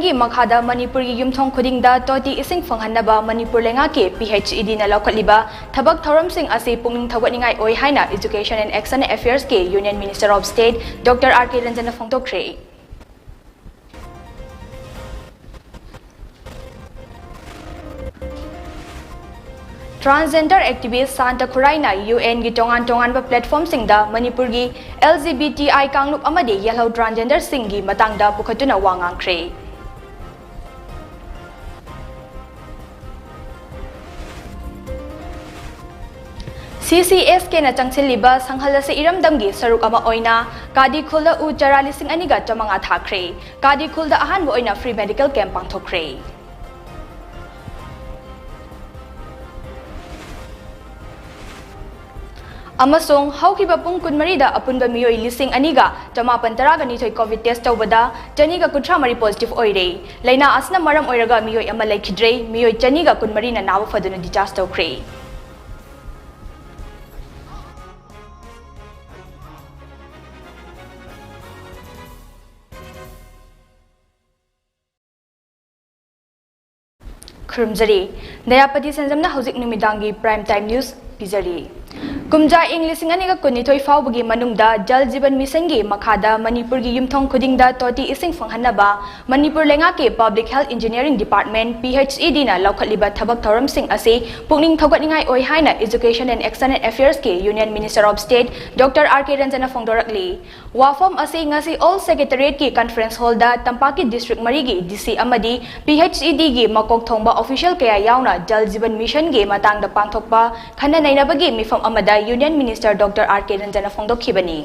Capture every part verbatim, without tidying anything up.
ꯒꯤ ꯃꯈꯥꯗ ꯃꯅꯤꯄꯨꯔꯒꯤ ꯌꯨꯝꯊꯣꯡ ꯈꯨꯗꯤꯡꯗ ꯇꯣꯇꯤ ꯏꯁꯤꯡ ꯐꯪꯍꯟꯅꯕ ꯃꯅꯤꯄꯨꯔ ꯂꯩꯉꯥꯛꯀꯤ P H E D ꯅ ꯂꯧꯈꯠꯂꯤꯕ ꯊꯕꯛ ꯊꯧꯔꯝꯁꯤꯡ ꯑꯁꯤ ꯄꯨꯛꯅꯤꯡ ꯊꯧꯒꯠꯅꯤꯡꯉꯥꯏ ꯑꯣꯏ ꯍꯥꯏꯅ Education and External Affairs ꯀꯤ Union Minister of State Doctor R K ꯔꯟꯖꯟꯅ ꯐꯣꯡꯗꯣꯛꯈ꯭ꯔꯦ꯫ Transgender activist ꯁꯥꯟꯇ ꯈꯨꯔꯥꯏꯅ U N ꯒꯤ ꯇꯣꯉꯥꯟ ꯇꯣꯉꯥꯟꯕ platform ꯁꯤꯡꯗ ꯃꯅꯤꯄꯨꯔꯒꯤ L G B T I ꯀꯥꯡꯂꯨꯞ ꯑꯃꯗꯤ ꯌꯦꯜꯍꯧ transgender ꯁꯤꯡꯒꯤ ꯃꯇꯥꯡꯗ ꯄꯨꯈꯠꯇꯨꯅ ꯋꯥ ꯉꯥꯡꯈ꯭ꯔꯦ꯫ C C S K ꯅ ꯆꯪꯁꯤꯜꯂꯤꯕ ꯁꯪꯍꯜꯂꯁꯤ ꯏꯔꯝꯗꯝꯒꯤ ꯁꯔꯨꯛ ꯑꯃ ꯑꯣꯏꯅ ꯀꯥꯗꯤ ꯈꯨꯜꯗ ꯎ ꯆꯥꯔꯥ ꯂꯤꯁꯤꯡ ꯑꯅꯤꯒ ꯆꯥꯃꯉꯥ ꯊꯥꯈ꯭ꯔꯦ꯫ ꯀꯥꯗꯤ ꯈꯨꯜꯗ ꯑꯍꯥꯟꯕ ꯑꯣꯏꯅ free medical camp ꯄꯥꯡꯊꯣꯛꯈ꯭ꯔꯦ꯫ ꯑꯃꯁꯨꯡ ꯍꯧꯈꯤꯕ ꯄꯨꯡ ꯀꯨꯟꯃꯔꯤꯗ ꯑꯄꯨꯟꯕ ꯃꯤꯑꯣꯏ ꯂꯤꯁꯤꯡ ꯑꯅꯤꯒ ꯆꯃꯥꯄꯟ ꯇꯔꯥꯒ ꯅꯤꯊꯣꯏ COVID test ꯇꯧꯕꯗ ꯆꯅꯤꯒ ꯀꯨꯟꯊ꯭ꯔꯥ ꯃꯔꯤ positive ꯑꯣꯏꯔꯦ꯫ ꯂꯥꯏꯅꯥ ꯑꯁꯤꯅ ꯃꯔꯝ ꯑꯣꯏꯔꯒ ꯃꯤꯑꯣꯏ ꯑꯃ ꯂꯩꯈꯤꯗ꯭ꯔꯦ꯫ ꯃꯤꯑꯣꯏ ꯆꯅꯤꯒ ꯀꯨꯟꯃꯔꯤꯅ ꯅꯥꯕ ꯐꯗꯨꯅ discharge ꯇꯧꯈ꯭ꯔꯦ꯫ ꯈꯨꯔꯨꯝꯖꯔꯤ꯫ ꯗꯌꯥꯄꯇꯤ ꯁꯦꯟꯖꯝꯅ ꯍꯧꯖꯤꯛ ꯅꯨꯃꯤꯗꯥꯡꯒꯤ prime time news ꯄꯤꯖꯔꯤ꯫ ꯀꯨꯝꯖꯥ ꯏꯪ ꯂꯤꯁꯤꯡ ꯑꯅꯤꯒ ꯀꯨꯟꯅꯤꯊꯣꯏ ꯐꯥꯎꯕꯒꯤ ꯃꯅꯨꯡꯗ ꯖꯜ ꯖꯤꯕꯟ ꯃꯤꯁꯟꯒꯤ ꯃꯈꯥꯗ ꯃꯅꯤꯄꯨꯔꯒꯤ ꯌꯨꯝꯊꯣꯡ ꯈꯨꯗꯤꯡꯗ ꯇꯣꯇꯤ ꯏꯁꯤꯡ ꯐꯪꯍꯟꯅꯕ ꯃꯅꯤꯄꯨꯔ ꯂꯩꯉꯥꯛꯀꯤ Public Health Engineering Department, P H E D ꯅ ꯂꯧꯈꯠꯂꯤꯕ ꯊꯕꯛ ꯊꯧꯔꯝꯁꯤꯡ ꯑꯁꯤ ꯄꯨꯛꯅꯤꯡ ꯊꯧꯒꯠꯅꯤꯡꯉꯥꯏ ꯑꯣꯏ ꯍꯥꯏꯅ Education and External Affairs ꯀꯤ Union Minister of State Doctor R K ꯔꯟꯖꯟꯅ ꯐꯣꯡꯗꯣꯔꯛꯂꯤ꯫ ꯋꯥꯐꯝ ꯑꯁꯤ ꯉꯁꯤ Old Secretariat ꯀꯤ conference hall ꯗ ꯇꯝꯄꯥꯛꯀꯤ district ꯃꯔꯤꯒꯤ D C ꯑꯃꯗꯤ P H E D ꯒꯤ ꯃꯀꯣꯛ ꯊꯣꯡꯕ official ꯀꯌꯥ ꯌꯥꯎꯅ ꯖꯜ ꯖꯤꯕꯟ ꯃꯤꯁꯟꯒꯤ ꯃꯇꯥꯡꯗ ꯄꯥꯡꯊꯣꯛꯄ ꯈꯟꯅ ꯅꯩꯅꯕꯒꯤ ꯃꯤꯐꯝ ꯑꯃꯗ Union Minister Doctor R K ꯔꯟꯖꯟꯅ ꯐꯣꯡꯗꯣꯛꯈꯤꯕꯅꯤ꯫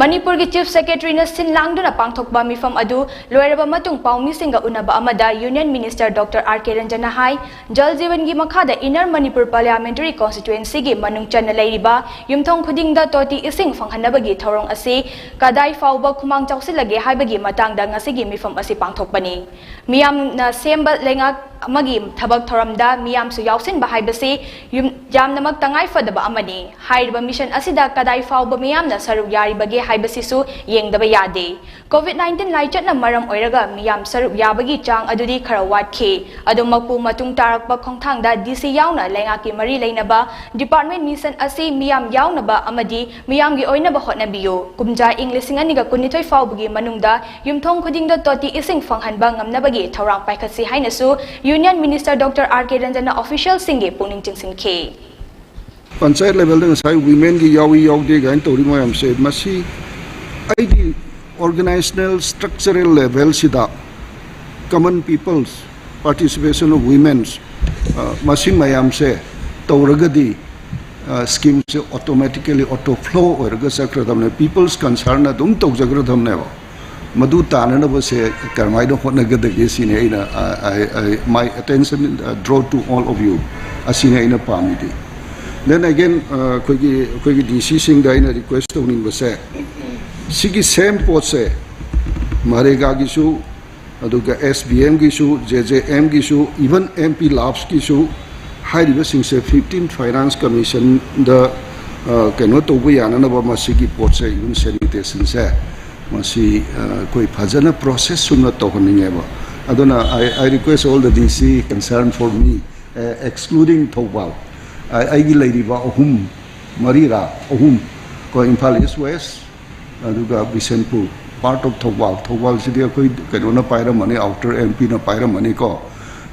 ꯃꯅꯤꯄꯨꯔꯒꯤ Chief Secretary ꯅ ꯁꯤꯟ ꯂꯥꯡꯗꯨꯅ ꯄꯥꯡꯊꯣꯛꯄ ꯃꯤꯐꯝ ꯑꯗꯨ ꯂꯣꯏꯔꯕ ꯃꯇꯨꯡ ꯄꯥꯎꯃꯤꯁꯤꯡꯒ ꯎꯅꯕ ꯑꯃꯗ Union Minister Doctor R K ꯔꯟꯖꯟꯅ ꯍꯥꯏ, ꯖꯜ ꯖꯤꯕꯟꯒꯤ ꯃꯈꯥꯗ Inner Manipur Parliamentary Constituency ꯒꯤ ꯃꯅꯨꯡ ꯆꯟꯅ ꯂꯩꯔꯤꯕ ꯌꯨꯝꯊꯣꯡ ꯈꯨꯗꯤꯡꯗ ꯇꯣꯇꯤ ꯏꯁꯤꯡ ꯐꯪꯍꯟꯅꯕꯒꯤ ꯊꯧꯔꯝ ꯑꯁꯤ ꯀꯗꯥꯏ ꯐꯥꯎꯕ ꯈꯨꯃꯥꯡ ꯆꯥꯎꯁꯤꯜꯂꯒꯦ ꯍꯥꯏꯕꯒꯤ ꯃꯇꯥꯡꯗ ꯉꯁꯤꯒꯤ ꯃꯤꯐꯝ ꯑꯁꯤ ꯄꯥꯡꯊꯣꯛꯄꯅꯤ꯫ ꯃꯤꯌꯥꯝꯅ ꯁꯦꯝꯕ ꯂꯩꯉꯥꯛ ꯑꯃꯒꯤ ꯊꯕꯛ ꯊꯧꯔꯝꯗ ꯃꯤꯌꯥꯝꯁꯨ ꯌꯥꯎꯁꯤꯟꯕ ꯍꯥꯏꯕꯁꯤ ꯌꯨꯝ-, ꯌꯥꯝꯅꯃꯛ ꯇꯉꯥꯏ ꯐꯗꯕ ꯑꯃꯅꯤ꯫ ꯍꯥꯏꯔꯤꯕ ꯃꯤꯁꯟ ꯑꯁꯤꯗ ꯀꯗꯥꯏ ꯐꯥꯎꯕ ꯃꯤꯌꯥꯝꯅ ꯁꯔꯨꯛ ꯌꯥꯔꯤꯕꯒꯦ ꯍꯥꯏꯕꯁꯤꯁꯨ ꯌꯦꯡꯗꯕ ꯌꯥꯗꯦ꯫ ꯀꯣꯚꯤꯗ ꯅꯥꯏꯟꯇꯤꯟ ꯂꯥꯏꯆꯠꯅ ꯃꯔꯝ ꯑꯣꯏꯔꯒ ꯃꯤꯌꯥꯝ ꯁꯔꯨꯛ ꯌꯥꯕꯒꯤ ꯆꯥꯡ ꯑꯗꯨꯗꯤ ꯈꯔ ꯋꯥꯠꯈꯤ꯫ ꯑꯗꯨꯃꯛꯄꯨ, ꯃꯇꯨꯡ ꯇꯥꯔꯛꯄ ꯈꯣꯡꯊꯥꯡꯗ ꯗꯤ ꯁꯤ ꯌꯥꯎꯅ ꯂꯩꯉꯥꯛꯀꯤ ꯃꯔꯤ ꯂꯩꯅꯕ ꯗꯤꯄꯥꯔꯠꯃꯦꯟ ꯃꯤꯁꯟ ꯑꯁꯤ ꯃꯤꯌꯥꯝ ꯌꯥꯎꯅꯕ ꯑꯃꯗꯤ ꯃꯤꯌꯥꯝꯒꯤ ꯑꯣꯏꯅꯕ ꯍꯣꯠꯅꯕꯤꯌꯨ꯫ ꯀꯨꯝꯖꯥ ꯏꯪ ꯂꯤꯁꯤꯡ ꯑꯅꯤꯒ ꯀꯨꯟꯅꯤꯊꯣꯏ ꯐꯥꯎꯕꯒꯤ ꯃꯅꯨꯡꯗ ꯌꯨꯝꯊꯣꯡ ꯈꯨꯗꯤꯡꯗ ꯇꯣꯇꯤ ꯏꯁꯤꯡ ꯐꯪꯍꯟꯕ ꯉꯝꯅꯕꯒꯤ ꯊꯧꯔꯥꯡ ꯄꯥꯏꯈꯠꯁꯤ ꯍꯥꯏꯅꯁꯨ ꯌꯨꯅꯤꯌꯟ ꯃꯤꯅꯤꯁꯇꯔ ꯗꯣꯛꯇꯔ ꯑꯥꯔ ꯀꯦ ꯔꯟꯖꯟꯅ ꯑꯣꯐꯤꯁꯤꯌꯦꯜꯁꯤꯡꯒꯤ ꯄꯨꯛꯅꯤꯡ ꯆꯤꯡꯁꯤꯟꯈꯤ꯫ ꯄꯟꯆꯥꯌꯠ ꯂꯦꯚꯦꯜꯗ ꯉꯁꯥꯏ ꯋꯤꯃꯦꯟꯒꯤ ꯌꯥꯎꯏ ꯌꯥꯎꯗꯦ ꯀꯥꯏꯅ ꯇꯧꯔꯤ ꯃꯌꯥꯝꯁꯦ, ꯃꯁꯤ ꯑꯩꯗꯤ organizational structural levelꯁꯤꯗ common people's participation of women's, ꯑ, ꯃꯁꯤ ꯃꯌꯥꯝꯁꯦ ꯇꯧꯔꯒꯗꯤ, ꯑ, schemeꯁꯦ automatically auto flow ꯑꯣꯏꯔꯒ ꯆꯠꯈ꯭ꯔꯗꯕꯅꯦ, people's concernꯅ ꯑꯗꯨꯝ ꯇꯧꯖꯈ꯭ꯔꯗꯕꯅꯦꯕ꯫ ꯃꯗꯨ ꯇꯥꯅꯅꯕꯁꯦ ꯀꯔꯝꯍꯥꯏꯅ ꯍꯣꯠꯅꯒꯗꯒꯦ ꯁꯤꯅꯤ ꯑꯩꯅ, I, I, I, my attention, uh, draw to all of you, ꯑꯁꯤꯅꯤ ꯑꯩꯅ ꯄꯥꯝꯃꯤꯗꯤ꯫ Then again, ꯑ, ꯑꯩꯈꯣꯏꯒꯤ, ꯑꯩꯈꯣꯏꯒꯤ ꯗꯤ ꯁꯤꯁꯤꯡꯗ ꯑꯩꯅ ꯔꯤꯀ꯭ꯋꯦꯁ ꯇꯧꯅꯤꯡꯕꯁꯦ, ꯁꯤꯒꯤ ꯁꯦꯝ ꯄꯣꯠꯁꯦ ꯃꯔꯦꯒꯥꯒꯤꯁꯨ, ꯑꯗꯨꯒ ꯑꯦꯁ ꯕꯤ ꯑꯦꯝꯒꯤꯁꯨ, ꯖꯦ ꯖꯦ ꯑꯦꯝꯒꯤꯁꯨ, even ꯑꯦꯝ ꯄꯤ ꯂꯥꯞꯁꯀꯤꯁꯨ, ꯍꯥꯏꯔꯤꯕꯁꯤꯡꯁꯦ ꯐꯤꯐꯇꯤꯟ ꯐꯥꯏꯅꯥꯟꯁ ꯀꯃꯤꯁꯟꯗ, ꯑ, ꯀꯩꯅꯣ ꯇꯧꯕ ꯌꯥꯅꯅꯕ ꯃꯁꯤꯒꯤ ꯄꯣꯠꯁꯦ, even sanitation ꯁꯦ, ꯃꯁꯤ, ꯑ, ꯑꯩꯈꯣꯏ ꯐꯖꯅ ꯄ꯭ꯔꯣꯁꯦꯁ ꯆꯨꯝꯅ ꯇꯧꯍꯟꯅꯤꯡꯉꯦꯕ꯫ ꯑꯗꯨꯅ I, I request all the D C concerned for me, ꯑ, excluding ꯊꯧꯕꯥꯜ, ꯑ, ꯑꯩꯒꯤ ꯂꯩꯔꯤꯕ ꯑꯍꯨꯝ, ꯃꯔꯤꯔꯥ, ꯑꯍꯨꯝ ꯀꯣ, ꯏꯝꯐꯥꯜ ꯏꯁ ꯋꯦꯁ, ꯑꯗꯨꯒ ꯕꯤꯁꯦꯟꯄꯨꯔ, part of ꯊꯧꯕꯥꯜ, ꯊꯧꯕꯥꯜꯁꯤꯗꯤ ꯑꯩꯈꯣꯏ ꯀꯩꯅꯣꯅ ꯄꯥꯏꯔꯝꯃꯅꯤ, ꯑꯥꯎꯇꯔ ꯑꯦꯝ ꯄꯤꯅ ꯄꯥꯏꯔꯝꯃꯅꯤꯀꯣ꯫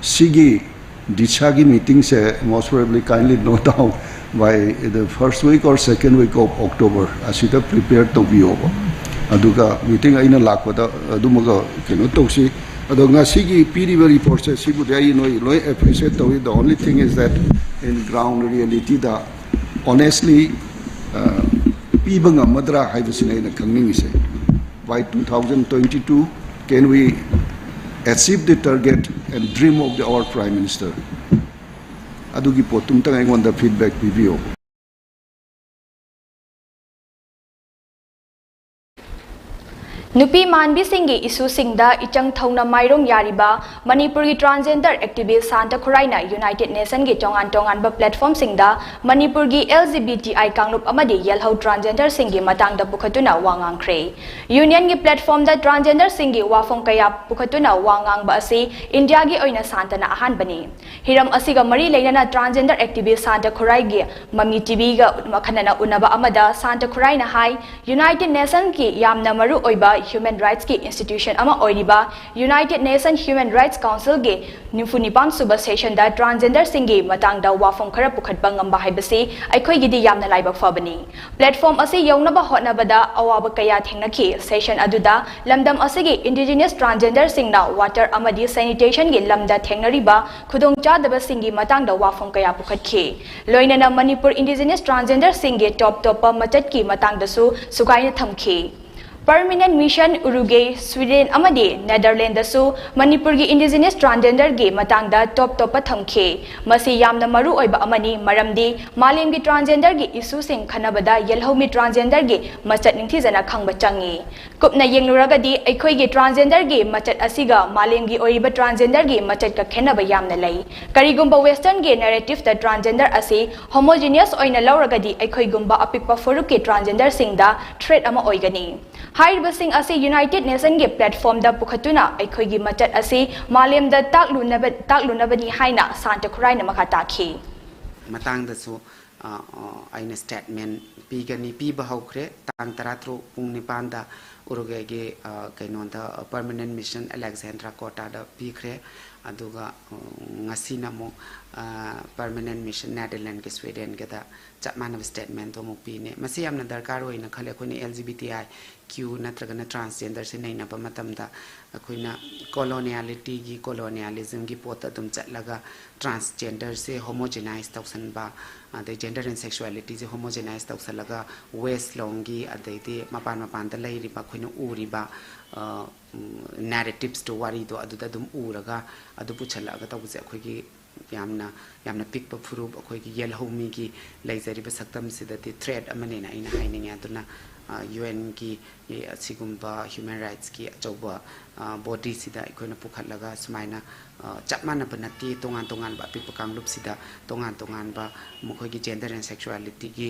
ꯁꯤꯒꯤ ꯗꯤꯁꯥꯒꯤ ꯃꯤꯇꯤꯡꯁꯦ most probably, kindly note down, by the first week or second week of October ꯑꯁꯤꯗ ꯄ꯭ꯔꯤꯄꯦꯌꯔ ꯇꯧꯕꯤꯌꯣꯕ꯫ ꯑꯗꯨꯒ ꯃꯤꯇꯤꯡ ꯑꯩꯅ ꯂꯥꯛꯄꯗ ꯑꯗꯨꯃꯒ ꯀꯩꯅꯣ ꯇꯧꯁꯤ꯫ ꯑꯗꯣ ꯉꯁꯤꯒꯤ ꯄꯤꯔꯤꯕ ꯔꯤꯄꯣꯔꯠꯁꯦ ꯁꯤꯕꯨꯗꯤ ꯑꯩ ꯅꯣꯏ ꯂꯣꯏ ꯑꯦꯄ꯭ꯔꯤꯁꯤꯌꯦꯠ ꯇꯧꯏ꯫ The only thing is that in ground reality the honestly, ꯑ, ꯄꯤꯕ ꯉꯝꯃꯗ꯭ꯔꯥ ꯍꯥꯏꯕꯁꯤꯅ ꯑꯩꯅ ꯈꯪꯅꯤꯡꯉꯤꯁꯦ꯫ By two thousand twenty-two, can we achieve the target and dream of the, our Prime Minister? ꯑꯗꯨꯒꯤ ꯄꯣꯠꯇꯨꯝꯇꯪ ꯑꯩꯉꯣꯟꯗ ꯐꯤꯗꯕꯦꯛ ꯄꯤꯕꯤꯌꯣ꯫ ꯅꯨꯄꯤ ꯃꯥꯟꯕꯤꯁꯤꯡꯒꯤ ꯏꯁꯨꯁꯤꯡꯗ ꯏꯆꯪ ꯊꯧꯅ ꯃꯥꯏꯔꯣꯡ ꯌꯥꯔꯤꯕ ꯃꯅꯤꯄꯨꯔꯒꯤ transgender activist ꯁꯥꯟꯇ ꯈꯨꯔꯥꯏꯅ United Nationꯒꯤ ꯇꯣꯉꯥꯟ ꯇꯣꯉꯥꯟꯕ platformꯁꯤꯡꯗ ꯃꯅꯤꯄꯨꯔꯒꯤ L G B T I ꯀꯥꯡꯂꯨꯞ ꯑꯃꯗꯤ ꯌꯦꯜꯍꯧ transgenderꯁꯤꯡꯒꯤ ꯃꯇꯥꯡꯗ ꯄꯨꯈꯠꯇꯨꯅ ꯋꯥ ꯉꯥꯡꯈ꯭ꯔꯦ꯫ Unionꯒꯤ platformꯗ transgenderꯁꯤꯡꯒꯤ ꯋꯥꯐꯝ ꯀꯌꯥ ꯄꯨꯈꯠꯇꯨꯅ ꯋꯥ ꯉꯥꯡꯕ ꯑꯁꯤ ꯏꯟꯗꯤꯌꯥꯒꯤ ꯑꯣꯏꯅ ꯁꯥꯟꯇꯅ ꯑꯍꯥꯟꯕꯅꯤ꯫ ꯍꯤꯔꯝ ꯑꯁꯤꯒ ꯃꯔꯤ ꯂꯩꯅꯅ transgender activist ꯁꯥꯟꯇ ꯈꯨꯔꯥꯏꯒꯤ ꯃꯃꯤ TVꯒ ꯑꯈꯟꯅꯅ ꯎꯅꯕ ꯑꯃꯗ ꯁꯥꯟꯇ ꯈꯨꯔꯥꯏꯅ ꯍꯥꯏ, United Nationꯒꯤ ꯌꯥꯝꯅ ꯃꯔꯨ ꯑꯣꯏꯕ human rightsꯀꯤ institution ꯑꯃ ꯑꯣꯏꯔꯤꯕ United Nation Human Rights Councilꯒꯤ ꯅꯤꯐꯨ ꯅꯤꯄꯥꯟ ꯁꯨꯕ sessionꯗ transgenderꯁꯤꯡꯒꯤ ꯃꯇꯥꯡꯗ ꯋꯥꯐꯝ ꯈꯔ ꯄꯨꯈꯠꯄ ꯉꯝꯕ ꯍꯥꯏꯕꯁꯤ ꯑꯩꯈꯣꯏꯒꯤꯗꯤ ꯌꯥꯝꯅ ꯂꯥꯏꯕꯛ ꯐꯕꯅꯤ꯫ Platform ꯑꯁꯤ ꯌꯧꯅꯕ ꯍꯣꯠꯅꯕꯗ ꯑꯋꯥꯕ ꯀꯌꯥ ꯊꯦꯡꯅꯈꯤ꯫ Session ꯑꯗꯨꯗ ꯂꯝꯗꯝ ꯑꯁꯤꯒꯤ indigenous transgenderꯁꯤꯡꯅ water ꯑꯃꯗꯤ sanitationꯒꯤ ꯂꯝꯗ ꯊꯦꯡꯅꯔꯤꯕ ꯈꯨꯗꯣꯡꯆꯥꯗꯕꯁꯤꯡꯒꯤ ꯃꯇꯥꯡꯗ ꯋꯥꯐꯝ ꯀꯌꯥ ꯄꯨꯈꯠꯈꯤ꯫ ꯂꯣꯏꯅꯅ ꯃꯅꯤꯄꯨꯔ indigenous transgenderꯁꯤꯡꯒꯤ ꯇꯣꯞ ꯇꯣꯞꯄ ꯃꯆꯠꯀꯤ ꯃꯇꯥꯡꯗꯁꯨ ꯁꯨꯒꯥꯏꯅ ꯊꯝꯈꯤ꯫ Permanent Mission ꯎꯔꯨꯒꯦ, ꯁ꯭ꯋꯤꯗꯦꯟ ꯑꯃꯗꯤ ꯅꯦꯗꯔꯂꯦꯟꯗꯁꯨ ꯃꯅꯤꯄꯨꯔꯒꯤ indigenous transgenderꯒꯤ ꯃꯇꯥꯡꯗ ꯇꯣꯞ ꯇꯣꯞꯄ ꯊꯝꯈꯤ꯫ ꯃꯁꯤ ꯌꯥꯝꯅ ꯃꯔꯨ ꯑꯣꯏꯕ ꯑꯃꯅꯤ, ꯃꯔꯝꯗꯤ ꯃꯥꯂꯦꯝꯒꯤ transgenderꯒꯤ issueꯁꯤꯡ ꯈꯟꯅꯕꯗ ꯌꯦꯜꯍꯧꯃꯤ transgenderꯒꯤ ꯃꯆꯠ ꯅꯤꯡꯊꯤꯖꯅ ꯈꯪꯕ ꯆꯪꯏ꯫ ꯀꯨꯞꯅ ꯌꯦꯡꯂꯨꯔꯒꯗꯤ ꯑꯩꯈꯣꯏꯒꯤ transgenderꯒꯤ ꯃꯆꯠ ꯑꯁꯤꯒ ꯃꯥꯂꯦꯝꯒꯤ ꯑꯣꯏꯔꯤꯕ transgenderꯒꯤ ꯃꯆꯠꯀ ꯈꯦꯟꯅꯕ ꯌꯥꯝꯅ ꯂꯩ꯫ ꯀꯔꯤꯒꯨꯝꯕ westernꯒꯤ narrativeꯇ transgender ꯑꯁꯤ homogeneous ꯑꯣꯏꯅ ꯂꯧꯔꯒꯗꯤ ꯑꯩꯈꯣꯏꯒꯨꯝꯕ ꯑꯄꯤꯛꯄ ꯐꯨꯔꯨꯞꯀꯤ transgenderꯁꯤꯡꯗ threat ꯑꯃ ꯑꯣꯏꯒꯅꯤ꯫ ꯍꯥꯏꯔꯤꯕꯁꯤꯡ ꯑꯁꯤ United Nationꯒꯤ platformꯗ ꯄꯨꯈꯠꯇꯨꯅ ꯑꯩꯈꯣꯏꯒꯤ ꯃꯆꯠ ꯑꯁꯤ ꯃꯥꯂꯦꯝꯗ ꯇꯥꯛꯂꯨꯅꯕ, ꯇꯥꯛꯂꯨꯅꯕꯅꯤ ꯍꯥꯏꯅ ꯁꯥꯟꯇ ꯈꯨꯔꯥꯏꯅ ꯃꯈꯥ ꯇꯥꯈꯤ꯫ ꯃꯇꯥꯡꯗꯁꯨ ꯑ, ꯑ, ꯑꯩꯅ statement ꯄꯤꯒꯅꯤ, ꯄꯤꯕ ꯍꯧꯈ꯭ꯔꯦ꯫ ꯇꯥꯡ ꯇꯔꯥꯇꯔꯨꯛ ꯄꯨꯡ ꯅꯤꯄꯥꯟꯗ ꯎꯔꯨꯒꯦꯒꯤ, ꯑ, ꯀꯩꯅꯣꯗ, ꯑ, Permanent Mission Alexandria Quarterꯗ ꯄꯤꯈ꯭ꯔꯦ꯫ ꯑꯗꯨꯒ, ꯑ, ꯉꯁꯤꯅ ꯑꯃꯨꯛ, ꯑ, Permanent Mission Netherlandsꯀꯤ, Swedenꯒꯗ ꯆꯞ ꯃꯥꯟꯅꯕ statementꯇꯣ ꯑꯃꯨꯛ ꯄꯤꯅꯦ꯫ ꯃꯁꯤ ꯌꯥꯝꯅ ꯗꯔꯀꯥꯔ ꯑꯣꯏꯅ ꯈꯜꯂꯦ꯫ ꯑꯩꯈꯣꯏꯅ L G B T I Q ꯅꯠꯇ꯭ꯔꯒꯅ transgenderꯁꯦ ꯅꯩꯅꯕ ꯃꯇꯝꯗ ꯑꯩꯈꯣꯏꯅ colonialityꯒꯤ, colonialismꯒꯤ ꯄꯣꯠꯇ ꯑꯗꯨꯝ ꯆꯠꯂꯒ transgenderꯁꯦ homogenize ꯇꯧꯁꯟꯕ, ꯑꯗꯩ gender and sexualityꯁꯦ homogenize ꯇꯧꯁꯜꯂꯒ westꯂꯣꯝꯒꯤ, ꯑꯗꯩꯗꯤ ꯃꯄꯥꯟ ꯃꯄꯥꯟꯗ ꯂꯩꯔꯤꯕ ꯑꯩꯈꯣꯏꯅ ꯎꯔꯤꯕ, ꯑ, ꯎꯝ, narrativeꯁꯇꯣ, ꯋꯥꯔꯤꯗꯣ ꯑꯗꯨꯗ ꯑꯗꯨꯝ ꯎꯔꯒ ꯑꯗꯨ ꯄꯨꯁꯜꯂꯛꯑꯒ ꯇꯧꯕꯁꯦ ꯑꯩꯈꯣꯏꯒꯤ ꯌꯥꯝꯅ, ꯌꯥꯝꯅ ꯄꯤꯛꯄ ꯐꯨꯔꯨꯞ ꯑꯩꯈꯣꯏꯒꯤ ꯌꯦꯜꯍꯧꯃꯤꯒꯤ ꯂꯩꯖꯔꯤꯕ ꯁꯛꯇꯝꯁꯤꯗꯗꯤ threat ꯑꯃꯅꯦꯅ ꯑꯩꯅ ꯍꯥꯏꯅꯤꯡꯉꯦ꯫ ꯑꯗꯨꯅ ꯌꯨ ꯑꯦꯟꯒꯤ ꯑꯁꯤꯒꯨꯝꯕ ꯍ꯭ꯌꯨꯃꯦꯟ ꯔꯥꯏꯠꯁꯀꯤ ꯑꯆꯧꯕ ꯕꯣꯗꯤꯁꯤꯗ ꯑꯩꯈꯣꯏꯅ ꯄꯨꯈꯠꯂꯒ ꯁꯨꯃꯥꯏꯅ ꯆꯞ ꯃꯥꯟꯅꯕ ꯅꯠꯇꯦ, ꯇꯣꯉꯥꯟ ꯇꯣꯉꯥꯟꯕ ꯑꯄꯤꯛꯄ ꯀꯥꯡꯂꯨꯞꯁꯤꯗ ꯇꯣꯉꯥꯟ ꯇꯣꯉꯥꯟꯕ ꯃꯈꯣꯏꯒꯤ ꯖꯦꯟꯗꯔ ꯑꯦꯟ ꯁꯦꯛꯁꯨꯋꯥꯂꯤꯇꯤꯒꯤ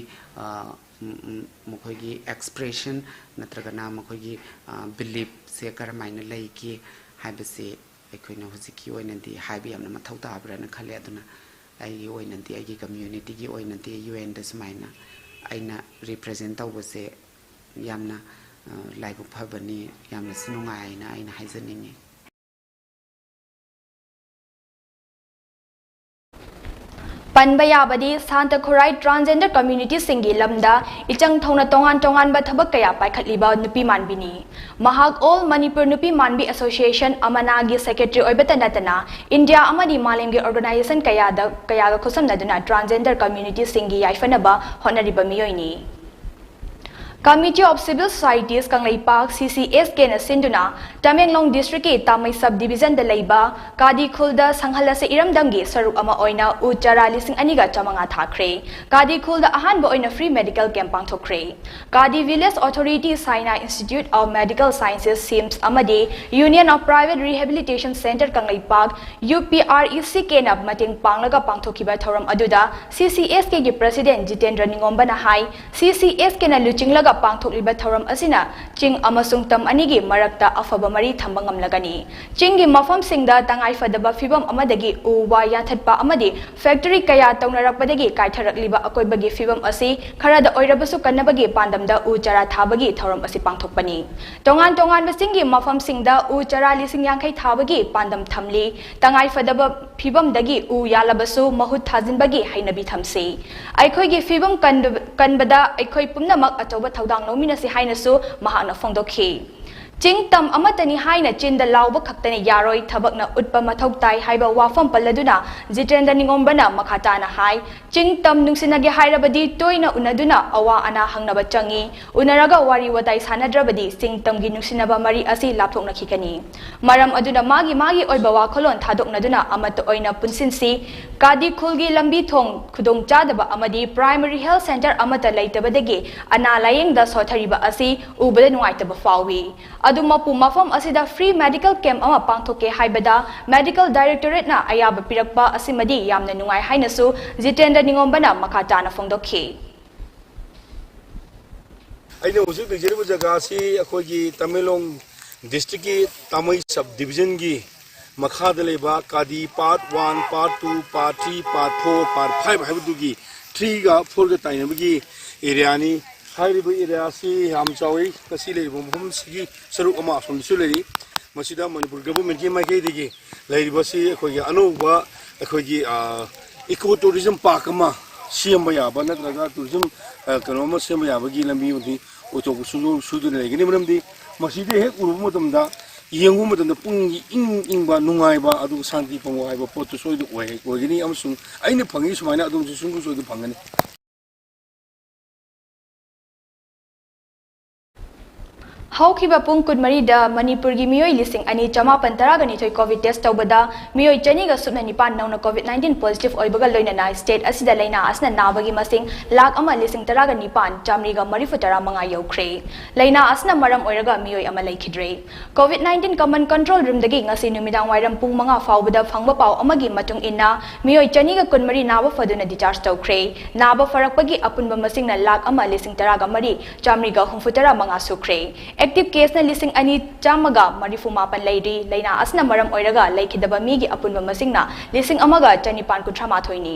ꯃꯈꯣꯏꯒꯤ ꯑꯦꯛꯁꯄ꯭ꯔꯦꯁꯟ ꯅꯠꯇ꯭ꯔꯒꯅ ꯃꯈꯣꯏꯒꯤ ꯕꯤꯂꯤꯞꯁꯦ ꯀꯔꯝꯍꯥꯏꯅ ꯂꯩꯒꯦ ꯍꯥꯏꯕꯁꯦ ꯑꯩꯈꯣꯏꯅ ꯍꯧꯖꯤꯛꯀꯤ ꯑꯣꯏꯅꯗꯤ ꯍꯥꯏꯕ ꯌꯥꯝꯅ ꯃꯊꯧ ꯇꯥꯕ꯭ꯔꯥꯅ ꯈꯜꯂꯦ꯫ ꯑꯗꯨꯅ ꯑꯩꯒꯤ ꯑꯣꯏꯅꯗꯤ, ꯑꯩꯒꯤ ꯀꯝꯃ꯭ꯌꯨꯅꯤꯇꯤꯒꯤ ꯑꯣꯏꯅꯗꯤ ꯌꯨ ꯑꯦꯟꯗ ꯁꯨꯃꯥꯏꯅ ꯑꯩꯅ ꯔꯤꯄ꯭ꯔꯖꯦꯟ ꯇꯧꯕꯁꯦ ꯌꯥꯝꯅ ꯂꯥꯏꯕꯛ ꯐꯕꯅꯤ, ꯌꯥꯝꯅꯁꯨ ꯅꯨꯡꯉꯥꯏꯅ ꯑꯩꯅ ꯍꯥꯏꯖꯅꯤꯡꯉꯤ꯫ ꯄꯟꯕ ꯌꯥꯕꯗꯤ ꯁꯥꯟꯇ ꯈꯨꯔꯥꯏ ꯇ꯭ꯔꯥꯟꯁꯖꯦꯟꯗꯔ ꯀꯝꯃ꯭ꯌꯨꯅꯤꯇꯤꯁꯤꯡꯒꯤ ꯂꯝꯗ ꯏꯆꯪ ꯊꯧꯅ ꯇꯣꯉꯥꯟ ꯇꯣꯉꯥꯟꯕ ꯊꯕꯛ ꯀꯌꯥ ꯄꯥꯏꯈꯠꯂꯤꯕ ꯅꯨꯄꯤ ꯃꯥꯟꯕꯤꯅꯤ꯫ ꯃꯍꯥꯛ ꯑꯣꯜ ꯃꯅꯤꯄꯨꯔ ꯅꯨꯄꯤ ꯃꯥꯟꯕꯤ ꯑꯦꯁꯣꯁꯤꯌꯦꯁꯟ ꯑꯃꯅꯥꯒꯤ ꯁꯦꯀ꯭ꯔꯦꯇꯔꯤ ꯑꯣꯏꯕꯇ ꯅꯠꯇꯅ ꯏꯟꯗꯤꯌꯥ ꯑꯃꯗꯤ ꯃꯥꯂꯦꯝꯒꯤ ꯑꯣꯔꯒꯅꯥꯏꯖꯦꯁꯟ ꯀꯌꯥꯗ ꯀꯌꯥꯒ ꯈꯨꯠꯁꯝꯅꯗꯨꯅ ꯇ꯭ꯔꯥꯟꯁꯖꯦꯟꯗꯔ ꯀꯝꯃ꯭ꯌꯨꯅꯤꯇꯤꯁꯤꯡꯒꯤ ꯌꯥꯏꯐꯅꯕ ꯍꯣꯠꯅꯔꯤꯕ ꯃꯤꯑꯣꯏꯅꯤ꯫ Committee of Civil Societies Kangleipak, ꯁꯤ ꯁꯤ ꯑꯦꯁ ꯀꯦꯅ ꯁꯤꯟꯗꯨꯅ ꯇꯃꯦꯡꯂꯣꯡ ꯗꯤꯁꯇ꯭ꯔꯤꯛꯀꯤ ꯇꯥꯃꯩ ꯁꯕ ꯗꯤꯕꯤꯖꯟꯗ ꯂꯩꯕ ꯀꯥꯗꯤ ꯈꯨꯜꯗ ꯁꯪꯍꯜ ꯑꯁꯤ ꯏꯔꯝꯗꯝꯒꯤ ꯁꯔꯨꯛ ꯑꯃ ꯑꯣꯏꯅ ꯎ ꯆꯥꯔꯥ ꯂꯤꯁꯤꯡ ꯑꯅꯤꯒ ꯆꯥꯃꯉꯥ ꯊꯥꯈ꯭ꯔꯦ꯫ ꯀꯥꯗꯤ ꯈꯨꯜꯗ ꯑꯍꯥꯟꯕ ꯑꯣꯏꯅ ꯐ꯭ꯔꯤ ꯃꯦꯗꯤꯀꯦꯜ ꯀꯦꯝꯞ ꯄꯥꯡꯊꯣꯛꯈ꯭ꯔꯦ꯫ Kadi village authority, Saina institute of medical sciences, SIMS ꯑꯃꯗꯤ union of private rehabilitation centre Kangleipak, U P R E C ꯀꯦꯅ ꯃꯇꯦꯡ ꯄꯥꯡꯂꯒ ꯄꯥꯡꯊꯣꯛꯈꯤꯕ ꯊꯧꯔꯝ ꯑꯗꯨꯗ ꯁꯤ ꯁꯤ ꯑꯦꯁ ꯀꯦꯒꯤ ꯄ꯭ꯔꯁꯤꯗꯦꯟ ꯖꯤꯇꯦꯟꯗ꯭ꯔ ꯅꯤꯉꯣꯝꯕꯅ ꯍꯥꯏ, ꯁꯤ ꯁꯤ ꯑꯦꯁ ꯀꯦꯅ ꯂꯨꯆꯤꯡꯂꯒ ꯄꯥꯡꯊꯣꯛꯂꯤꯕ ꯊꯧꯔꯝ ꯑꯁꯤꯅ ꯆꯤꯡ ꯑꯃꯁꯨꯡ ꯇꯝ ꯑꯅꯤꯒꯤ ꯃꯔꯛꯇ ꯑꯐꯕ ꯃꯔꯤ ꯊꯝꯕ ꯉꯝꯂꯒꯅꯤ꯫ ꯆꯤꯡꯒꯤ ꯃꯐꯝꯁꯤꯡꯗ ꯇꯉꯥꯏꯐꯗꯕ ꯐꯤꯚꯝ ꯑꯃꯗꯒꯤ ꯎ ꯋꯥ ꯌꯥꯟꯊꯠꯄ ꯑꯃꯗꯤ ꯐꯦꯛꯇꯔꯤ ꯀꯌꯥ ꯇꯧꯅꯔꯛꯄꯗꯒꯤ ꯀꯥꯏꯊꯔꯛꯂꯤꯕ ꯑꯀꯣꯏꯕꯒꯤ ꯐꯤꯚꯝ ꯑꯁꯤ ꯈꯔꯗ ꯑꯣꯏꯔꯕꯁꯨ ꯀꯟꯅꯕꯒꯤ ꯄꯥꯟꯗꯝꯗ ꯎ ꯆꯥꯔꯥ ꯊꯥꯕꯒꯤ ꯊꯧꯔꯝ ꯑꯁꯤ ꯄꯥꯡꯊꯣꯛꯄꯅꯤ꯫ ꯇꯣꯉꯥꯟ ꯇꯣꯉꯥꯟꯕ ꯆꯤꯡꯒꯤ ꯃꯐꯝꯁꯤꯡꯗ ꯎ ꯆꯥꯔꯥ ꯂꯤꯁꯤꯡ ꯌꯥꯡꯈꯩ ꯊꯥꯕꯒꯤ ꯄꯥꯟꯗꯝ ꯊꯝꯂꯤ꯫ ꯇꯉꯥꯏꯐꯗꯕ ꯐꯤꯚꯝꯗꯒꯤ ꯎ ꯌꯥꯜꯂꯕꯁꯨ ꯃꯍꯨꯠ ꯊꯥꯖꯤꯟꯕꯒꯤ ꯍꯩꯅꯕꯤ ꯊꯝꯁꯤ꯫ ꯑꯩꯈꯣꯏꯒꯤ ꯐꯤꯚꯝ ꯀꯟꯕ-, ꯀꯟꯕꯗ ꯑꯩꯈꯣꯏ ꯄꯨꯝꯅꯃꯛ ꯑꯆꯧꯕ ꯊꯧꯗꯥꯡ ꯂꯧꯃꯤꯟꯅꯁꯤ ꯍꯥꯏꯅꯁꯨ ꯃꯍꯥꯛꯅ ꯐꯣꯡꯗꯣꯛꯈꯤ꯫ ꯆꯤꯡ ꯇꯝ ꯑꯃꯠꯇꯅꯤ ꯍꯥꯏꯅ ꯆꯤꯟꯗ ꯂꯥꯎꯕ ꯈꯛꯇꯅ ꯌꯥꯔꯣꯏ, ꯊꯕꯛꯅ ꯎꯠꯄ ꯃꯊꯧ ꯇꯥꯏ ꯍꯥꯏꯕ ꯋꯥꯐꯝ ꯄꯜꯂꯗꯨꯅ ꯖꯤꯇꯦꯟꯗ꯭ꯔ ꯅꯤꯉꯣꯝꯕꯅ ꯃꯈꯥ ꯇꯥꯅ ꯍꯥꯏ, ꯆꯤꯡ ꯇꯝ ꯅꯨꯡꯁꯤꯅꯒꯦ ꯍꯥꯏꯔꯕꯗꯤ ꯇꯣꯏꯅ ꯎꯅꯗꯨꯅ ꯑꯋꯥ ꯑꯅꯥ ꯍꯪꯅꯕ ꯆꯪꯏ꯫ ꯎꯅꯔꯒ ꯋꯥꯔꯤ ꯋꯥꯇꯥꯏ ꯁꯥꯟꯅꯗ꯭ꯔꯕꯗꯤ ꯆꯤꯡ ꯇꯝꯒꯤ ꯅꯨꯡꯁꯤꯅꯕ ꯃꯔꯤ ꯑꯁꯤ ꯂꯥꯞꯊꯣꯛꯅꯈꯤꯒꯅꯤ꯫ ꯃꯔꯝ ꯑꯗꯨꯅ ꯃꯥꯒꯤ ꯃꯥꯒꯤ ꯑꯣꯏꯕ ꯋꯥꯈꯜꯂꯣꯟ ꯊꯥꯗꯣꯛꯅꯗꯨꯅ ꯑꯃꯠꯇ ꯑꯣꯏꯅ ꯄꯨꯟꯁꯤꯟꯁꯤ꯫ ꯀꯥꯗꯤ ꯈꯨꯜꯒꯤ ꯂꯝꯕꯤ ꯊꯣꯡ ꯈꯨꯗꯣꯡꯆꯥꯗꯕ ꯑꯃꯗꯤ primary health centre ꯑꯃꯠꯇ ꯂꯩꯇꯕꯗꯒꯤ ꯑꯅꯥ ꯂꯥꯌꯦꯡꯗ ꯁꯣꯠꯊꯔꯤꯕ ꯑꯁꯤ ꯎꯕꯗ ꯅꯨꯡꯉꯥꯏꯇꯕ ꯐꯥꯎꯏ꯫ ꯑꯗꯨꯃꯛꯄꯨ ꯃꯐꯝ ꯑꯁꯤꯗ free medical camp ꯑꯃ ꯄꯥꯡꯊꯣꯛꯀꯦ ꯍꯥꯏꯕꯗ medical directorateꯅ ꯑꯌꯥꯕ ꯄꯤꯔꯛꯄ ꯑꯁꯤꯃꯗꯤ ꯌꯥꯝꯅ ꯅꯨꯡꯉꯥꯏ ꯍꯥꯏꯅꯁꯨ ꯖꯤꯇꯦꯟꯗ꯭ꯔ ꯅꯤꯉꯣꯝꯕꯅ ꯃꯈꯥ ꯇꯥꯅ ꯐꯣꯡꯗꯣꯛꯈꯤ꯫ ꯑꯩꯅ ꯍꯧꯖꯤꯛ ꯂꯩꯖꯔꯤꯕ ꯖꯒꯥ ꯑꯁꯤ ꯑꯩꯈꯣꯏꯒꯤ ꯇꯃꯦꯡꯂꯣꯡ districtꯀꯤ ꯇꯥꯃꯩ sub divisionꯒꯤ ꯃꯈꯥꯗ ꯂꯩꯕ ꯀꯥꯗꯤ part one, part two, part three, part four, part five ꯍꯥꯏꯕꯗꯨꯒꯤ threeꯒ fourꯒ ꯇꯥꯏꯅꯕꯒꯤ areaꯅꯤ꯫ ꯍꯥꯏꯔꯤꯕ areaꯁꯤ ꯌꯥꯝ ꯆꯥꯎꯏ꯫ ꯉꯁꯤ ꯂꯩꯔꯤꯕ ꯃꯐꯝꯁꯤꯒꯤ ꯁꯔꯨꯛ ꯑꯃ ꯑꯁꯣꯝꯗꯁꯨ ꯂꯩꯔꯤ꯫ ꯃꯁꯤꯗ ꯃꯅꯤꯄꯨꯔ governmentꯀꯤ ꯃꯥꯏꯀꯩꯗꯒꯤ ꯂꯩꯔꯤꯕꯁꯤ ꯑꯩꯈꯣꯏꯒꯤ ꯑꯅꯧꯕ ꯑꯩꯈꯣꯏꯒꯤ, ꯑ, eco tourism park ꯑꯃ ꯁꯦꯝꯕ ꯌꯥꯕ ꯅꯠꯇ꯭ꯔꯒ tourism, ꯑ, ꯀꯩꯅꯣ ꯑꯃ ꯁꯦꯝꯕ ꯌꯥꯕꯒꯤ ꯂꯝꯕꯤ ꯑꯃꯗꯤ ꯑꯣꯏꯊꯣꯛꯄ ꯁꯨꯡꯁꯣꯏ ꯁꯣꯏꯗꯅ ꯂꯩꯒꯅꯤ꯫ ꯃꯔꯝꯗꯤ ꯃꯁꯤꯗ ꯍꯦꯛ ꯎꯔꯨꯕ ꯃꯇꯝꯗ, ꯌꯦꯡꯉꯨꯕ ꯃꯇꯝꯗ ꯄꯨꯛꯅꯤꯡꯒꯤ ꯏꯪ ꯏꯪꯕ, ꯅꯨꯡꯉꯥꯏꯕ, ꯑꯗꯨꯒ ꯁꯥꯟꯇꯤ ꯐꯪꯕ ꯍꯥꯏꯕ ꯄꯣꯠꯇꯨ ꯁꯣꯏꯗꯅ ꯑꯣꯏ-, ꯑꯣꯏꯒꯅꯤ꯫ ꯑꯃꯁꯨꯡ ꯑꯩꯅ ꯐꯪꯉꯤ ꯁꯨꯃꯥꯏꯅ ꯑꯗꯣꯝꯁꯨ ꯁꯨꯡꯁꯣꯏ ꯁꯣꯏꯗꯅ ꯐꯪꯒꯅꯤ꯫ ꯍꯧꯈꯤꯕ ꯄꯨꯡ ꯀꯨꯟꯃꯔꯤꯗ ꯃꯅꯤꯄꯨꯔꯒꯤ ꯃꯤꯑꯣꯏ ꯂꯤꯁꯤꯡ ꯑꯅꯤ ꯆꯃꯥꯄꯟ ꯇꯔꯥꯒ ꯅꯤꯊꯣꯏ COVID test ꯇꯧꯕꯗ ꯃꯤꯑꯣꯏ ꯆꯅꯤꯒ ꯁꯨꯞꯅ ꯅꯤꯄꯥꯟ ꯅꯧꯅ COVID nineteen positive ꯑꯣꯏꯕꯒ ꯂꯣꯏꯅꯅ state ꯑꯁꯤꯗ ꯂꯩꯅꯥ ꯑꯁꯤꯅ ꯅꯥꯕꯒꯤ ꯃꯁꯤꯡ ꯂꯥꯈ ꯑꯃ ꯂꯤꯁꯤꯡ ꯇꯔꯥꯒ ꯅꯤꯄꯥꯟ ꯆꯥꯃꯔꯤꯒ ꯃꯔꯤꯐꯨ ꯇꯔꯥ ꯃꯉꯥ ꯌꯧꯈ꯭ꯔꯦ꯫ ꯂꯩꯅꯥ ꯑꯁꯤꯅ ꯃꯔꯝ ꯑꯣꯏꯔꯒ ꯃꯤꯑꯣꯏ ꯑꯃ ꯂꯩꯈꯤꯗ꯭ꯔꯦ꯫ COVID nineteen command control roomꯗꯒꯤ ꯉꯁꯤ ꯅꯨꯃꯤꯗꯥꯡ ꯋꯥꯏꯔꯝ ꯄꯨꯡ ꯃꯉꯥ ꯐꯥꯎꯕꯗ ꯐꯪꯕ ꯄꯥꯎ ꯑꯃꯒꯤ ꯃꯇꯨꯡ ꯏꯟꯅ, ꯃꯤꯑꯣꯏ ꯆꯅꯤꯒ ꯀꯨꯟꯃꯔꯤ ꯅꯥꯕ ꯐꯗꯨꯅ discharge ꯇꯧꯈ꯭ꯔꯦ꯫ ꯅꯥꯕ ꯐꯔꯛꯄꯒꯤ ꯑꯄꯨꯟꯕ ꯃꯁꯤꯡꯅ ꯂꯥꯈ ꯑꯃ ꯂꯤꯁꯤꯡ ꯇꯔꯥꯒ ꯃꯔꯤ ꯆꯥꯃꯔꯤꯒ ꯍꯨꯝꯐꯨ ꯇꯔꯥ ꯃꯉꯥ ꯁꯨꯈ꯭ꯔꯦ꯫ Active caseꯅ ꯂꯤꯁꯤꯡ ꯑꯅꯤ ꯆꯥꯝꯃꯒ ꯃꯔꯤꯐꯨ ꯃꯥꯄꯟ ꯂꯩꯔꯤ꯫ ꯂꯩꯅꯥ ꯑꯁꯤꯅ ꯃꯔꯝ ꯑꯣꯏꯔꯒ ꯂꯩꯈꯤꯗꯕ ꯃꯤꯒꯤ ꯑꯄꯨꯟꯕ ꯃꯁꯤꯡꯅ ꯂꯤꯁꯤꯡ ꯑꯃꯒ ꯆꯅꯤꯄꯥꯟ ꯀꯨꯟꯊ꯭ꯔꯥ ꯃꯥꯊꯣꯏꯅꯤ꯫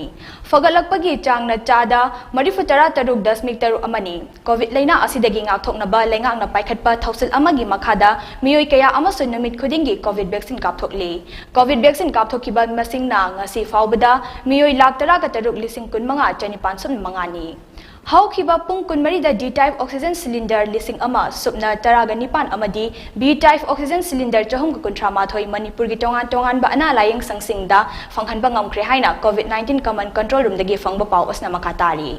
ꯐꯒꯠꯂꯛꯄꯒꯤ ꯆꯥꯡꯅ ꯆꯥꯗ ꯃꯔꯤꯐꯨ ꯇꯔꯥ ꯇꯔꯨꯛ ꯗꯁꯃꯤꯛ ꯇꯔꯨꯛ ꯑꯃꯅꯤ꯫ COVID ꯂꯩꯅꯥ ꯑꯁꯤꯗꯒꯤ ꯉꯥꯛꯊꯣꯛꯅꯕ ꯂꯩꯉꯥꯛꯅ ꯄꯥꯏꯈꯠꯄ ꯊꯧꯁꯤꯜ ꯑꯃꯒꯤ ꯃꯈꯥꯗ ꯃꯤꯑꯣꯏ ꯀꯌꯥ ꯑꯃꯁꯨ ꯅꯨꯃꯤꯠ ꯈꯨꯗꯤꯡꯒꯤ COVID vaccine ꯀꯥꯞꯊꯣꯛꯂꯤ꯫ COVID vaccine ꯀꯥꯞꯊꯣꯛꯈꯤꯕ ꯃꯁꯤꯡꯅ ꯉꯁꯤ ꯐꯥꯎꯕꯗ ꯃꯤꯑꯣꯏ ꯂꯥꯈ ꯇꯔꯥꯒ ꯇꯔꯨꯛ ꯂꯤꯁꯤꯡ ꯀꯨꯟꯃꯉꯥ ꯆꯅꯤꯄꯥꯟ ꯁꯨꯞꯅ ꯃꯉꯥꯅꯤ꯫ ꯍꯧꯈꯤꯕ ꯄꯨꯡ ꯀꯨꯟꯃꯔꯤꯗ D type oxygen cylinder ꯂꯤꯁꯤꯡ ꯑꯃ ꯁꯨꯞꯅ ꯇꯔꯥꯒ ꯅꯤꯄꯥꯟ ꯑꯃꯗꯤ B type oxygen cylinder ꯆꯍꯨꯝꯒ ꯀꯨꯟꯊ꯭ꯔꯥ ꯃꯥꯊꯣꯏ ꯃꯅꯤꯄꯨꯔꯒꯤ ꯇꯣꯉꯥꯟ ꯇꯣꯉꯥꯟꯕ ꯑꯅꯥ ꯂꯥꯌꯦꯡ ꯁꯪꯁꯤꯡꯗ ꯐꯪꯍꯟꯕ ꯉꯝꯈ꯭ꯔꯦ ꯍꯥꯏꯅ COVID nineteen command control roomꯗꯒꯤ ꯐꯪꯕ ꯄꯥꯎ ꯑꯁꯤꯅ ꯃꯈꯥ ꯇꯥꯔꯤ꯫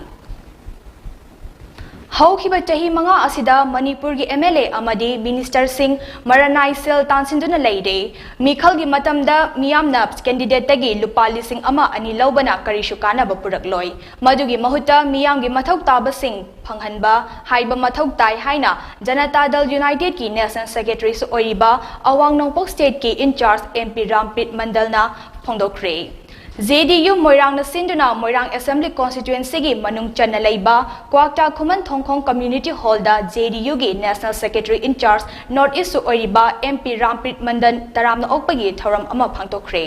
ꯍꯧꯈꯤꯕ ꯆꯍꯤ ꯃꯉꯥ ꯑꯁꯤꯗ ꯃꯅꯤꯄꯨꯔꯒꯤ MLA ꯑꯃꯗꯤ ministerꯁꯤꯡ ꯃꯔꯅꯥꯏ ꯁꯦꯜ ꯇꯥꯟꯁꯤꯟꯗꯨꯅ ꯂꯩꯔꯦ꯫ ꯃꯤꯈꯜꯒꯤ ꯃꯇꯝꯗ ꯃꯤꯌꯥꯝꯅ candidateꯇꯒꯤ ꯂꯨꯄꯥ ꯂꯤꯁꯤꯡ ꯑꯃ ꯑꯅꯤ ꯂꯧꯕꯅ ꯀꯔꯤꯁꯨ ꯀꯥꯟꯅꯕ ꯄꯨꯔꯛꯂꯣꯏ꯫ ꯃꯗꯨꯒꯤ ꯃꯍꯨꯠꯇ ꯃꯤꯌꯥꯝꯒꯤ ꯃꯊꯧ ꯇꯥꯕꯁꯤꯡ ꯐꯪꯍꯟꯕ ꯍꯥꯏꯕ ꯃꯊꯧ ꯇꯥꯏ ꯍꯥꯏꯅ ꯖꯅꯇꯥ ꯗꯜ Unitedꯀꯤ national secretaryꯁꯨ ꯑꯣꯏꯔꯤꯕ ꯑꯋꯥꯡ ꯅꯣꯡꯄꯣꯛ stateꯀꯤ in charge MP ꯔꯥꯝꯄ꯭ꯔꯤꯠ ꯃꯟꯗꯜꯅ ꯐꯣꯡꯗꯣꯛꯈ꯭ꯔꯦ꯫ JDU ꯃꯣꯏꯔꯥꯡꯅ ꯁꯤꯟꯗꯨꯅ ꯃꯣꯏꯔꯥꯡ assembly constituencyꯒꯤ ꯃꯅꯨꯡ ꯆꯟꯅ ꯂꯩꯕ ꯀ꯭ꯋꯥꯛꯇꯥ ꯈꯨꯃꯟ ꯊꯣꯡꯈꯣꯡ community hallꯗ JDUꯒꯤ national secretary in charge North Eastꯁꯨ ꯑꯣꯏꯔꯤꯕ MP ꯔꯥꯝꯄ꯭ꯔꯤꯠ ꯃꯟꯗꯟ ꯇꯔꯥꯝꯅ ꯑꯣꯛꯄꯒꯤ ꯊꯧꯔꯝ ꯑꯃ ꯄꯥꯡꯊꯣꯛꯈ꯭ꯔꯦ꯫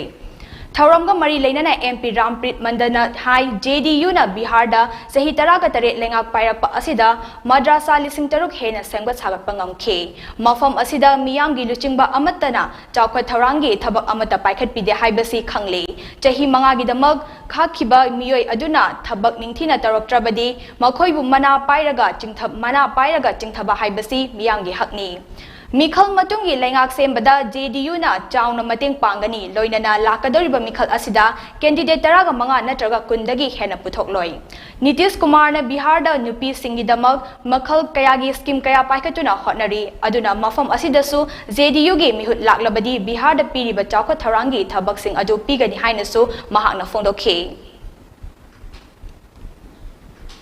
ꯊꯧꯔꯝꯒ ꯃꯔꯤ ꯂꯩꯅꯅ MP ꯔꯥꯝꯄ꯭ꯔꯤꯠ ꯃꯟꯗꯟꯅ ꯍꯥꯏ, JDUꯅ ꯕꯤꯍꯥꯔꯗ ꯆꯍꯤ ꯇꯔꯥꯒ ꯇꯔꯦꯠ ꯂꯩꯉꯥꯛ ꯄꯥꯏꯔꯛꯄ ꯑꯁꯤꯗ ꯃꯗ꯭ꯔꯥꯁꯥ ꯂꯤꯁꯤꯡ ꯇꯔꯨꯛ ꯍꯦꯟꯅ ꯁꯦꯝꯒꯠ ꯁꯥꯒꯠꯄ ꯉꯝꯈꯤ꯫ ꯃꯐꯝ ꯑꯁꯤꯗ ꯃꯤꯌꯥꯝꯒꯤ ꯂꯨꯆꯤꯡꯕ ꯑꯃꯠꯇꯅ ꯆꯥꯎꯈꯠ ꯊꯧꯔꯥꯡꯒꯤ ꯊꯕꯛ ꯑꯃꯠꯇ ꯄꯥꯏꯈꯠꯄꯤꯗꯦ ꯍꯥꯏꯕꯁꯤ ꯈꯪꯂꯦ꯫ ꯆꯍꯤ ꯃꯉꯥꯒꯤꯗꯃꯛ ꯈꯥꯛꯈꯤꯕ ꯃꯤꯑꯣꯏ ꯑꯗꯨꯅ ꯊꯕꯛ ꯅꯤꯡꯊꯤꯅ ꯇꯧꯔꯛꯇ꯭ꯔꯕꯗꯤ ꯃꯈꯣꯏꯕꯨ ꯃꯅꯥ ꯄꯥꯏꯔꯒ ꯆꯤꯡꯊ-, ꯃꯅꯥ ꯄꯥꯏꯔꯒ ꯆꯤꯡꯊꯕ ꯍꯥꯏꯕꯁꯤ ꯃꯤꯌꯥꯝꯒꯤ ꯍꯛꯅꯤ꯫ ꯃꯤꯈꯜ ꯃꯇꯨꯡꯒꯤ ꯂꯩꯉꯥꯛ ꯁꯦꯝꯕꯗ JDUꯅ ꯆꯥꯎꯅ ꯃꯇꯦꯡ ꯄꯥꯡꯒꯅꯤ, ꯂꯣꯏꯅꯅ ꯂꯥꯛꯀꯗꯧꯔꯤꯕ ꯃꯤꯈꯜ ꯑꯁꯤꯗ candidate ꯇꯔꯥꯒ ꯃꯉꯥ ꯅꯠꯇ꯭ꯔꯒ ꯀꯨꯟꯗꯒꯤ ꯍꯦꯟꯅ ꯄꯨꯊꯣꯛꯂꯣꯏ꯫ ꯅꯤꯇꯤꯁ ꯀꯨꯃꯥꯔꯅ ꯕꯤꯍꯥꯔꯗ ꯅꯨꯄꯤꯁꯤꯡꯒꯤꯗꯃꯛ ꯃꯈꯜ ꯀꯌꯥꯒꯤ scheme ꯀꯌꯥ ꯄꯥꯏꯈꯠꯇꯨꯅ ꯍꯣꯠꯅꯔꯤ, ꯑꯗꯨꯅ ꯃꯐꯝ ꯑꯁꯤꯗꯁꯨ JDUꯒꯤ ꯃꯤꯍꯨꯠ ꯂꯥꯛꯂꯕꯗꯤ ꯕꯤꯍꯥꯔꯗ ꯄꯤꯔꯤꯕ ꯆꯥꯎꯈꯠ ꯊꯧꯔꯥꯡꯒꯤ ꯊꯕꯛꯁꯤꯡ ꯑꯗꯨ ꯄꯤꯒꯅꯤ ꯍꯥꯏꯅꯁꯨ ꯃꯍꯥꯛꯅ ꯐꯣꯡꯗꯣꯛꯈꯤ꯫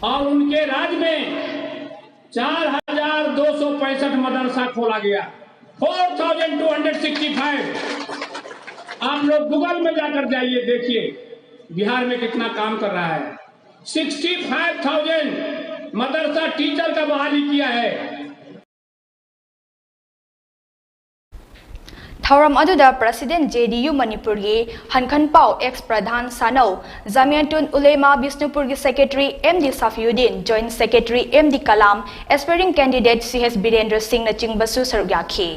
और उनके राज में चार हजार दो सौ पैंसठ मदरसा खोला गया, four thousand two hundred sixty five। आप लोग Google में जाकर जाइए, देखिए बिहार में कितना काम कर रहा है। सिक्सटी फाइव थाउजेंड मदरसा टीचर का बहाली किया है। ꯊꯧꯔꯝ ꯑꯗꯨꯗ President JDU ꯃꯅꯤꯄꯨꯔꯒꯤ ꯍꯟꯈꯟꯄꯥꯎ ex ꯄ꯭ꯔꯙꯥꯟ ꯁꯥꯅꯧ, ꯖꯃꯤꯌꯥꯇꯨꯟ ꯎꯂꯦꯃꯥ ꯕꯤꯁꯅꯨꯄꯨꯔꯒꯤ secretary M D ꯁꯥꯐꯤꯎꯗꯤꯟ, joint secretary M D Kalam, aspiring candidate C H Birendra ꯁꯤꯡꯅꯆꯤꯡꯕꯁꯨ ꯁꯔꯨꯛ ꯌꯥꯈꯤ꯫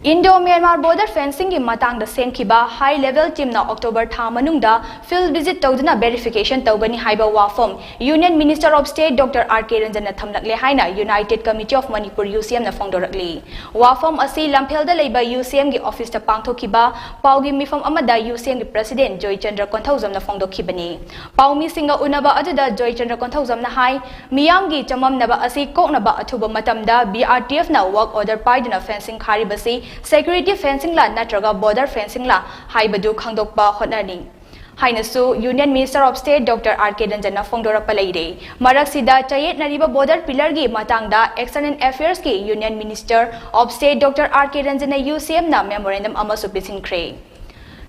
Indo-Myanmar border fencingꯒꯤ ꯃꯇꯥꯡꯗ ꯁꯦꯝꯈꯤꯕ high level teamꯅ October ꯊꯥ ꯃꯅꯨꯡꯗ field visit ꯇꯧꯗꯨꯅ verification ꯇꯧꯒꯅꯤ ꯍꯥꯏꯕ ꯋꯥꯐꯝ Union Minister of State Doctor R K Ranjanꯅ ꯊꯝꯂꯛꯂꯦ ꯍꯥꯏꯅ United Committee of Manipur, UCMꯅ ꯐꯣꯡꯗꯣꯔꯛꯂꯤ꯫ ꯋꯥꯐꯝ ꯑꯁꯤ ꯂꯝꯐꯦꯜꯗ ꯂꯩꯕ UCMꯒꯤ officeꯇ ꯄꯥꯡꯊꯣꯛꯈꯤꯕ ꯄꯥꯎꯒꯤ ꯃꯤꯐꯝ ꯑꯃꯗ UCMꯒꯤ President ꯖꯣꯏꯆꯟꯗ꯭ꯔ ꯀꯣꯟꯊꯧꯖꯝꯅ ꯐꯣꯡꯗꯣꯛꯈꯤꯕꯅꯤ꯫ ꯄꯥꯎꯃꯤꯁꯤꯡꯒ ꯎꯅꯕ ꯑꯗꯨꯗ ꯖꯣꯏꯆꯟꯗ꯭ꯔ ꯀꯣꯟꯊꯧꯖꯝꯅ ꯍꯥꯏ, ꯃꯤꯌꯥꯝꯒꯤ ꯆꯃꯝꯅꯕ ꯑꯁꯤ ꯀꯣꯛꯅꯕ ꯑꯊꯨꯕ ꯃꯇꯝꯗ BRTFꯅ work order ꯄꯥꯏꯗꯨꯅ fencing ꯈꯥꯔꯤꯕꯁꯤ security fencingꯂ ꯅꯠꯇ꯭ꯔꯒ border fencingꯂ ꯍꯥꯏꯕꯗꯨ ꯈꯪꯗꯣꯛꯄ ꯍꯣꯠꯅꯅꯤ ꯍꯥꯏꯅꯁꯨ Union Minister of State Doctor R K Ranjanꯅ ꯐꯣꯡꯗꯣꯔꯛꯄ ꯂꯩꯔꯦ꯫ ꯃꯔꯛꯁꯤꯗ ꯆꯌꯦꯠꯅꯔꯤꯕ border pillarꯒꯤ ꯃꯇꯥꯡꯗ External Affairsꯀꯤ Union Minister of State Doctor R K Ranjanꯅ UCMꯅ memorandum ꯑꯃꯁꯨ ꯄꯤꯁꯤꯟꯈ꯭ꯔꯦ꯫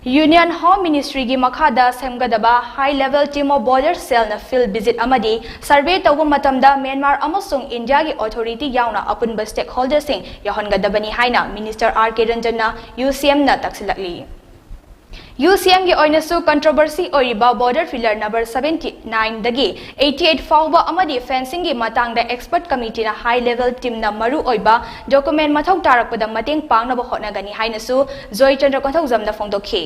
Union Home Ministryꯒꯤ ꯃꯈꯥꯗ ꯁꯦꯝꯒꯗꯕ high level team of border cellꯅ field visit ꯑꯃꯗꯤ survey ꯇꯧꯕ ꯃꯇꯝꯗ ꯃ꯭ꯌꯥꯟꯃꯥꯔ ꯑꯃꯁꯨꯡ ꯏꯟꯗꯤꯌꯥꯒꯤ authority ꯌꯥꯎꯅ ꯑꯄꯨꯟꯕ stakeholderꯁꯤꯡ ꯌꯥꯎꯍꯟꯒꯗꯕꯅꯤ ꯍꯥꯏꯅ Minister R K Ranjanꯅ UCMꯅ ꯇꯛꯁꯤꯜꯂꯛꯂꯤ꯫ UCMꯒꯤ ꯑꯣꯏꯅꯁꯨ controversy ꯑꯣꯏꯔꯤꯕ border pillar number seventy nineꯗꯒꯤ eighty eight ꯐꯥꯎꯕ ꯑꯃꯗꯤ fencingꯒꯤ ꯃꯇꯥꯡꯗ expert committeeꯅ high level teamꯅ ꯃꯔꯨ ꯑꯣꯏꯕ document ꯃꯊꯧ ꯇꯥꯔꯛꯄꯗ ꯃꯇꯦꯡ ꯄꯥꯡꯅꯕ ꯍꯣꯠꯅꯒꯅꯤ ꯍꯥꯏꯅꯁꯨ ꯖꯣꯏꯆꯟꯗ꯭ꯔ ꯀꯣꯟꯊꯧꯖꯝꯅ ꯐꯣꯡꯗꯣꯛꯈꯤ꯫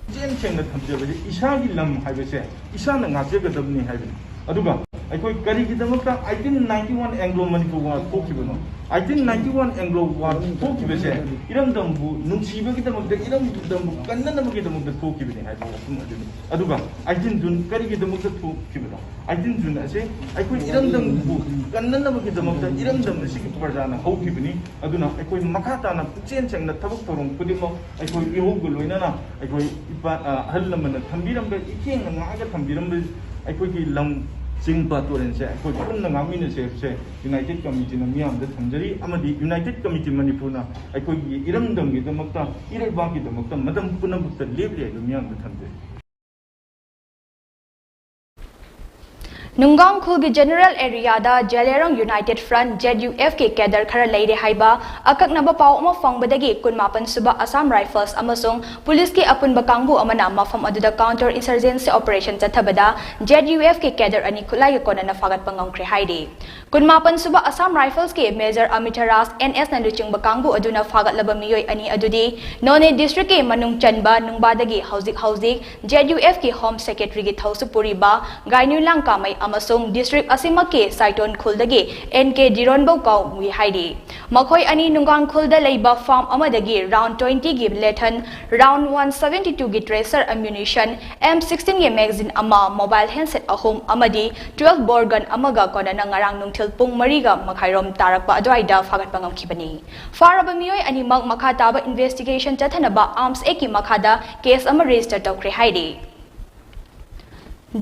ꯄꯨꯛꯆꯦꯜ ꯁꯦꯡꯅ ꯊꯝꯖꯕꯗꯤ ꯏꯁꯥꯒꯤ ꯂꯝ ꯍꯥꯏꯕꯁꯦ ꯏꯁꯥꯅ ꯉꯥꯛꯆꯒꯗꯕꯅꯤ ꯍꯥꯏꯕꯅꯤ꯫ ꯑꯗꯨꯒ ꯑꯩꯈꯣꯏ ꯀꯔꯤꯒꯤꯗꯃꯛꯇ eighteen ninety one Anglo Manipur War ꯊꯣꯛꯈꯤꯕꯅꯣ? eighteen ninety one Anglo War ꯊꯣꯛꯈꯤꯕꯁꯦ ꯏꯔꯝꯗꯝꯕꯨ ꯅꯨꯡꯁꯤꯕꯒꯤꯗꯃꯛꯇ, ꯏꯔꯝꯗꯝꯕꯨ ꯀꯟꯅꯅꯕꯒꯤꯗꯃꯛꯇ ꯊꯣꯛꯈꯤꯕꯅꯤ ꯍꯥꯏꯕ ꯋꯥꯐꯝ ꯑꯗꯨꯅꯤ꯫ ꯑꯗꯨꯒ eighteen June ꯀꯔꯤꯒꯤꯗꯃꯛꯇ ꯊꯣꯛꯈꯤꯕꯅꯣ? eighteen June ꯑꯁꯦ ꯑꯩꯈꯣꯏ ꯏꯔꯝꯗꯝꯕꯨ ꯀꯟꯅꯅꯕꯒꯤꯗꯃꯛꯇ ꯏꯔꯝꯗꯝ ꯑꯁꯤꯒꯤ ꯄ꯭ꯔꯖꯥꯅ ꯍꯧꯈꯤꯕꯅꯤ꯫ ꯑꯗꯨꯅ ꯑꯩꯈꯣꯏ ꯃꯈꯥ ꯇꯥꯅ ꯄꯨꯛꯆꯦꯜ ꯁꯦꯡꯅ ꯊꯕꯛ ꯊꯧꯔꯝ ꯈꯨꯗꯤꯡꯃꯛ ꯑꯩꯈꯣꯏ ꯏꯍꯧꯒ ꯂꯣꯏꯅꯅ ꯑꯩꯈꯣꯏ ꯏꯄꯥ, ꯑ, ꯑꯍꯜ ꯂꯃꯟꯅ ꯊꯝꯕꯤꯔꯝꯕ, ꯏꯊꯦꯡꯅ ꯉꯥꯛꯑꯒ ꯊꯝꯕꯤꯔꯝꯕ ꯑꯩꯈꯣꯏꯒꯤ ꯂꯝ, ꯆꯤꯡ, ꯄꯥꯠ, ꯇꯨꯔꯦꯜꯁꯦ ꯑꯩꯈꯣꯏ ꯄꯨꯟꯅ ꯉꯥꯛꯃꯤꯟꯅꯁꯦ ꯍꯥꯏꯕꯁꯦ United Committeeꯅ ꯃꯤꯌꯥꯝꯗ ꯊꯝꯖꯔꯤ꯫ ꯑꯃꯗꯤ United Committee ꯃꯅꯤꯄꯨꯔꯅ ꯑꯩꯈꯣꯏꯒꯤ ꯏꯔꯝꯗꯝꯒꯤꯗꯃꯛꯇ, ꯏꯔꯩꯕꯥꯛꯀꯤꯗꯃꯛꯇ ꯃꯇꯝ ꯄꯨꯝꯅꯃꯛꯇ ꯂꯦꯞꯂꯤ ꯍꯥꯏꯕ ꯃꯤꯌꯥꯝꯗ ꯊꯝꯖꯔꯤ꯫ ꯅꯨꯡꯒꯥꯡ ꯈꯨꯜꯒꯤ ꯖꯦꯅꯔꯦꯜ ꯑꯦꯔꯤꯌꯥꯗ ꯖꯦꯂꯦꯔꯣꯡ united front, J U F ꯀꯤ ꯀꯦꯗꯔ ꯈꯔ ꯂꯩꯔꯦ ꯍꯥꯏꯕ ꯑꯀꯛꯅꯕ ꯄꯥꯎ ꯑꯃ ꯐꯪꯕꯗꯒꯤ ꯀꯨꯟꯃꯥꯄꯟ ꯁꯨꯕ ꯑꯁꯥꯝ ꯔꯥꯏꯐꯜꯁ ꯑꯃꯁꯨꯡ ꯄꯨꯂꯤꯁꯀꯤ ꯑꯄꯨꯟꯕ ꯀꯥꯡꯕꯨ ꯑꯃꯅ ꯃꯐꯝ ꯑꯗꯨꯗ ꯀꯥꯎꯟꯇꯔ ꯏꯟꯁꯔꯖꯦꯟꯁꯤ ꯑꯣꯄꯔꯦꯁꯟ ꯆꯠꯊꯕꯗ ꯖꯦ ꯌꯨ ꯑꯦꯐ ꯀꯤ ꯀꯦꯗꯔ ꯑꯅꯤ ꯈꯨꯠꯂꯥꯏꯒ ꯀꯣꯟꯅꯅ ꯐꯥꯒꯠꯄ ꯉꯝꯈ꯭ꯔꯦ ꯍꯥꯏꯔꯤ꯫ ꯀꯨꯟꯃꯥꯄꯟ ꯁꯨꯕ ꯑꯁꯥꯝ ꯔꯥꯏꯐꯜꯁꯀꯤ ꯃꯦꯖꯔ ꯑꯃꯤꯇꯥ ꯔꯥꯖ ꯑꯦꯟ ꯑꯦꯁꯅ ꯂꯨꯆꯤꯡꯕ ꯀꯥꯡꯕꯨ ꯑꯗꯨꯅ ꯐꯥꯒꯠꯂꯕ ꯃꯤꯑꯣꯏ ꯑꯅꯤ ꯑꯗꯨꯗꯤ ꯅꯣꯅꯦ ꯗꯤꯁꯇ꯭ꯔꯤꯛꯀꯤ ꯃꯅꯨꯡ ꯆꯟꯕ ꯅꯨꯡꯕꯥꯗꯒꯤ ꯍꯧꯖꯤꯛ ꯍꯧꯖꯤꯛ ꯖꯦ ꯌꯨ ꯑꯦꯐ ꯀꯤ ꯍꯣꯝ ꯁꯦꯀ꯭ꯔꯦꯇꯔꯤꯒꯤ ꯊꯧꯁꯨ ꯄꯨꯔꯤꯕ ꯒꯥꯏꯅꯨꯂꯥꯡ ꯀꯥꯃꯩ ꯑꯃꯁꯨꯡ ꯗꯤꯁꯇ꯭ꯔꯤꯛ ꯑꯁꯤꯃꯛꯀꯤ ꯁꯥꯏꯇꯣꯟ ꯈꯨꯜꯗꯒꯤ ꯑꯦꯟ ꯀꯦ ꯗꯤꯔꯣꯟꯕꯧ ꯀꯧꯏ ꯍꯥꯏꯔꯤ꯫ ꯃꯈꯣꯏ ꯑꯅꯤ ꯅꯨꯡꯒꯥꯡ ꯈꯨꯜꯗ ꯂꯩꯕ ꯐꯥꯔꯝ ꯑꯃꯗꯒꯤ ꯔꯥꯎꯟ ꯇ꯭ꯋꯦꯟꯇꯤꯒꯤ ꯂꯦꯊꯟ, ꯔꯥꯎꯟ ꯋꯥꯟ ꯁꯕꯦꯟꯇꯤ ꯇꯨꯒꯤ ꯇ꯭ꯔꯦꯁꯔ ꯑꯦꯃ꯭ꯌꯨꯅꯤꯁꯟ, ꯑꯦꯝ ꯁꯤꯛꯁꯇꯤꯟꯒꯤ ꯃꯦꯒꯥꯖꯤꯟ ꯑꯃ, ꯃꯣꯕꯥꯏꯜ ꯍꯦꯟꯁꯦꯠ ꯑꯍꯨꯝ ꯑꯃꯗꯤ ꯇ꯭ꯋꯦꯜꯐ ꯕꯣꯔ ꯒꯟ ꯑꯃꯒ ꯀꯣꯟꯅꯅ ꯉꯔꯥꯡ ꯅꯨꯡꯊꯤꯜ ꯄꯨꯡ ꯃꯔꯤꯒ ꯃꯈꯥꯏꯔꯣꯝ ꯇꯥꯔꯛꯄ ꯑꯗꯨꯋꯥꯏꯗ ꯐꯥꯒꯠꯄ ꯉꯝꯈꯤꯕꯅꯤ꯫ ꯐꯥꯔꯕ ꯃꯤꯑꯣꯏ ꯑꯅꯤꯃꯛ ꯃꯈꯥ ꯇꯥꯕ ꯏꯟꯚꯦꯁꯇꯤꯒꯦꯁꯟ ꯆꯠꯊꯅꯕ ꯑꯥꯔꯝꯁ ꯑꯦꯛꯀꯤ ꯃꯈꯥꯗ ꯀꯦꯁ ꯑꯃ ꯔꯦꯖꯤꯁꯇꯔ ꯇꯧꯈ꯭ꯔꯦ ꯍꯥꯏꯔꯤ꯫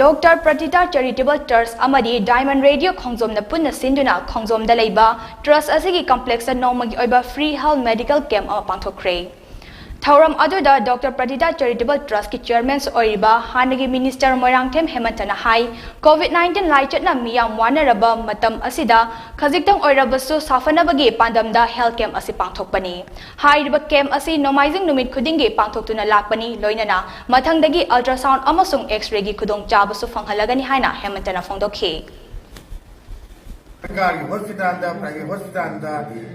ꯗꯣꯛꯇꯔ ꯄ꯭ꯔꯇꯤꯇꯥ ꯆꯦꯔꯤꯇꯦꯕꯜ ꯇ꯭ꯔꯁ ꯑꯃꯗꯤ ꯗꯥꯏꯃꯟ ꯔꯦꯗꯤꯑꯣ ꯈꯣꯡꯖꯣꯝꯅ ꯄꯨꯟꯅ ꯁꯤꯟꯗꯨꯅ ꯈꯣꯡꯖꯣꯝꯗ ꯂꯩꯕ ꯇ꯭ꯔꯁ ꯑꯁꯤꯒꯤ ꯀꯝꯄ꯭ꯂꯦꯛꯁꯇ ꯅꯣꯡꯃꯒꯤ ꯑꯣꯏꯕ ꯐ꯭ꯔꯤ ꯍꯦꯜꯊ ꯃꯦꯗꯤꯀꯦꯜ ꯀꯦꯝꯞ ꯑꯃ ꯄꯥꯡꯊꯣꯛꯈ꯭ꯔꯦ꯫ ꯊꯧꯔꯝ ꯑꯗꯨꯗ ꯗꯣꯛꯇꯔ ꯄ꯭ꯔꯇꯤꯇꯥ ꯆꯦꯔꯤꯇꯦꯕꯜ ꯇ꯭ꯔꯁꯀꯤ ꯆꯤꯌꯔꯃꯦꯟꯁꯨ ꯑꯣꯏꯔꯤꯕ ꯍꯥꯟꯅꯒꯤ ꯃꯤꯅꯤꯁꯇꯔ ꯃꯣꯏꯔꯥꯡꯊꯦꯝ ꯍꯦꯃꯟꯇꯅ ꯍꯥꯏ, ꯀꯣꯚꯤꯗ ꯅꯥꯏꯟꯇꯤꯟ ꯂꯥꯏꯆꯠꯅ ꯃꯤꯌꯥꯝ ꯋꯥꯅꯔꯕ ꯃꯇꯝ ꯑꯁꯤꯗ ꯈꯖꯤꯛꯇꯪ ꯑꯣꯏꯔꯕꯁꯨ ꯁꯥꯐꯅꯕꯒꯤ ꯄꯥꯟꯗꯝꯗ ꯍꯦꯜꯊ ꯀꯦꯝꯞ ꯑꯁꯤ ꯄꯥꯡꯊꯣꯛꯄꯅꯤ꯫ ꯍꯥꯏꯔꯤꯕ ꯀꯦꯝꯞ ꯑꯁꯤ ꯅꯣꯡꯃꯥꯏꯖꯤꯡ ꯅꯨꯃꯤꯠ ꯈꯨꯗꯤꯡꯒꯤ ꯄꯥꯡꯊꯣꯛꯇꯨꯅ ꯂꯥꯛꯄꯅꯤ, ꯂꯣꯏꯅꯅ ꯃꯊꯪꯗꯒꯤ ꯑꯜꯇ꯭ꯔꯥꯁꯥꯎꯟꯗ ꯑꯃꯁꯨꯡ ꯑꯦꯛꯁ-ꯔꯦꯒꯤ ꯈꯨꯗꯣꯡꯆꯥꯕꯁꯨ ꯐꯪꯍꯜꯂꯒꯅꯤ ꯍꯥꯏꯅ ꯍꯦꯃꯟꯇꯅ ꯐꯣꯡꯗꯣꯛꯈꯤ꯫ ꯁꯔꯀꯥꯔꯒꯤ ꯍꯣꯁꯄꯤꯇꯥꯜꯗ, ꯄ꯭ꯔꯥꯏꯚꯦꯠ ꯍꯣꯁꯄꯤꯇꯥꯜꯗ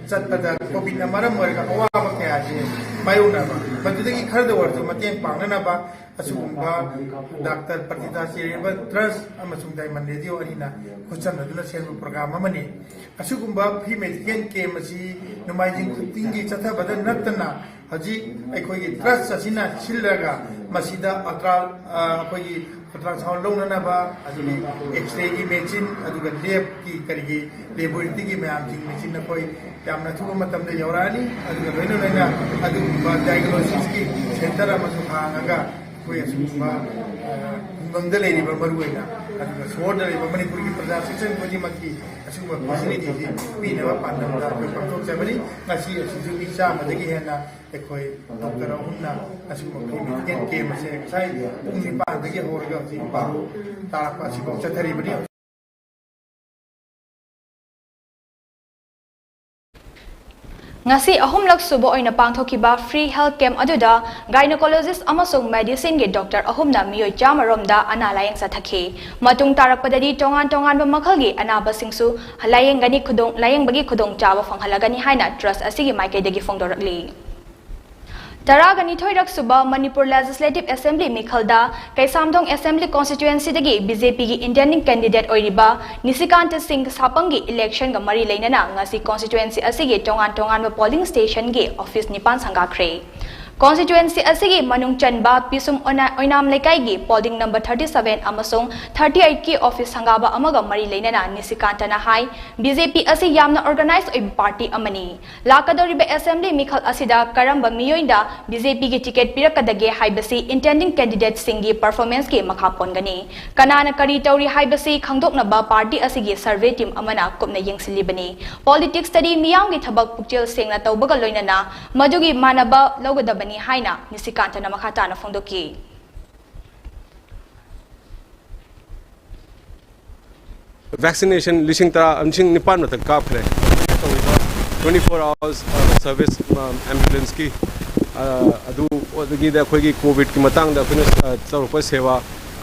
ꯆꯠꯄꯗ ꯀꯣꯚꯤꯗꯅ ꯃꯔꯝ ꯑꯣꯏꯔꯒ ꯑꯋꯥꯕ ꯀꯌꯥꯁꯦ ꯃꯥꯌꯣꯛꯅꯕ, ꯃꯗꯨꯗꯒꯤ ꯈꯔꯗ ꯑꯣꯏꯔꯁꯨ ꯃꯇꯦꯡ ꯄꯥꯡꯅꯅꯕ ꯑꯁꯤꯒꯨꯝꯕ ꯗꯥꯛꯇꯔ ꯄ꯭ꯔꯇꯤꯇꯥ ꯆꯦꯔꯤꯇꯦꯕꯜ ꯇ꯭ꯔꯁ ꯑꯃꯁꯨꯡ ꯗꯥꯏꯃꯟ ꯔꯦꯗꯤꯑꯣ ꯑꯅꯤꯅ ꯈꯨꯠꯁꯝꯅꯗꯨꯅ ꯁꯦꯝꯕ ꯄ꯭ꯔꯣꯒ꯭ꯔꯥꯝ ꯑꯃꯅꯤ꯫ ꯑꯁꯤꯒꯨꯝꯕ ꯐ꯭ꯔꯤ ꯃꯦꯗꯤꯀꯦꯜ ꯀꯦꯝꯞ ꯑꯁꯤ ꯅꯣꯡꯃꯥꯏꯖꯤꯡ ꯈꯨꯗꯤꯡꯒꯤ ꯆꯠꯊꯕꯗ ꯅꯠꯇꯅ ꯍꯧꯖꯤꯛ ꯑꯩꯈꯣꯏꯒꯤ ꯇ꯭ꯔꯁ ꯑꯁꯤꯅ ꯁꯤꯜꯂꯒ ꯃꯁꯤꯗ ꯑꯜꯇ꯭ꯔꯥ, ꯑ, ꯑꯩꯈꯣꯏꯒꯤ ꯑꯜꯇ꯭ꯔꯥꯁꯥꯎꯟꯗ ꯂꯧꯅꯅꯕ, ꯑꯗꯒꯤ ꯑꯦꯛꯁ-ꯔꯦꯒꯤ ꯃꯦꯆꯤꯟ, ꯑꯗꯨꯒ ꯂꯦꯕꯀꯤ ꯀꯔꯤꯒꯤ ꯂꯦꯕꯣꯔꯦꯇꯔꯤꯒꯤ ꯃꯌꯥꯝꯁꯤꯡ ꯃꯦꯆꯤꯟ ꯑꯩꯈꯣꯏ ꯌꯥꯝꯅ ꯑꯊꯨꯕ ꯃꯇꯝꯗ ꯌꯧꯔꯛꯑꯅꯤ꯫ ꯑꯗꯨꯒ ꯂꯣꯏꯅ ꯂꯣꯏꯅ ꯑꯗꯨꯒꯨꯝꯕ ꯗꯥꯏꯒꯅꯣꯁꯤꯁꯀꯤ ꯁꯦꯟꯇꯔ ꯑꯃꯁꯨ ꯍꯥꯡꯉꯒ ꯑꯩꯈꯣꯏ ꯑꯁꯤꯒꯨꯝꯕ, ꯑ, ꯈꯨꯡꯒꯪꯗ ꯂꯩꯔꯤꯕ ꯃꯔꯨꯑꯣꯏꯅ, ꯑꯗꯨꯒ ꯁꯣꯍꯣꯔꯗ ꯂꯩꯔꯤꯕ ꯃꯅꯤꯄꯨꯔꯒꯤ ꯄ꯭ꯔꯖꯥ ꯁꯦꯛꯁꯟ ꯈꯨꯗꯤꯡꯃꯛꯀꯤ ꯑꯁꯤꯒꯨꯝꯕ ꯐꯦꯁꯤꯂꯤꯇꯤꯁꯤ ꯄꯤꯅꯕ ꯄꯥꯟꯗꯝꯗ ꯑꯩꯈꯣꯏ ꯄꯥꯡꯊꯣꯛꯆꯕꯅꯤ꯫ ꯉꯁꯤ ꯑꯁꯤꯁꯨ ꯃꯤ ꯆꯥꯝꯃꯗꯒꯤ ꯍꯦꯟꯅ ꯑꯩꯈꯣꯏ ꯗꯣꯛꯇꯔ ꯑꯍꯨꯝꯅ ꯑꯁꯤꯒꯨꯝꯕ ꯐ꯭ꯔꯤ ꯃꯦꯗꯤꯀꯦꯜ ꯀꯦꯝꯞ ꯑꯁꯦ ꯉꯁꯥꯏ ꯄꯨꯡ ꯅꯤꯄꯥꯟꯗꯒꯤ ꯍꯧꯔꯒ ꯍꯧꯖꯤꯛ ꯕꯥꯔꯣ ꯇꯥꯔꯛꯄ ꯑꯁꯤꯐꯥꯎ ꯆꯠꯊꯔꯤꯕꯅꯤ꯫ ꯉꯁꯤ ꯑꯍꯨꯝꯂꯛ ꯁꯨꯕ ꯑꯣꯏꯅ ꯄꯥꯡꯊꯣꯛꯈꯤꯕ free health camp ꯑꯗꯨꯗ gynecologist ꯑꯃꯁꯨꯡ medicineꯒꯤ doctor ꯑꯍꯨꯝꯅ ꯃꯤꯑꯣꯏ ꯆꯥꯝꯃ ꯔꯣꯝꯗ ꯑꯅꯥ ꯂꯥꯌꯦꯡ ꯆꯠꯊꯈꯤ꯫ ꯃꯇꯨꯡ ꯇꯥꯔꯛꯄꯗꯗꯤ ꯇꯣꯉꯥꯟ ꯇꯣꯉꯥꯟꯕ ꯃꯈꯜꯒꯤ ꯑꯅꯥꯕꯁꯤꯡꯁꯨ ꯂꯥꯌꯦꯡꯒꯅꯤ, ꯈꯨꯗꯣꯡ-, ꯂꯥꯌꯦꯡꯕꯒꯤ ꯈꯨꯗꯣꯡꯆꯥꯕ ꯐꯪꯍꯜꯂꯒꯅꯤ ꯍꯥꯏꯅ trust ꯑꯁꯤꯒꯤ ꯃꯥꯏꯀꯩꯗꯒꯤ ꯐꯣꯡꯗꯣꯔꯛꯂꯤ꯫ ꯇꯔꯥꯒ ꯅꯤꯊꯣꯏꯔꯛ ꯁꯨꯕ Manipur Legislative Assembly ꯃꯤꯈꯜꯗ Keishamthong Assembly Constituencyꯗꯒꯤ BJPꯒꯤ Independent candidate ꯑꯣꯏꯔꯤꯕ ꯅꯤꯁꯤꯀꯥꯟꯇ ꯁꯤꯡ ꯁꯥꯄꯝꯒꯤ electionꯒ ꯃꯔꯤ ꯂꯩꯅꯅ ꯉꯁꯤ constituency ꯑꯁꯤꯒꯤ ꯇꯣꯉꯥꯟ ꯇꯣꯉꯥꯟꯕ polling stationꯒꯤ office ꯅꯤꯄꯥꯟ ꯁꯪꯒꯥꯈ꯭ꯔꯦ꯫ Constituency ꯑꯁꯤꯒꯤ ꯃꯅꯨꯡ ꯆꯟꯕ ꯄꯤꯁꯨꯝ ꯑꯣꯏꯅꯥ-, ꯑꯣꯏꯅꯥꯝ ꯂꯩꯀꯥꯏꯒꯤ polling number thirty seven ꯑꯃꯁꯨꯡ thirty eight ꯀꯤ office ꯁꯪꯒꯥꯕ ꯑꯃꯒ ꯃꯔꯤ ꯂꯩꯅꯅ ꯅꯤꯁꯤꯀꯥꯟꯇꯅ ꯍꯥꯏ, BJP ꯑꯁꯤ ꯌꯥꯝꯅ organize ꯑꯣꯏꯕ party ꯑꯃꯅꯤ꯫ ꯂꯥꯛꯀꯗꯧꯔꯤꯕ Assembly ꯃꯤꯈꯜ ꯑꯁꯤꯗ ꯀꯔꯝꯕ ꯃꯤꯑꯣꯏꯗ BJPꯒꯤ ticket ꯄꯤꯔꯛꯀꯗꯒꯦ ꯍꯥꯏꯕꯁꯤ intending candidateꯁꯤꯡꯒꯤ performanceꯀꯤ ꯃꯈꯥ ꯄꯣꯟꯒꯅꯤ꯫ ꯀꯅꯥꯅ ꯀꯔꯤ ꯇꯧꯔꯤ ꯍꯥꯏꯕꯁꯤ ꯈꯪꯗꯣꯛꯅꯕ party ꯑꯁꯤꯒꯤ survey team ꯑꯃꯅ ꯀꯨꯞꯅ ꯌꯦꯡꯁꯤꯜꯂꯤꯕꯅꯤ꯫ Politicsꯇꯗꯤ ꯃꯤꯌꯥꯝꯒꯤ ꯊꯕꯛ ꯄꯨꯛꯆꯦꯜ ꯁꯦꯡꯅ ꯇꯧꯕꯒ ꯂꯣꯏꯅꯅ ꯃꯗꯨꯒꯤ ꯃꯥꯟꯅꯕ ꯂꯧꯒꯗꯕꯅꯤ ꯍꯥꯏꯅ ꯅꯤꯁꯤꯀꯥꯟꯇꯅ ꯃꯈꯥ ꯇꯥꯅ ꯐꯣꯡꯗꯣꯛꯈꯤ꯫ Vaccination ꯂꯤꯁꯤꯡ ꯇꯔꯥ, ꯂꯤꯁꯤꯡ ꯅꯤꯄꯥꯟ ꯃꯊꯛ ꯀꯥꯞꯈ꯭ꯔꯦ꯫ ꯇꯧꯔꯤꯕ twenty four hours, ꯑ, service, ꯑ, ambulanceꯀꯤ, ꯑ, ꯑꯗꯨ, ꯑꯗꯒꯤꯗꯤ ꯑꯩꯈꯣꯏꯒꯤ COVIDꯀꯤ ꯃꯇꯥꯡꯗ ꯑꯩꯈꯣꯏꯅ, ꯑ, ꯇꯧꯔꯛꯄ ꯁꯦꯕꯥ,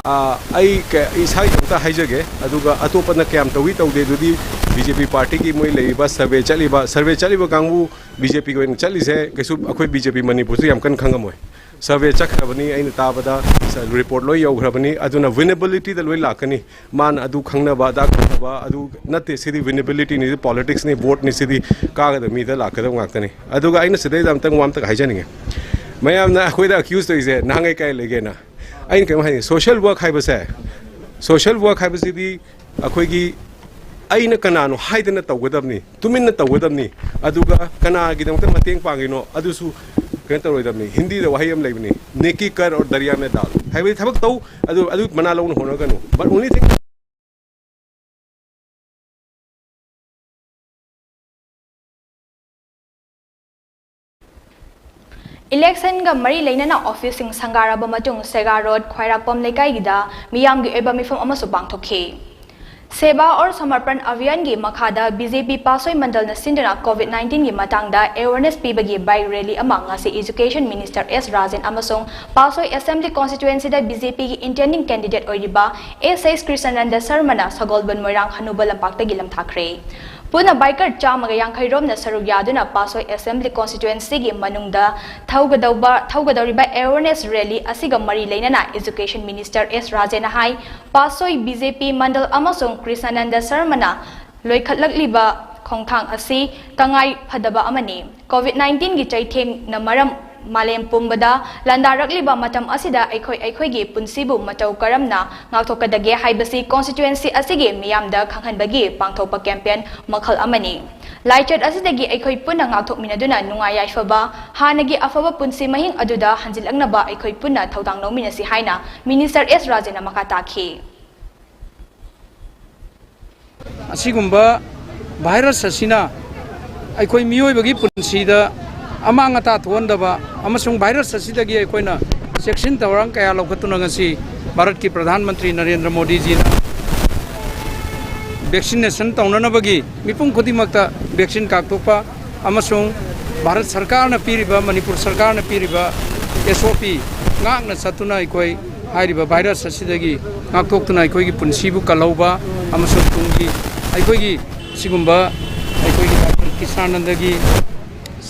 ꯑ, ꯑꯩ ꯀ-, ꯏꯁꯥꯒꯤ ꯑꯝꯇ ꯍꯥꯏꯖꯒꯦ, ꯑꯗꯨꯒ ꯑꯇꯣꯞꯄꯅ ꯀꯌꯥꯝ ꯇꯧꯏ ꯇꯧꯗꯦ ꯑꯗꯨꯗꯤ BJP partyꯒꯤ ꯃꯣꯏ ꯂꯩꯔꯤꯕ survey ꯆꯠꯂꯤꯕ, survey ꯆꯠꯂꯤꯕ ꯀꯥꯡꯕꯨ BJPꯒꯤ ꯑꯣꯏꯅ ꯆꯠꯂꯤꯁꯦ ꯀꯩꯁꯨ ꯑꯩꯈꯣꯏ BJP ꯃꯅꯤꯄꯨꯔꯁꯨ ꯌꯥꯝ ꯀꯟꯅ ꯈꯪꯉꯝꯃꯣꯏ꯫ Survey ꯆꯠꯈ꯭ꯔꯕꯅꯤ, ꯑꯩꯅ ꯇꯥꯕꯗ report ꯂꯣꯏ ꯌꯧꯈ꯭ꯔꯕꯅꯤ, ꯑꯗꯨꯅ winnabilityꯗ ꯂꯣꯏ ꯂꯥꯛꯀꯅꯤ꯫ ꯃꯥꯅ ꯑꯗꯨ ꯈꯪꯅꯕ, ꯑꯗꯥ ꯈꯪꯅꯕ, ꯑꯗꯨ ꯅꯠꯇꯦ, ꯁꯤꯗꯤ winnabilityꯅꯤ, ꯁꯤꯗꯤ politicsꯅꯤ, voteꯅꯤ, ꯁꯤꯗꯤ ꯀꯥꯒꯗꯕ ꯃꯤꯗ ꯂꯥꯛꯀꯗꯕ ꯉꯥꯛꯇꯅꯤ꯫ ꯑꯗꯨꯒ ꯑꯩꯅ ꯁꯤꯗꯩꯗ ꯑꯝꯇꯪ ꯋꯥ ꯑꯝꯇ ꯍꯥꯏꯖꯅꯤꯡꯉꯦ꯫ ꯃꯌꯥꯝꯅ ꯑꯩꯈꯣꯏꯗ accuse ꯇꯧꯔꯤꯁꯦ ꯅꯍꯥꯟꯈꯩ ꯀꯥꯏ ꯂꯩꯒꯦꯅ꯫ ꯑꯩꯅ ꯀꯩꯅꯣ ꯍꯥꯏꯅꯤꯡꯉꯤ, social work ꯍꯥꯏꯕꯁꯦ, social work ꯍꯥꯏꯕꯁꯤꯗꯤ ꯑꯩꯈꯣꯏꯒꯤ ꯑꯩꯅ ꯀꯅꯥꯅꯣ ꯍꯥꯏꯗꯅ ꯇꯧꯒꯗꯕꯅꯤ, ꯇꯨꯃꯤꯟꯅ ꯇꯧꯒꯗꯕꯅꯤ, ꯑꯗꯨꯒ ꯀꯅꯥꯒꯤꯗꯃꯛꯇ ꯃꯇꯦꯡ ꯄꯥꯡꯉꯤꯅꯣ ꯑꯗꯨꯁꯨ ꯀꯩꯅꯣ ꯇꯧꯔꯣꯏꯗꯕꯅꯤ꯫ ꯍꯤꯟꯗꯤꯗ ꯋꯥꯍꯩ ꯑꯃ ꯂꯩꯕꯅꯤ, "नेकी कर और दरिया में डाल", ꯍꯥꯏꯕꯗꯤ ꯊꯕꯛ ꯇꯧ, ꯑꯗꯨ ꯑꯗꯨ ꯃꯅꯥ ꯂꯧꯅ ꯍꯣꯠꯅꯒꯅꯨ꯫ But only thing, electionꯒ ꯃꯔꯤ ꯂꯩꯅꯅ officeꯁꯤꯡ ꯁꯪꯒꯥꯔꯕ ꯃꯇꯨꯡ ꯁꯦꯒꯥ ꯔꯣꯗ ꯈ꯭ꯋꯥꯏꯔꯥꯛꯄꯝ ꯂꯩꯀꯥꯏꯒꯤꯗ ꯃꯤꯌꯥꯝꯒꯤ ꯑꯣꯏꯕ ꯃꯤꯐꯝ ꯑꯃꯁꯨ ꯄꯥꯡꯊꯣꯛꯈꯤ꯫ ꯁꯦꯕꯥ ꯑꯣꯔ ꯁꯃꯔꯄꯟ ꯑꯚꯤꯌꯥꯟꯒꯤ ꯃꯈꯥꯗ ꯕꯤ ꯖꯦ ꯄꯤ ꯄꯥꯁꯣꯏ ꯃꯟꯗꯜꯅ ꯁꯤꯟꯗꯨꯅ ꯀꯣꯚꯤꯗ ꯅꯥꯏꯟꯇꯤꯟꯒꯤ ꯃꯇꯥꯡꯗ ꯑꯦꯋꯦꯔꯅꯦꯁ ꯄꯤꯕꯒꯤ ꯕꯥꯏꯛ ꯔꯦꯂꯤ ꯑꯃ ꯉꯁꯤ ꯏꯖꯨꯀꯦꯁꯟ ꯃꯤꯅꯤꯁꯇꯔ ꯑꯦꯁ ꯔꯥꯖꯦꯟ ꯑꯃꯁꯨꯡ ꯄꯥꯁꯣꯏ ꯑꯦꯁꯦꯝꯕ꯭ꯂꯤ ꯀꯣꯟꯁꯇꯤꯇ꯭ꯋꯦꯟꯁꯤꯗ ꯕꯤ ꯖꯦ ꯄꯤꯒꯤ ꯏꯟꯇꯦꯟꯗꯤꯡ ꯀꯦꯟꯗꯤꯗꯦꯠ ꯑꯣꯏꯔꯤꯕ ꯑꯦꯁ ꯑꯦꯁ ꯀ꯭ꯔꯤꯁꯅꯥꯅꯟꯗ ꯁꯔꯃꯅ ꯁꯒꯣꯜꯕꯟ ꯃꯣꯏꯔꯥꯡ ꯍꯅꯨꯕ ꯂꯝꯄꯥꯛꯇꯒꯤ ꯂꯝꯊꯥꯈ꯭ꯔꯦ꯫ ꯄꯨꯟꯅ ꯕꯥꯏꯀꯔ ꯆꯥꯝꯃꯒ ꯌꯥꯡꯈꯩ ꯔꯣꯝꯅ ꯁꯔꯨꯛ ꯌꯥꯗꯨꯅ ꯄꯥꯁꯣꯏ ꯑꯦꯁꯦꯝꯕ꯭ꯂꯤ ꯀꯣꯟꯁꯇꯤꯇ꯭ꯋꯦꯟꯁꯤꯒꯤ ꯃꯅꯨꯡꯗ ꯊꯧꯒꯗꯧꯕ ꯊꯧꯒꯗꯧꯔꯤꯕ ꯑꯦꯋꯦꯔꯅꯦꯁ ꯔꯦꯂꯤ ꯑꯁꯤꯒ ꯃꯔꯤ ꯂꯩꯅꯅ ꯏꯖꯨꯀꯦꯁꯟ ꯃꯤꯅꯤꯁꯇꯔ ꯑꯦꯁ ꯔꯥꯖꯦꯟꯅ ꯍꯥꯏ, ꯄꯥꯁꯣꯏ ꯕꯤ ꯖꯦ ꯄꯤ ꯃꯟꯗꯜ ꯑꯃꯁꯨꯡ ꯀ꯭ꯔꯤꯁꯅꯥꯅꯟꯗ ꯁꯔꯃꯅ ꯂꯣꯏꯈꯠꯂꯛꯂꯤꯕ ꯈꯣꯡꯊꯥꯡ ꯑꯁꯤ ꯇꯉꯥꯏ ꯐꯗꯕ ꯑꯃꯅꯤ꯫ ꯀꯣꯚꯤꯗ ꯅꯥꯏꯟꯇꯤꯟꯒꯤ ꯆꯩꯊꯦꯡꯅ ꯃꯔꯝ ꯃꯥꯂꯦꯝ ꯄꯨꯝꯕꯗ ꯂꯥꯟꯗꯥꯔꯛꯂꯤꯕ ꯃꯇꯝ ꯑꯁꯤꯗ ꯑꯩꯈꯣꯏ ꯑꯩꯈꯣꯏꯒꯤ ꯄꯨꯟꯁꯤꯕꯨ ꯃꯇꯧ ꯀꯔꯝꯅ ꯉꯥꯛꯊꯣꯛꯀꯗꯒꯦ ꯍꯥꯏꯕꯁꯤ ꯀꯣꯟꯁꯇꯤꯇ꯭ꯋꯦꯟꯁꯤ ꯑꯁꯤꯒꯤ ꯃꯤꯌꯥꯝꯗ ꯈꯪꯍꯟꯕꯒꯤ ꯄꯥꯡꯊꯣꯛꯄ ꯀꯦꯝꯄꯦꯟ ꯃꯈꯜ ꯑꯃꯅꯤ꯫ ꯂꯥꯏꯆꯠ ꯑꯁꯤꯗꯒꯤ ꯑꯩꯈꯣꯏ ꯄꯨꯟꯅ ꯉꯥꯛꯊꯣꯛꯃꯤꯟꯅꯗꯨꯅ ꯅꯨꯡꯉꯥꯏ ꯌꯥꯏꯐꯕ, ꯍꯥꯟꯅꯒꯤ ꯑꯐꯕ ꯄꯨꯟꯁꯤ ꯃꯍꯤꯡ ꯑꯗꯨꯗ ꯍꯟꯖꯤꯜꯂꯛꯅꯕ ꯑꯩꯈꯣꯏ ꯄꯨꯟꯅ ꯊꯧꯗꯥꯡ ꯂꯧꯃꯤꯟꯅꯁꯤ ꯍꯥꯏꯅ ꯃꯤꯅꯤꯁꯇꯔ ꯑꯦꯁ ꯔꯥꯖꯦꯟꯅ ꯃꯈꯥ ꯇꯥꯈꯤ꯫ ꯑꯁꯤꯒꯨꯝꯕ ꯚꯥꯏꯔꯁ ꯑꯁꯤꯅ ꯑꯩꯈꯣꯏ ꯃꯤꯑꯣꯏꯕꯒꯤ ꯄꯨꯟꯁꯤꯗ ꯑꯃꯥꯡ ꯑꯇꯥ ꯊꯣꯛꯍꯟꯗꯕ ꯑꯃꯁꯨꯡ ꯚꯥꯏꯔꯁ ꯑꯁꯤꯗꯒꯤ ꯑꯩꯈꯣꯏꯅ ꯆꯦꯛꯁꯤꯟ ꯊꯧꯔꯥꯡ ꯀꯌꯥ ꯂꯧꯈꯠꯇꯨꯅ ꯉꯁꯤ ꯚꯥꯔꯠꯀꯤ ꯄ꯭ꯔꯙꯥꯟ ꯃꯟꯇ꯭ꯔꯤ ꯅꯔꯦꯟꯗ꯭ꯔ ꯃꯣꯗꯤꯖꯤꯅ ꯚꯦꯛꯁꯤꯅꯦꯁꯟ ꯇꯧꯅꯅꯕꯒꯤ ꯃꯤꯄꯨꯝ ꯈꯨꯗꯤꯡꯃꯛꯇ ꯚꯦꯛꯁꯤꯟ ꯀꯥꯞꯊꯣꯛꯄ ꯑꯃꯁꯨꯡ ꯚꯥꯔꯠ ꯁꯔꯀꯥꯔꯅ ꯄꯤꯔꯤꯕ, ꯃꯅꯤꯄꯨꯔ ꯁꯔꯀꯥꯔꯅ ꯄꯤꯔꯤꯕ ꯑꯦꯁ ꯑꯣ ꯄꯤ ꯉꯥꯛꯅ ꯆꯠꯇꯨꯅ ꯑꯩꯈꯣꯏ ꯍꯥꯏꯔꯤꯕ ꯚꯥꯏꯔꯁ ꯑꯁꯤꯗꯒꯤ ꯉꯥꯛꯊꯣꯛꯇꯨꯅ ꯑꯩꯈꯣꯏꯒꯤ ꯄꯨꯟꯁꯤꯕꯨ ꯀꯜꯍꯧꯕ ꯑꯃꯁꯨꯡ ꯇꯨꯡꯒꯤ ꯑꯩꯈꯣꯏꯒꯤ ꯁꯤꯒꯨꯝꯕ ꯑꯩꯈꯣꯏꯒꯤ ꯗꯥꯛꯇꯔ ꯀ꯭ꯔꯤꯁꯅꯥꯅꯟꯗꯒꯤ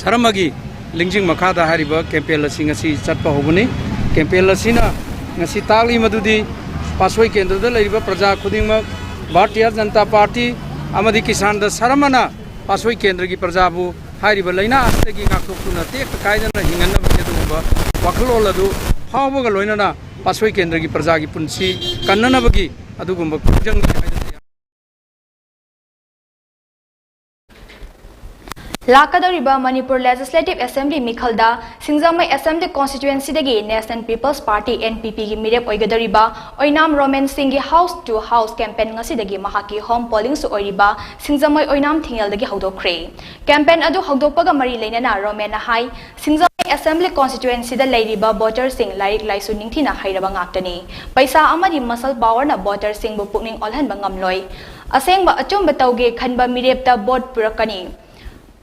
ꯁꯔꯃꯒꯤ ꯂꯤꯡꯖꯤꯡ ꯃꯈꯥꯗ ꯍꯥꯏꯔꯤꯕ ꯀꯦꯝꯄꯦꯟ ꯑꯁꯤ ꯉꯁꯤ ꯆꯠꯄ ꯍꯧꯕꯅꯤ꯫ ꯀꯦꯝꯄꯦꯟ ꯑꯁꯤꯅ ꯉꯁꯤ ꯇꯥꯛꯂꯤ ꯃꯗꯨꯗꯤ ꯄꯥꯠꯁꯣꯏ ꯀꯦꯟꯗ꯭ꯔꯗ ꯂꯩꯔꯤꯕ ꯄ꯭ꯔꯖꯥ ꯈꯨꯗꯤꯡꯃꯛ ꯚꯥꯔꯇꯤꯌ ꯖꯅꯇꯥ ꯄꯥꯔꯇꯤ ꯑꯃꯗꯤ ꯀ꯭ꯔꯤꯁꯅꯥꯅꯟꯗ ꯁꯔꯃꯅ ꯄꯥꯠꯁꯣꯏ ꯀꯦꯟꯗ꯭ꯔꯒꯤ ꯄ꯭ꯔꯖꯥꯕꯨ ꯍꯥꯏꯔꯤꯕ ꯂꯥꯏꯅꯥ ꯑꯁꯤꯗꯒꯤ ꯉꯥꯛꯊꯣꯛꯇꯨꯅ ꯇꯦꯛꯇ ꯀꯥꯏꯗꯅ ꯍꯤꯡꯍꯟꯅꯕꯒꯤ ꯑꯗꯨꯒꯨꯝꯕ ꯋꯥꯈꯜꯂꯣꯟ ꯑꯗꯨ ꯐꯥꯎꯕꯒ ꯂꯣꯏꯅꯅ ꯄꯥꯠꯁꯣꯏ ꯀꯦꯟꯗ꯭ꯔꯒꯤ ꯄ꯭ꯔꯖꯥꯒꯤ ꯄꯨꯟꯁꯤ ꯀꯟꯅꯅꯕꯒꯤ ꯑꯗꯨꯒꯨꯝꯕ ꯈꯣꯡꯖꯪꯅꯤ ꯍꯥꯏꯅ ꯂꯥꯛꯀꯗꯧꯔꯤꯕ ꯃꯅꯤꯄꯨꯔ ꯂꯦꯖꯤꯁꯂꯦꯇꯤꯚ ꯑꯦꯁꯦꯝꯕ꯭ꯂꯤ ꯃꯤꯈꯜꯗ ꯁꯤꯡꯖꯃꯩ ꯑꯦꯁꯦꯝꯕ꯭ꯂꯤ ꯀꯣꯟꯁꯇꯤꯇ꯭ꯋꯦꯟꯁꯤꯗꯒꯤ national people's party, N P ꯄꯤꯒꯤ ꯃꯤꯔꯦꯞ ꯑꯣꯏꯒꯗꯧꯔꯤꯕ ꯑꯣꯏꯅꯥꯝ ꯔꯣꯃꯦꯟ ꯁꯤꯡꯒꯤ ꯍꯥꯎꯁ ꯇꯨ ꯍꯥꯎꯁ ꯀꯦꯝꯄꯦꯟ ꯉꯁꯤꯗꯒꯤ ꯃꯍꯥꯛꯀꯤ ꯍꯣꯝ ꯄꯣꯂꯤꯡꯁꯨ ꯑꯣꯏꯔꯤꯕ ꯁꯤꯡꯖꯃꯩ ꯑꯣꯏꯅꯥꯝ ꯊꯤꯡꯉꯦꯜꯗꯒꯤ ꯍꯧꯗꯣꯛꯈ꯭ꯔꯦ꯫ ꯀꯦꯝꯄꯦꯟ ꯑꯗꯨ ꯍꯧꯗꯣꯛꯄꯒ ꯃꯔꯤ ꯂꯩꯅꯅ ꯔꯣꯃꯦꯟꯅ ꯍꯥꯏ, ꯁꯤꯡꯖꯃꯩ ꯑꯦꯁꯦꯝꯕ꯭ꯂꯤ ꯀꯣꯟꯁꯇꯤꯇ꯭ꯋꯦꯟꯁꯤꯗ ꯂꯩꯔꯤꯕ ꯚꯣꯇꯔꯁꯤꯡ ꯂꯥꯏꯔꯤꯛ ꯂꯥꯏꯁꯨ ꯅꯤꯡꯊꯤꯅ ꯍꯩꯔꯕ ꯉꯥꯛꯇꯅꯤ꯫ ꯄꯩꯁꯥ ꯑꯃꯗꯤ ꯃꯁꯜ ꯄꯥꯋꯔꯅ ꯚꯣꯇꯔꯁꯤꯡꯕꯨ ꯄꯨꯛꯅꯤꯡ ꯑꯣꯜꯍꯟꯕ ꯉꯝꯂꯣꯏ꯫ ꯑꯁꯦꯡꯕ ꯑꯆꯨꯝꯕ ꯇꯧꯒꯦ ꯈꯟꯕ ꯃꯤꯔꯦꯞꯇ ꯚꯣꯠ ꯄꯨꯔꯛꯀꯅꯤ꯫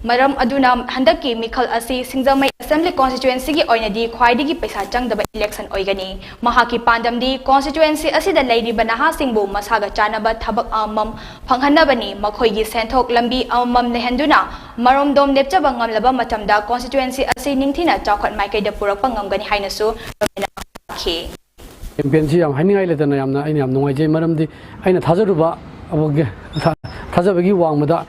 ꯃꯔꯝ ꯑꯗꯨꯅ ꯍꯟꯗꯛꯀꯤ ꯃꯤꯈꯜ ꯑꯁꯤ ꯁꯤꯡꯖꯃꯩ ꯑꯦꯁꯦꯝꯕ꯭ꯂꯤ ꯀꯣꯟꯁꯇꯤꯇ꯭ꯋꯦꯟꯁꯤꯒꯤ ꯑꯣꯏꯅꯗꯤ ꯈ꯭ꯋꯥꯏꯗꯒꯤ ꯄꯩꯁꯥ ꯆꯪꯗꯕ ꯏꯂꯦꯛꯁꯟ ꯑꯣꯏꯒꯅꯤ꯫ ꯃꯍꯥꯛꯀꯤ ꯄꯥꯟꯗꯝꯗꯤ ꯀꯣꯟꯁꯇꯤꯇ꯭ꯋꯦꯟꯁꯤ ꯑꯁꯤꯗ ꯂꯩꯔꯤꯕ ꯅꯍꯥꯁꯤꯡꯕꯨ ꯃꯁꯥꯒ ꯆꯥꯟꯅꯕ ꯊꯕꯛ ꯑꯃꯃꯝ ꯐꯪꯍꯟꯅꯕꯅꯤ꯫ ꯃꯈꯣꯏꯒꯤ ꯁꯦꯟꯊꯣꯛ ꯂꯝꯕꯤ ꯑꯃꯃꯝ ꯂꯩꯍꯟꯗꯨꯅ ꯃꯔꯣꯝꯗꯣꯝ ꯂꯦꯞꯆꯕ ꯉꯝꯂꯕ ꯃꯇꯝꯗ ꯀꯣꯟꯁꯇꯤꯇ꯭ꯋꯦꯟꯁꯤ ꯑꯁꯤ ꯅꯤꯡꯊꯤꯅ ꯆꯥꯎꯈꯠ ꯃꯥꯏꯀꯩꯗ ꯄꯨꯔꯛꯄ ꯉꯝꯒꯅꯤ ꯍꯥꯏꯅꯁꯨ ꯂꯣꯏꯅꯅ ꯍꯥꯏꯈꯤ꯫ ꯀꯦꯝꯄꯦꯟꯁꯤ ꯌꯥꯝ ꯍꯥꯏꯅꯤꯡꯉꯥꯏ ꯂꯩꯇꯅ ꯌꯥꯝꯅ, ꯑꯩꯅ ꯌꯥꯝ ꯅꯨꯡꯉꯥꯏꯖꯩ꯫ ꯃꯔꯝꯗꯤ ꯑꯩꯅ ꯊꯥꯖꯔꯨꯕ, ꯑꯃꯨꯛ ꯊꯥ-, ꯊꯥꯖꯕꯒꯤ ꯋꯥꯡꯃꯗ,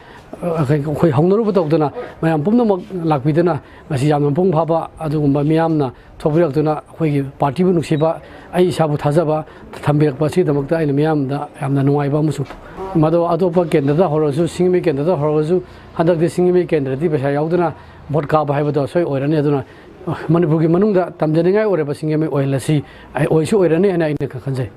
ꯑ, ꯑꯩꯈꯣꯏ ꯍꯧꯅꯔꯨꯕ ꯇꯧꯗꯅ ꯃꯌꯥꯝ ꯄꯨꯝꯅꯃꯛ ꯂꯥꯛꯄꯤꯗꯨꯅ ꯉꯁꯤ ꯌꯥꯝꯅ ꯃꯄꯨꯡ ꯐꯥꯕ ꯑꯗꯨꯒꯨꯝꯕ ꯃꯤꯌꯥꯝꯅ ꯊꯣꯛꯄꯤꯔꯛꯇꯨꯅ ꯑꯩꯈꯣꯏꯒꯤ ꯄꯥꯔꯇꯤꯕꯨ ꯅꯨꯡꯁꯤꯕ, ꯑꯩ ꯏꯁꯥꯕꯨ ꯊꯥꯖꯕ ꯊꯝꯕꯤꯔꯛꯄ ꯑꯁꯤꯒꯤꯗꯃꯛꯇ ꯑꯩꯅ ꯃꯤꯌꯥꯝꯗ ꯌꯥꯝꯅ ꯅꯨꯡꯉꯥꯏꯕ ꯑꯃꯁꯨ, ꯃꯗꯣ ꯑꯇꯣꯞꯄ ꯀꯦꯟꯗ꯭ꯔꯗ ꯍꯧꯔꯁꯨ, ꯁꯤꯡꯖꯃꯩ ꯀꯦꯟꯗ꯭ꯔꯗ ꯍꯧꯔꯒꯁꯨ, ꯍꯟꯗꯛꯇꯤ ꯁꯤꯡꯖꯃꯩ ꯀꯦꯟꯗ꯭ꯔꯗꯤ ꯄꯩꯁꯥ ꯌꯥꯎꯗꯅ ꯚꯣꯠ ꯀꯥꯕ ꯍꯥꯏꯕꯗꯣ ꯁꯣꯏ ꯑꯣꯏꯔꯅꯤ꯫ ꯑꯗꯨꯅ ꯃꯅꯤꯄꯨꯔꯒꯤ ꯃꯅꯨꯡꯗ ꯇꯝꯖꯅꯤꯡꯉꯥꯏ ꯑꯣꯏꯔꯕꯁꯤꯡ ꯑꯃ ꯑꯣꯏꯍꯜꯂꯁꯤ, ꯑꯣꯏꯁꯨ ꯑꯣꯏꯔꯅꯤ ꯍꯥꯏꯅ ꯑꯩꯅ ꯈꯟꯖꯩ꯫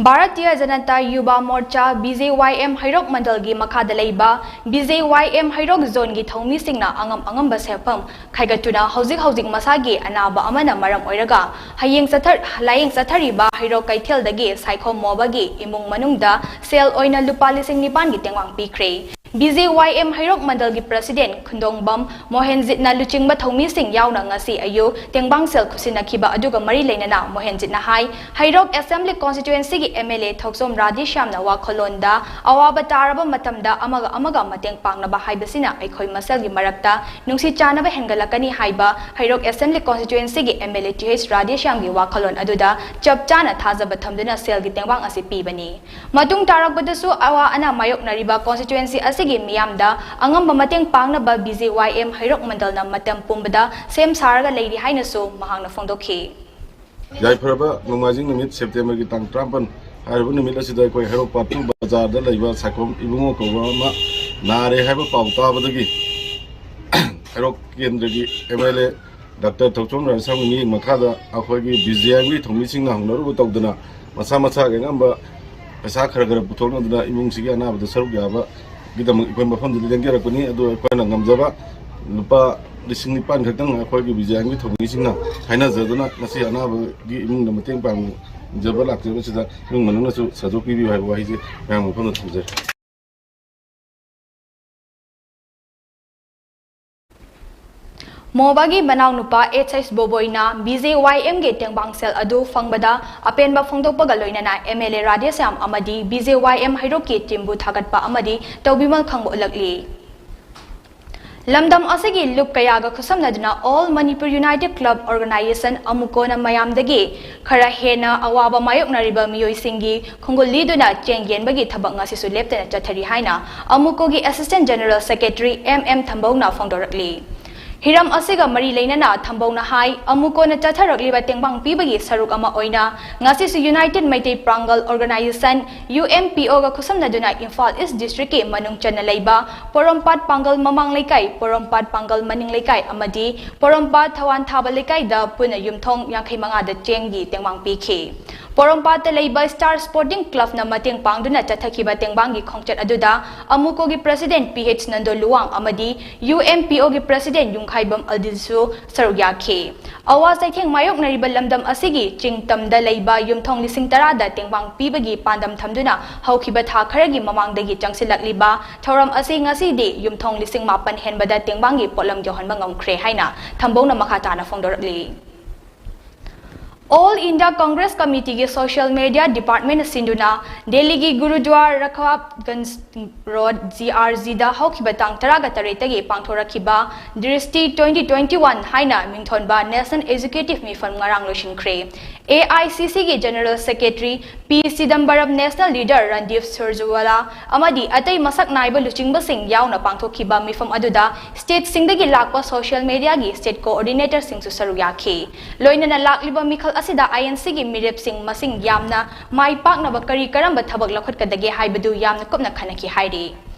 ꯚꯥꯔꯇꯤꯌ ꯖꯅꯇꯥ ꯌꯨꯕꯥ ꯃꯣꯔꯆꯥ, ꯕꯤ ꯖꯦ ꯋꯥꯏ ꯑꯦꯝ, ꯍꯩꯔꯣꯛ ꯃꯟꯗꯜꯒꯤ ꯃꯈꯥꯗ ꯂꯩꯕ ꯕꯤ ꯖꯦ ꯋꯥꯏ ꯑꯦꯝ ꯍꯩꯔꯣꯛ ꯖꯣꯟꯒꯤ ꯊꯧꯃꯤꯁꯤꯡꯅ ꯑꯉꯝ ꯑꯉꯝꯕ ꯁꯦꯟꯐꯝ ꯈꯥꯏꯒꯠꯇꯨꯅ ꯍꯧꯖꯤꯛ ꯍꯧꯖꯤꯛ ꯃꯁꯥꯒꯤ ꯑꯅꯥꯕ ꯑꯃꯅ ꯃꯔꯝ ꯑꯣꯏꯔꯒ ꯍꯌꯦꯡ ꯆꯠꯊ-, ꯂꯥꯌꯦꯡ ꯆꯠꯊꯔꯤꯕ ꯍꯩꯔꯣꯛ ꯀꯩꯊꯦꯜꯗꯒꯤ ꯁꯥꯏꯈꯣꯝ ꯃꯣꯕꯒꯤ ꯏꯃꯨꯡ ꯃꯅꯨꯡꯗ ꯁꯦꯜ ꯑꯣꯏꯅ ꯂꯨꯄꯥ ꯂꯤꯁꯤꯡ ꯅꯤꯄꯥꯟꯒꯤ ꯇꯦꯡꯋꯥꯡ ꯄꯤꯈ꯭ꯔꯦ꯫ ꯕꯤ ꯖꯦ ꯋꯥꯏ ꯑꯦꯝ ꯍꯩꯔꯣꯛ ꯃꯟꯗꯜꯒꯤ ꯄ꯭ꯔꯁꯤꯗꯦꯟ ꯈꯨꯟꯗꯣꯡꯕꯝ ꯃꯣꯍꯦꯟꯖꯤꯠꯅ ꯂꯨꯆꯤꯡꯕ ꯊꯧꯃꯤꯁꯤꯡ ꯌꯥꯎꯅ ꯉꯁꯤ ꯑꯌꯨꯛ ꯇꯦꯡꯕꯥꯡ ꯁꯦꯜ ꯈꯨꯠꯁꯤꯟꯅꯈꯤꯕ ꯑꯗꯨꯒ ꯃꯔꯤ ꯂꯩꯅꯅ ꯃꯣꯍꯦꯟꯖꯤꯠꯅ ꯍꯥꯏ, ꯍꯩꯔꯣꯛ ꯑꯦꯁꯦꯝꯕ꯭ꯂꯤ ꯀꯣꯟꯁꯇꯤꯇ꯭ꯋꯦꯟꯁꯤꯒꯤ ꯑꯦꯝ ꯑꯦꯜ ꯑꯦ ꯊꯣꯛꯆꯣꯝ ꯔꯥꯙꯦꯁ꯭ꯌꯥꯝꯅ ꯋꯥꯈꯜꯂꯣꯟꯗ ꯑꯋꯥꯕ ꯇꯥꯔꯕ ꯃꯇꯝꯗ ꯑꯃꯒ ꯑꯃꯒ ꯃꯇꯦꯡ ꯄꯥꯡꯅꯕ ꯍꯥꯏꯕꯁꯤꯅ ꯑꯩꯈꯣꯏ ꯃꯁꯦꯜꯒꯤ ꯃꯔꯛꯇ ꯅꯨꯡꯁꯤ ꯆꯥꯟꯅꯕ ꯍꯦꯟꯒꯠꯂꯛꯀꯅꯤ ꯍꯥꯏꯕ ꯍꯩꯔꯣꯛ ꯑꯦꯁꯦꯝꯕ꯭ꯂꯤ ꯀꯣꯟꯁꯇꯤꯇ꯭ꯋꯦꯟꯁꯤꯒꯤ M L A T H ꯔꯥꯙꯦꯁ꯭ꯌꯥꯝꯒꯤ ꯋꯥꯈꯜꯂꯣꯟ ꯑꯗꯨꯗ ꯆꯞ ꯆꯥꯅ ꯊꯥꯖꯕ ꯊꯝꯗꯨꯅ ꯁꯦꯜꯒꯤ ꯇꯦꯡꯕꯥꯡ ꯑꯁꯤ ꯄꯤꯕꯅꯤ꯫ ꯃꯇꯨꯡ ꯇꯥꯔꯛꯄꯗꯁꯨ ꯑꯋꯥ ꯑꯅꯥ ꯃꯥꯌꯣꯛꯅꯔꯤꯕ ꯀꯣꯟꯁꯇꯤꯇ꯭ꯋꯦꯟꯁꯤ ꯑꯁꯤꯒꯤ ꯃꯤꯌꯥꯝꯗ ꯑꯉꯝꯕ ꯃꯇꯦꯡ ꯄꯥꯡꯅꯕ ꯕꯤ ꯖꯦ ꯋꯥꯏ ꯑꯦꯝ ꯍꯩꯔꯣꯛ ꯃꯟꯗꯜꯅ ꯃꯇꯝ ꯄꯨꯝꯕꯗ ꯁꯦꯝ ꯁꯥꯔꯒ ꯂꯩꯔꯤ ꯍꯥꯏꯅꯁꯨ ꯃꯍꯥꯛꯅ ꯐꯣꯡꯗꯣꯛꯈꯤ꯫ ꯌꯥꯏꯐꯔꯕ ꯅꯣꯡꯃꯥꯏꯖꯤꯡ ꯅꯨꯃꯤꯠ, ꯁꯦꯞꯇꯦꯝꯕꯔꯒꯤ ꯇꯥꯡ ꯇꯔꯥꯃꯥꯄꯟ ꯍꯥꯏꯔꯤꯕ ꯅꯨꯃꯤꯠ ꯑꯁꯤꯗ ꯑꯩꯈꯣꯏ ꯍꯩꯔꯣꯛ ꯄꯥꯠ ꯇꯨ ꯕꯖꯥꯔꯗ ꯂꯩꯕ ꯁꯥꯏꯈꯣꯝ ꯏꯕꯨꯡꯉꯣ ꯀꯧꯕ ꯑꯃ ꯅꯥꯔꯦ ꯍꯥꯏꯕ ꯄꯥꯎ ꯇꯥꯕꯗꯒꯤ ꯍꯩꯔꯣꯛ ꯀꯦꯟꯗ꯭ꯔꯒꯤ ꯑꯦꯝ ꯑꯦꯜ ꯑꯦ ꯗꯥꯛꯇꯔ ꯊꯣꯛꯆꯣꯝ ꯔꯥꯙꯦꯁ꯭ꯌꯥꯝꯒꯤ ꯃꯤꯠꯌꯦꯡ ꯃꯈꯥꯗ ꯑꯩꯈꯣꯏꯒꯤ ꯕꯤ ꯖꯦ ꯑꯦꯝꯒꯤ ꯊꯧꯃꯤꯁꯤꯡꯅ ꯍꯧꯅꯔꯨꯕ ꯇꯧꯗꯅ ꯃꯁꯥ ꯃꯁꯥꯒꯤ ꯑꯉꯝꯕ ꯄꯩꯁꯥ ꯈꯔ ꯈꯔ ꯄꯨꯊꯣꯛꯅꯗꯨꯅ ꯏꯃꯨꯡꯁꯤꯒꯤ ꯑꯅꯥꯕꯗ ꯁꯔꯨꯛ ꯌꯥꯕ ꯒꯤꯗꯃꯛ ꯑꯩꯈꯣꯏ ꯃꯐꯝꯗꯨꯗ ꯂꯦꯡꯖꯔꯛꯄꯅꯤ꯫ ꯑꯗꯨ ꯑꯩꯈꯣꯏꯅ ꯉꯝꯖꯕ ꯂꯨꯄꯥ ꯂꯤꯁꯤꯡ ꯅꯤꯄꯥꯟ ꯈꯛꯇꯪ ꯑꯩꯈꯣꯏꯒꯤ ꯕꯤꯖꯌꯥꯟꯒꯤ ꯊꯧꯃꯤꯁꯤꯡꯅ ꯈꯥꯏꯅꯖꯗꯨꯅ ꯉꯁꯤ ꯑꯅꯥꯕꯒꯤ ꯏꯃꯨꯡꯗ ꯃꯇꯦꯡ ꯄꯥꯡꯖꯕ ꯂꯥꯛꯆꯕꯁꯤꯗ ꯏꯃꯨꯡ ꯃꯅꯨꯡꯅꯁꯨ ꯁꯦꯜꯗꯣꯛ ꯄꯤꯕꯤꯌꯨ ꯍꯥꯏꯕ ꯋꯥꯍꯩꯁꯦ ꯃꯌꯥꯝꯒꯤ ꯃꯐꯝꯗ ꯊꯝꯖꯔꯤ꯫ ꯃꯣꯕꯥꯒꯤ ꯃꯅꯥꯎꯅꯨꯄꯥ ꯑꯦꯆ ꯑꯩꯆ ꯕꯣꯕꯣꯏꯅ ꯕꯤ ꯖꯦ ꯋꯥꯏ ꯑꯦꯝꯒꯤ ꯇꯦꯡꯕꯥꯡ ꯁꯦꯜ ꯑꯗꯨ ꯐꯪꯕꯗ ꯑꯄꯦꯟꯕ ꯐꯣꯡꯗꯣꯛꯄꯒ ꯂꯣꯏꯅꯅ ꯑꯦꯝ ꯑꯦꯜ ꯑꯦ ꯔꯥꯙꯦꯁ꯭ꯌꯥꯝ ꯑꯃꯗꯤ ꯕꯤ ꯖꯦ ꯋꯥꯏ ꯑꯦꯝ ꯍꯩꯔꯣꯛꯀꯤ ꯇꯤꯝꯕꯨ ꯊꯥꯒꯠꯄ ꯑꯃꯗꯤ ꯇꯧꯕꯤꯃꯜ ꯈꯪꯕ ꯎꯠꯂꯛꯂꯤ꯫ ꯂꯝꯗꯝ ꯑꯁꯤꯒꯤ ꯂꯨꯞ ꯀꯌꯥꯒ ꯈꯨꯠꯁꯝꯅꯗꯨꯅ All Manipur United Club Organization, ꯑꯃꯨꯀꯣꯅ ꯃꯌꯥꯝꯗꯒꯤ ꯈꯔ ꯍꯦꯟꯅ ꯑꯋꯥꯕ ꯃꯥꯌꯣꯛꯅꯔꯤꯕ ꯃꯤꯑꯣꯏꯁꯤꯡꯒꯤ ꯈꯣꯡꯒꯨꯜ ꯂꯤꯗꯨꯅ ꯆꯦꯡ ꯌꯦꯟꯕꯒꯤ ꯊꯕꯛ ꯉꯁꯤꯁꯨ ꯂꯦꯞꯇꯅ ꯆꯠꯊꯔꯤ ꯍꯥꯏꯅ ꯑꯃꯨꯀꯣꯒꯤ Assistant General Secretary M M ꯊꯝꯕꯧꯅ ꯐꯣꯡꯗꯣꯔꯛꯂꯤ꯫ ꯍꯤꯔꯝ ꯑꯁꯤꯒ ꯃꯔꯤ ꯂꯩꯅꯅ ꯊꯝꯕꯧꯅ ꯍꯥꯏ, ꯑꯃꯨꯀꯣꯅ ꯆꯠꯊꯔꯛꯂꯤꯕ ꯇꯦꯡꯕꯥꯡ ꯄꯤꯕꯒꯤ ꯁꯔꯨꯛ ꯑꯃ ꯑꯣꯏꯅ ꯉꯁꯤꯁꯨ United Meitei Pangal Organization, U M P ꯑꯣꯒ ꯈꯨꯠꯁꯝꯅꯗꯨꯅ ꯏꯝꯐꯥꯜ ꯏꯁ ꯗꯤꯁꯇ꯭ꯔꯤꯛꯀꯤ ꯃꯅꯨꯡ ꯆꯟꯅ ꯂꯩꯕ ꯄꯣꯔꯣꯝꯄꯥꯠ ꯄꯥꯡꯒꯜ ꯃꯃꯥꯡ ꯂꯩꯀꯥꯏ, ꯄꯣꯔꯣꯝꯄꯥꯠ ꯄꯥꯡꯒꯜ ꯃꯅꯤꯡ ꯂꯩꯀꯥꯏ ꯑꯃꯗꯤ ꯄꯣꯔꯣꯝꯄꯥꯠ ꯊꯋꯥꯟ ꯊꯥꯕ ꯂꯩꯀꯥꯏꯗ ꯄꯨꯟꯅ ꯌꯨꯝꯊꯣꯡ ꯌꯥꯡꯈꯩ ꯃꯉꯥꯗ ꯆꯦꯡꯒꯤ ꯇꯦꯡꯕꯥꯡ ꯄꯤꯈꯤ꯫ ꯄꯣꯔꯣꯝꯄꯥꯠꯇ ꯂꯩꯕ Star Sporting Clubꯅ ꯃꯇꯦꯡ ꯄꯥꯡꯗꯨꯅ ꯆꯠꯊꯈꯤꯕ ꯇꯦꯡꯕꯥꯡꯒꯤ ꯈꯣꯡꯆꯠ ꯑꯗꯨꯗ ꯑꯃꯨꯀꯣꯒꯤ President P H Nando Luwang ꯑꯃꯗꯤ ꯌꯨ ꯑꯦꯝ ꯄꯤ ꯑꯣꯒꯤ President ꯌꯨꯝꯈꯥꯏꯕꯝ ꯑꯜꯗꯤꯜꯁꯨ ꯁꯔꯨꯛ ꯌꯥꯈꯤ꯫ ꯑꯋꯥ ꯆꯩꯊꯦꯡ ꯃꯥꯌꯣꯛꯅꯔꯤꯕ ꯂꯝꯗꯝ ꯑꯁꯤꯒꯤ ꯆꯤꯡ ꯇꯝꯗ ꯂꯩꯕ ꯌꯨꯝꯊꯣꯡ ꯂꯤꯁꯤꯡ ꯇꯔꯥꯗ ꯇꯦꯡꯕꯥꯡ ꯄꯤꯕꯒꯤ ꯄꯥꯟꯗꯝ ꯊꯝꯗꯨꯅ ꯍꯧꯈꯤꯕ ꯊꯥ ꯈꯔꯒꯤ ꯃꯃꯥꯡꯗꯒꯤ ꯆꯪꯁꯤꯜꯂꯛꯂꯤꯕ ꯊꯧꯔꯝ ꯑꯁꯤ ꯉꯁꯤꯗꯤ ꯌꯨꯝꯊꯣꯡ ꯂꯤꯁꯤꯡ ꯃꯥꯄꯟ ꯍꯦꯟꯕꯗ ꯇꯦꯡꯕꯥꯡꯒꯤ ꯄꯣꯠꯂꯝ ꯌꯧꯍꯟꯕ ꯉꯝꯈ꯭ꯔꯦ ꯍꯥꯏꯅ ꯊꯝꯕꯧꯅ ꯃꯈꯥ ꯇꯥꯅ ꯐꯣꯡꯗꯣꯔꯛꯂꯤ꯫ All India Congress Committeeꯒꯤ social media department ꯁꯤꯟꯗꯨꯅ ꯗꯦꯜꯂꯤꯒꯤ ꯒꯨꯔꯨꯗ꯭ꯋꯥꯔ ꯔꯈꯥꯕꯒꯟꯖ ꯔꯣꯗ, ꯖꯤ ꯑꯥꯔ ꯖꯤꯗ ꯍꯧꯈꯤꯕ ꯇꯥꯡ ꯇꯔꯥꯒ ꯇꯔꯦꯠꯇꯒꯤ ꯄꯥꯡꯊꯣꯔꯛꯈꯤꯕ ꯗ꯭ꯔꯤꯁꯇꯤ twenty twenty-one ꯍꯥꯏꯅ ꯃꯤꯡꯊꯣꯟꯕ National Executive ꯃꯤꯐꯝ ꯉꯔꯥꯡ ꯂꯣꯏꯁꯤꯟꯈ꯭ꯔꯦ꯫ ꯑꯦ ꯑꯥꯏ ꯁꯤ ꯁꯤꯒꯤ General Secretary ꯄꯤ ꯆꯤꯗꯝꯕꯔꯝ, National Leader ꯔꯟꯗꯤꯞ ꯁꯨꯔꯖꯦꯋꯥꯂꯥ ꯑꯃꯗꯤ ꯑꯇꯩ ꯃꯁꯛ ꯅꯥꯏꯕ ꯂꯨꯆꯤꯡꯕꯁꯤꯡ ꯌꯥꯎꯅ ꯄꯥꯡꯊꯣꯛꯈꯤꯕ ꯃꯤꯐꯝ ꯑꯗꯨꯗ stateꯁꯤꯡꯗꯒꯤ ꯂꯥꯛꯄ social mediaꯒꯤ state coordinatorꯁꯤꯡꯁꯨ ꯁꯔꯨꯛ ꯌꯥꯈꯤ꯫ ꯂꯣꯏꯅꯅ ꯂꯥꯛꯂꯤꯕ ꯃꯤꯈꯜ ꯑꯁꯤꯗ ꯑꯥꯏ ꯑꯦꯟ ꯁꯤꯒꯤ ꯃꯤꯔꯦꯞꯁꯤꯡ ꯃꯁꯤꯡ ꯌꯥꯝꯅ ꯃꯥꯏ ꯄꯥꯛꯅꯕ ꯀꯔꯤ ꯀꯔꯝꯕ ꯊꯕꯛ ꯂꯧꯈꯠꯀꯗꯒꯦ ꯍꯥꯏꯕꯗꯨ ꯌꯥꯝꯅ ꯀꯨꯞꯅ ꯈꯟꯅꯈꯤ ꯍꯥꯏꯔꯤ꯫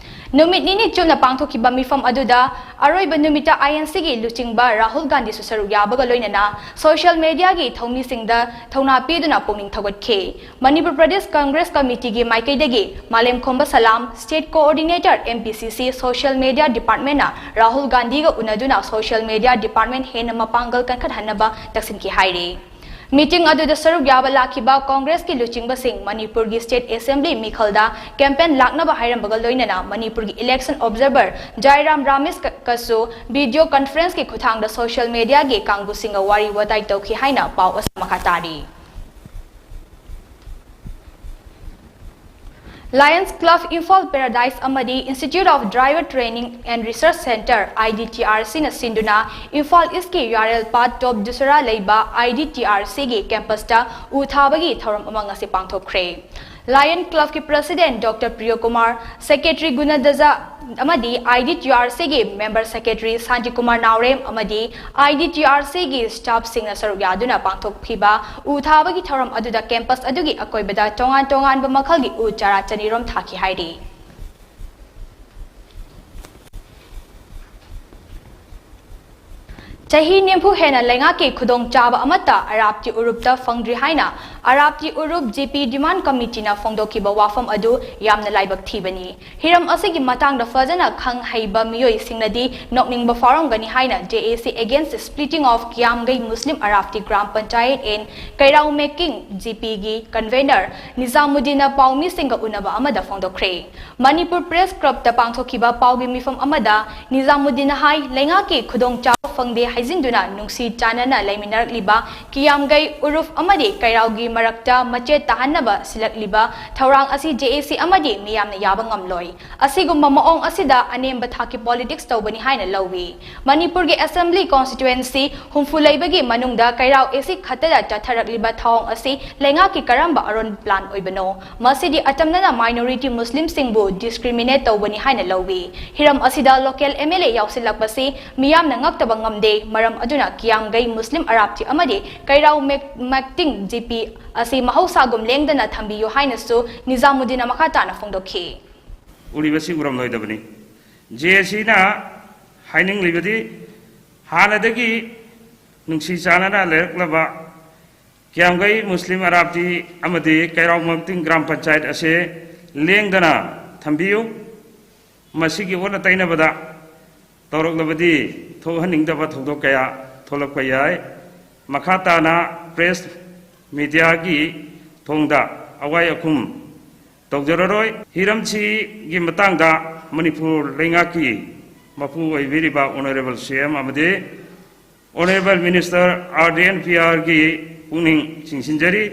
ꯅꯨꯃꯤꯠ ꯅꯤꯅꯤ ꯆꯨꯞꯅ ꯄꯥꯡꯊꯣꯛꯈꯤꯕ ꯃꯤꯐꯝ ꯑꯗꯨꯗ ꯑꯔꯣꯏꯕ ꯅꯨꯃꯤꯠꯇ ꯑꯥꯏ ꯑꯦꯟ ꯁꯤꯒꯤ ꯂꯨꯆꯤꯡꯕ ꯔꯥꯍꯨꯜ ꯒꯥꯟꯙꯤꯁꯨ ꯁꯔꯨꯛ ꯌꯥꯕꯒ ꯂꯣꯏꯅꯅ social mediaꯒꯤ ꯊꯧꯃꯤꯁꯤꯡꯗ ꯊꯧꯅꯥ ꯄꯤꯗꯨꯅ ꯄꯨꯛꯅꯤꯡ ꯊꯧꯒꯠꯈꯤ꯫ ꯃꯅꯤꯄꯨꯔ ꯄ꯭ꯔꯗꯦꯁ ꯀꯪꯒ꯭ꯔꯦꯁ ꯀꯃꯤꯇꯤꯒꯤ ꯃꯥꯏꯀꯩꯗꯒꯤ ꯃꯥꯂꯦꯝꯈꯣꯝꯕ ꯁꯂꯥꯝ, state coordinator M P C C social media departmentꯅ Rahul ꯒꯥꯟꯙꯤꯒ ꯎꯅꯗꯨꯅ social media department ꯍꯦꯟꯅ ꯃꯄꯥꯡꯒꯜ ꯀꯟꯈꯠꯍꯟꯅꯕ ꯇꯛꯁꯤꯟꯈꯤ ꯍꯥꯏꯔꯤ꯫ Meeting ꯑꯗꯨꯗ ꯁꯔꯨꯛ ꯌꯥꯕ ꯂꯥꯛꯈꯤꯕ ꯀꯪꯒ꯭ꯔꯦꯁꯀꯤ ꯂꯨꯆꯤꯡꯕꯁꯤꯡ ꯃꯅꯤꯄꯨꯔꯒꯤ state assembly ꯃꯤꯈꯜꯗ campaign ꯂꯥꯛꯅꯕ ꯍꯥꯏꯔꯝꯕꯒ ꯂꯣꯏꯅꯅ ꯃꯅꯤꯄꯨꯔꯒꯤ election observer ꯖꯥꯏꯔꯥꯝ ꯔꯥꯃꯦꯁꯀꯁꯨ video conferenceꯀꯤ ꯈꯨꯠꯊꯥꯡꯗ social mediaꯒꯤ ꯀꯥꯡꯕꯨꯁꯤꯡꯒ ꯋꯥꯔꯤ ꯋꯥꯇꯥꯏ ꯇꯧꯈꯤ ꯍꯥꯏꯅ ꯄꯥꯎ ꯑꯁꯤ ꯃꯈꯥ ꯇꯥꯔꯤ꯫ Lions Club Imphal Paradise ꯑꯃꯗꯤ Institute of Driver Training and Research Centre, I D T R Cꯅ ꯁꯤꯟꯗꯨꯅ ꯏꯝꯐꯥꯜ ꯏꯁꯀꯤ ꯌꯥꯔꯦꯜꯄꯥꯠ ꯇꯣꯞ ꯗꯨꯁꯔꯥ ꯂꯩꯕ I D T R Cꯒꯤ campusꯇ ꯎ ꯊꯥꯕꯒꯤ ꯊꯧꯔꯝ ꯑꯃ ꯉꯁꯤ ꯄꯥꯡꯊꯣꯛꯈ꯭ꯔꯦ꯫ Lion Clubꯀꯤ president Doctor Priyakumar, secretary Gunadaja ꯑꯃꯗꯤ I D T R Cꯒꯤ member secretary Santikumar Naorem ꯑꯃꯗꯤ I D T R Cꯒꯤ staffꯁꯤꯡꯅ ꯁꯔꯨꯛ ꯌꯥꯗꯨꯅ ꯄꯥꯡꯊꯣꯛꯈꯤꯕ ꯎ ꯊꯥꯕꯒꯤ ꯊꯧꯔꯝ ꯑꯗꯨꯗ campus ꯑꯗꯨꯒꯤ ꯑꯀꯣꯏꯕꯗ ꯇꯣꯉꯥꯟ ꯇꯣꯉꯥꯟꯕ ꯃꯈꯜꯒꯤ ꯎ ꯆꯥꯔꯥ ꯆꯅꯤꯔꯣꯝ ꯊꯥꯈꯤ ꯍꯥꯏꯔꯤ꯫ ꯆꯍꯤ ꯅꯤꯐꯨ ꯍꯦꯟꯅ ꯂꯩꯉꯥꯛꯀꯤ ꯈꯨꯗꯣꯡꯆꯥꯕ ꯑꯃꯠꯇ ꯑꯔꯥꯞꯇꯤ ꯎꯔꯨꯞꯇ ꯐꯪꯗ꯭ꯔꯤ ꯍꯥꯏꯅ ꯑꯔꯥꯞꯇꯤ ꯎꯔꯨꯞ G P demand committeeꯅ ꯐꯣꯡꯗꯣꯛꯈꯤꯕ ꯋꯥꯐꯝ ꯑꯗꯨ ꯌꯥꯝꯅ ꯂꯥꯏꯕꯛ ꯊꯤꯕꯅꯤ꯫ ꯍꯤꯔꯝ ꯑꯁꯤꯒꯤ ꯃꯇꯥꯡꯗ ꯐꯖꯅ ꯈꯪ ꯍꯩꯕ ꯃꯤꯑꯣꯏꯁꯤꯡꯅꯗꯤ ꯅꯣꯛꯅꯤꯡꯕ ꯐꯥꯎꯔꯝꯒꯅꯤ ꯍꯥꯏꯅ J A C Against Splitting of Kiyamgei Muslim Arapti Gram Panchayat in Kairao Meking, G Pꯒꯤ convener ꯅꯤꯖꯥꯃꯨꯗꯤꯟꯅ ꯄꯥꯎꯃꯤꯁꯤꯡꯒ ꯎꯅꯕ ꯑꯃꯗ ꯐꯣꯡꯗꯣꯛꯈ꯭ꯔꯦ꯫ ꯃꯅꯤꯄꯨꯔ Press Clubꯇ ꯄꯥꯡꯊꯣꯛꯈꯤꯕ ꯄꯥꯎꯒꯤ ꯃꯤꯐꯝ ꯑꯃꯗ ꯅꯤꯖꯥꯃꯨꯗꯤꯟꯅ ꯍꯥꯏ, ꯂꯩꯉꯥꯛꯀꯤ ꯈꯨꯗꯣꯡꯆꯥꯕ ꯐꯪꯗꯦ ꯍꯥꯏꯖꯤꯟꯗꯨꯅ ꯅꯨꯡꯁꯤ ꯆꯥꯟꯅꯅ ꯂꯩꯃꯤꯟꯅꯔꯛꯂꯤꯕ ꯀꯤꯌꯥꯝꯒꯩ ꯎꯔꯨꯐ ꯑꯃꯗꯤ ꯀꯩꯔꯥꯎꯒꯤ ꯃꯔꯛꯇ ꯃꯆꯦꯠ ꯇꯥꯍꯟꯅꯕ ꯁꯤꯜꯂꯛꯂꯤꯕ ꯊꯧꯔꯥꯡ ꯑꯁꯤ J A C ꯑꯃꯗꯤ ꯃꯤꯌꯥꯝꯅ ꯌꯥꯕ ꯉꯝꯂꯣꯏ꯫ ꯑꯁꯤꯒꯨꯝꯕ ꯃꯑꯣꯡ ꯑꯁꯤꯗ ꯑꯅꯦꯝꯕ ꯊꯥꯛꯀꯤ politics ꯇꯧꯕꯅꯤ ꯍꯥꯏꯅ ꯂꯧꯏ꯫ ꯃꯅꯤꯄꯨꯔꯒꯤ assembly constituency ꯍꯨꯝꯐꯨ ꯂꯩꯕꯒꯤ ꯃꯅꯨꯡꯗ ꯀꯩꯔꯥꯎ A C ꯈꯛꯇꯗ ꯆꯠꯊꯔꯛꯂꯤꯕ ꯊꯧꯑꯣꯡ ꯑꯁꯤ ꯂꯩꯉꯥꯛꯀꯤ ꯀꯔꯝꯕ ꯑꯔꯣꯟꯕ plan ꯑꯣꯏꯕꯅꯣ? ꯃꯁꯤꯗꯤ ꯑꯆꯝꯅꯅ minority ꯃꯨꯁꯂꯤꯝꯁꯤꯡꯕꯨ discriminate ꯇꯧꯕꯅꯤ ꯍꯥꯏꯅ ꯂꯧꯏ꯫ ꯍꯤꯔꯝ ꯑꯁꯤꯗ local M L A ꯌꯥꯎꯁꯤꯜꯂꯛꯄꯁꯤ ꯃꯤꯌꯥꯝꯅ ꯉꯛꯇꯕ ꯉꯝꯗꯦ꯫ ꯃꯔꯝ ꯑꯗꯨꯅ ꯀꯤꯌꯥꯝꯒꯩ ꯃꯨꯁꯂꯤꯝ ꯑꯔꯥꯞꯇꯤ ꯑꯃꯗꯤ ꯀꯩꯔꯥꯎ ꯃꯦꯛ-, ꯃꯦꯛꯇꯤꯡ G P ꯑꯁꯤ ꯃꯍꯧꯁꯥꯒꯨꯝ ꯂꯦꯡꯗꯅ ꯊꯝꯕꯤꯌꯨ ꯍꯥꯏꯅꯁꯨ ꯅꯤꯖꯥꯃꯨꯗꯤꯟꯅ ꯃꯈꯥ ꯇꯥꯅ ꯐꯣꯡꯗꯣꯛꯈꯤ꯫ ꯎꯔꯤꯕꯁꯤ ꯎꯔꯝꯂꯣꯏꯗꯕꯅꯤ꯫ ꯖꯦ ꯑꯦ ꯁꯤꯅ ꯍꯥꯏꯅꯤꯡꯂꯤꯕꯗꯤ, ꯍꯥꯟꯅꯗꯒꯤ ꯅꯨꯡꯁꯤ ꯆꯥꯟꯅꯅ ꯂꯩꯔꯛꯂꯕ ꯀꯤꯌꯥꯝꯒꯩ ꯃꯨꯁꯂꯤꯝ ꯑꯔꯥꯞꯇꯤ ꯑꯃꯗꯤ ꯀꯩꯔꯥꯎ ꯃꯇꯤꯡ ꯒ꯭ꯔꯥꯝ ꯄꯟꯆꯥꯌꯠ ꯑꯁꯦ ꯂꯦꯡꯗꯅ ꯊꯝꯕꯤꯌꯨ꯫ ꯃꯁꯤꯒꯤ ꯑꯣꯟꯅ ꯇꯩꯅꯕꯗ ꯇꯧꯔꯛꯂꯕꯗꯤ ꯊꯣꯛꯍꯟꯅꯤꯡꯗꯕ ꯊꯧꯗꯣꯛ ꯀꯌꯥ ꯊꯣꯛꯂꯛꯄ ꯌꯥꯏ꯫ ꯃꯈꯥ ꯇꯥꯅ ꯄ꯭ꯔꯦꯁ ꯃꯤꯗꯤꯌꯥꯒꯤ ꯊꯣꯡꯗ ꯑꯋꯥꯏ ꯑꯈꯨꯝ ꯇꯧꯖꯔꯔꯣꯏ꯫ ꯍꯤꯔꯝꯁꯤꯒꯤ ꯃꯇꯥꯡꯗ ꯃꯅꯤꯄꯨꯔ ꯂꯩꯉꯥꯛꯀꯤ ꯃꯄꯨ ꯑꯣꯏꯕꯤꯔꯤꯕ ꯑꯣꯅꯔꯦꯕꯜ ꯁꯤ ꯑꯦꯝ ꯑꯃꯗꯤ honourable minister R D N P ꯑꯥꯔꯒꯤ ꯄꯨꯛꯅꯤꯡ ꯆꯤꯡꯁꯤꯟꯖꯔꯤ꯫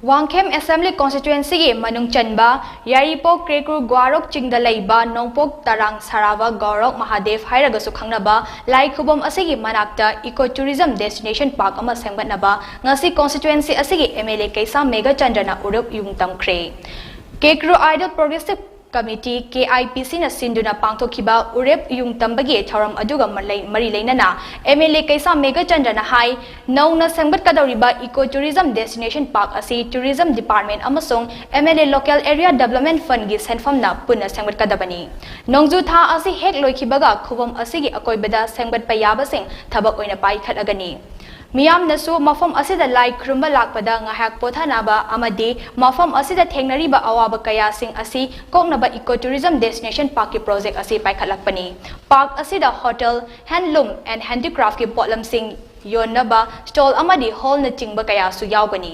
ꯋꯥꯡꯈꯦꯝ ꯑꯦꯁꯦꯝꯕ꯭ꯂꯤ ꯀꯣꯟꯁꯇꯤꯇ꯭ꯋꯦꯟꯁꯤꯒꯤ ꯃꯅꯨꯡ ꯆꯟꯕ ꯌꯥꯏꯔꯤꯄꯣꯛ ꯀ꯭ꯔꯦꯀ꯭ꯔꯨ ꯒ꯭ꯋꯥꯔꯣꯛ ꯆꯤꯡꯗ ꯂꯩꯕ ꯅꯣꯡꯄꯣꯛ ꯇꯔꯥꯡ ꯁꯥꯔꯥꯕ ꯒꯧꯔꯣꯛ ꯃꯍꯥꯗꯦꯕ ꯍꯥꯏꯔꯒꯁꯨ ꯈꯪꯅꯕ ꯂꯥꯏ ꯈꯨꯕꯝ ꯑꯁꯤꯒꯤ ꯃꯅꯥꯛꯇ ꯏꯀꯣ ꯇꯨꯔꯤꯖꯝ ꯗꯦꯁꯇꯤꯅꯦꯁꯟ ꯄꯥꯔꯛ ꯑꯃ ꯁꯦꯝꯒꯠꯅꯕ ꯉꯁꯤ ꯀꯣꯟꯁꯇꯤꯇ꯭ꯋꯦꯟꯁꯤ ꯑꯁꯤꯒꯤ ꯑꯦꯝ ꯑꯦꯜ ꯑꯦ ꯀꯩꯁꯥꯝ ꯃꯦꯘꯆꯟꯗ꯭ꯔꯅ ꯎꯔꯨꯞ ꯌꯨꯡ ꯇꯝꯈ꯭ꯔꯦ꯫ Kekru ideal progressive committee, K I P ꯁꯤꯅ ꯁꯤꯟꯗꯨꯅ ꯄꯥꯡꯊꯣꯛꯈꯤꯕ ꯎꯔꯦꯞ ꯌꯨꯡ ꯇꯝꯕꯒꯤ ꯊꯧꯔꯝ ꯑꯗꯨꯒ ꯃꯔꯤ ꯂꯩꯅꯅ ꯑꯦꯝ ꯑꯦꯜ ꯑꯦ ꯀꯩꯁꯥꯝ ꯃꯦꯘꯆꯟꯗ꯭ꯔꯅ ꯍꯥꯏ, ꯅꯧꯅ ꯁꯦꯝꯒꯠꯀꯗꯧꯔꯤꯕ ꯏꯀꯣ ꯇꯨꯔꯤꯖꯝ ꯗꯦꯁꯇꯤꯅꯦꯁꯟ ꯄꯥꯔꯛ ꯑꯁꯤ ꯇꯨꯔꯤꯖꯝ ꯗꯤꯄꯥꯔꯠꯃꯦꯟꯠ ꯑꯃꯁꯨꯡ M L A local area development ꯐꯟꯒꯤ ꯁꯦꯟꯐꯝꯅ ꯄꯨꯟꯅ ꯁꯦꯝꯒꯠꯀꯗꯕꯅꯤ꯫ ꯅꯣꯡꯖꯨ ꯊꯥ ꯑꯁꯤ ꯍꯦꯛ ꯂꯣꯏꯈꯤꯕꯒ ꯈꯨꯕꯝ ꯑꯁꯤꯒꯤ ꯑꯀꯣꯏꯕꯗ ꯁꯦꯝꯒꯠꯄ ꯌꯥꯕꯁꯤꯡ ꯊꯕꯛ ꯑꯣꯏꯅ ꯄꯥꯏꯈꯠꯂꯒꯅꯤ꯫ ꯃꯤꯌꯥꯝꯅꯁꯨ ꯃꯐꯝ ꯑꯁꯤꯗ ꯂꯥꯏ ꯈꯨꯔꯨꯝꯕ ꯂꯥꯛꯄꯗ ꯉꯥꯏꯍꯥꯛ ꯄꯣꯊꯥꯅꯕ ꯑꯃꯗꯤ ꯃꯐꯝ ꯑꯁꯤꯗ ꯊꯦꯡꯅꯔꯤꯕ ꯑꯋꯥꯕ ꯀꯌꯥꯁꯤꯡ ꯑꯁꯤ ꯀꯣꯛꯅꯕ ꯏꯀꯣ ꯇꯨꯔꯤꯖꯝ ꯗꯦꯁꯇꯤꯅꯦꯁꯟ ꯄꯥꯔꯛꯀꯤ ꯄ꯭ꯔꯣꯖꯦꯛ ꯑꯁꯤ ꯄꯥꯏꯈꯠꯂꯛꯄꯅꯤ꯫ ꯄꯥꯔꯛ ꯑꯁꯤꯗ ꯍꯣꯇꯦꯜ, ꯍꯦꯟꯗꯂꯨꯝ ꯑꯦꯟ ꯍꯦꯟꯗꯤꯀ꯭ꯔꯥꯐꯀꯤ ꯄꯣꯠꯂꯝꯁꯤꯡ ꯌꯣꯟꯅꯕ ꯁ꯭ꯇꯣꯜ ꯑꯃꯗꯤ ꯍꯣꯜꯅꯆꯤꯡꯕ ꯀꯌꯥꯁꯨ ꯌꯥꯎꯒꯅꯤ꯫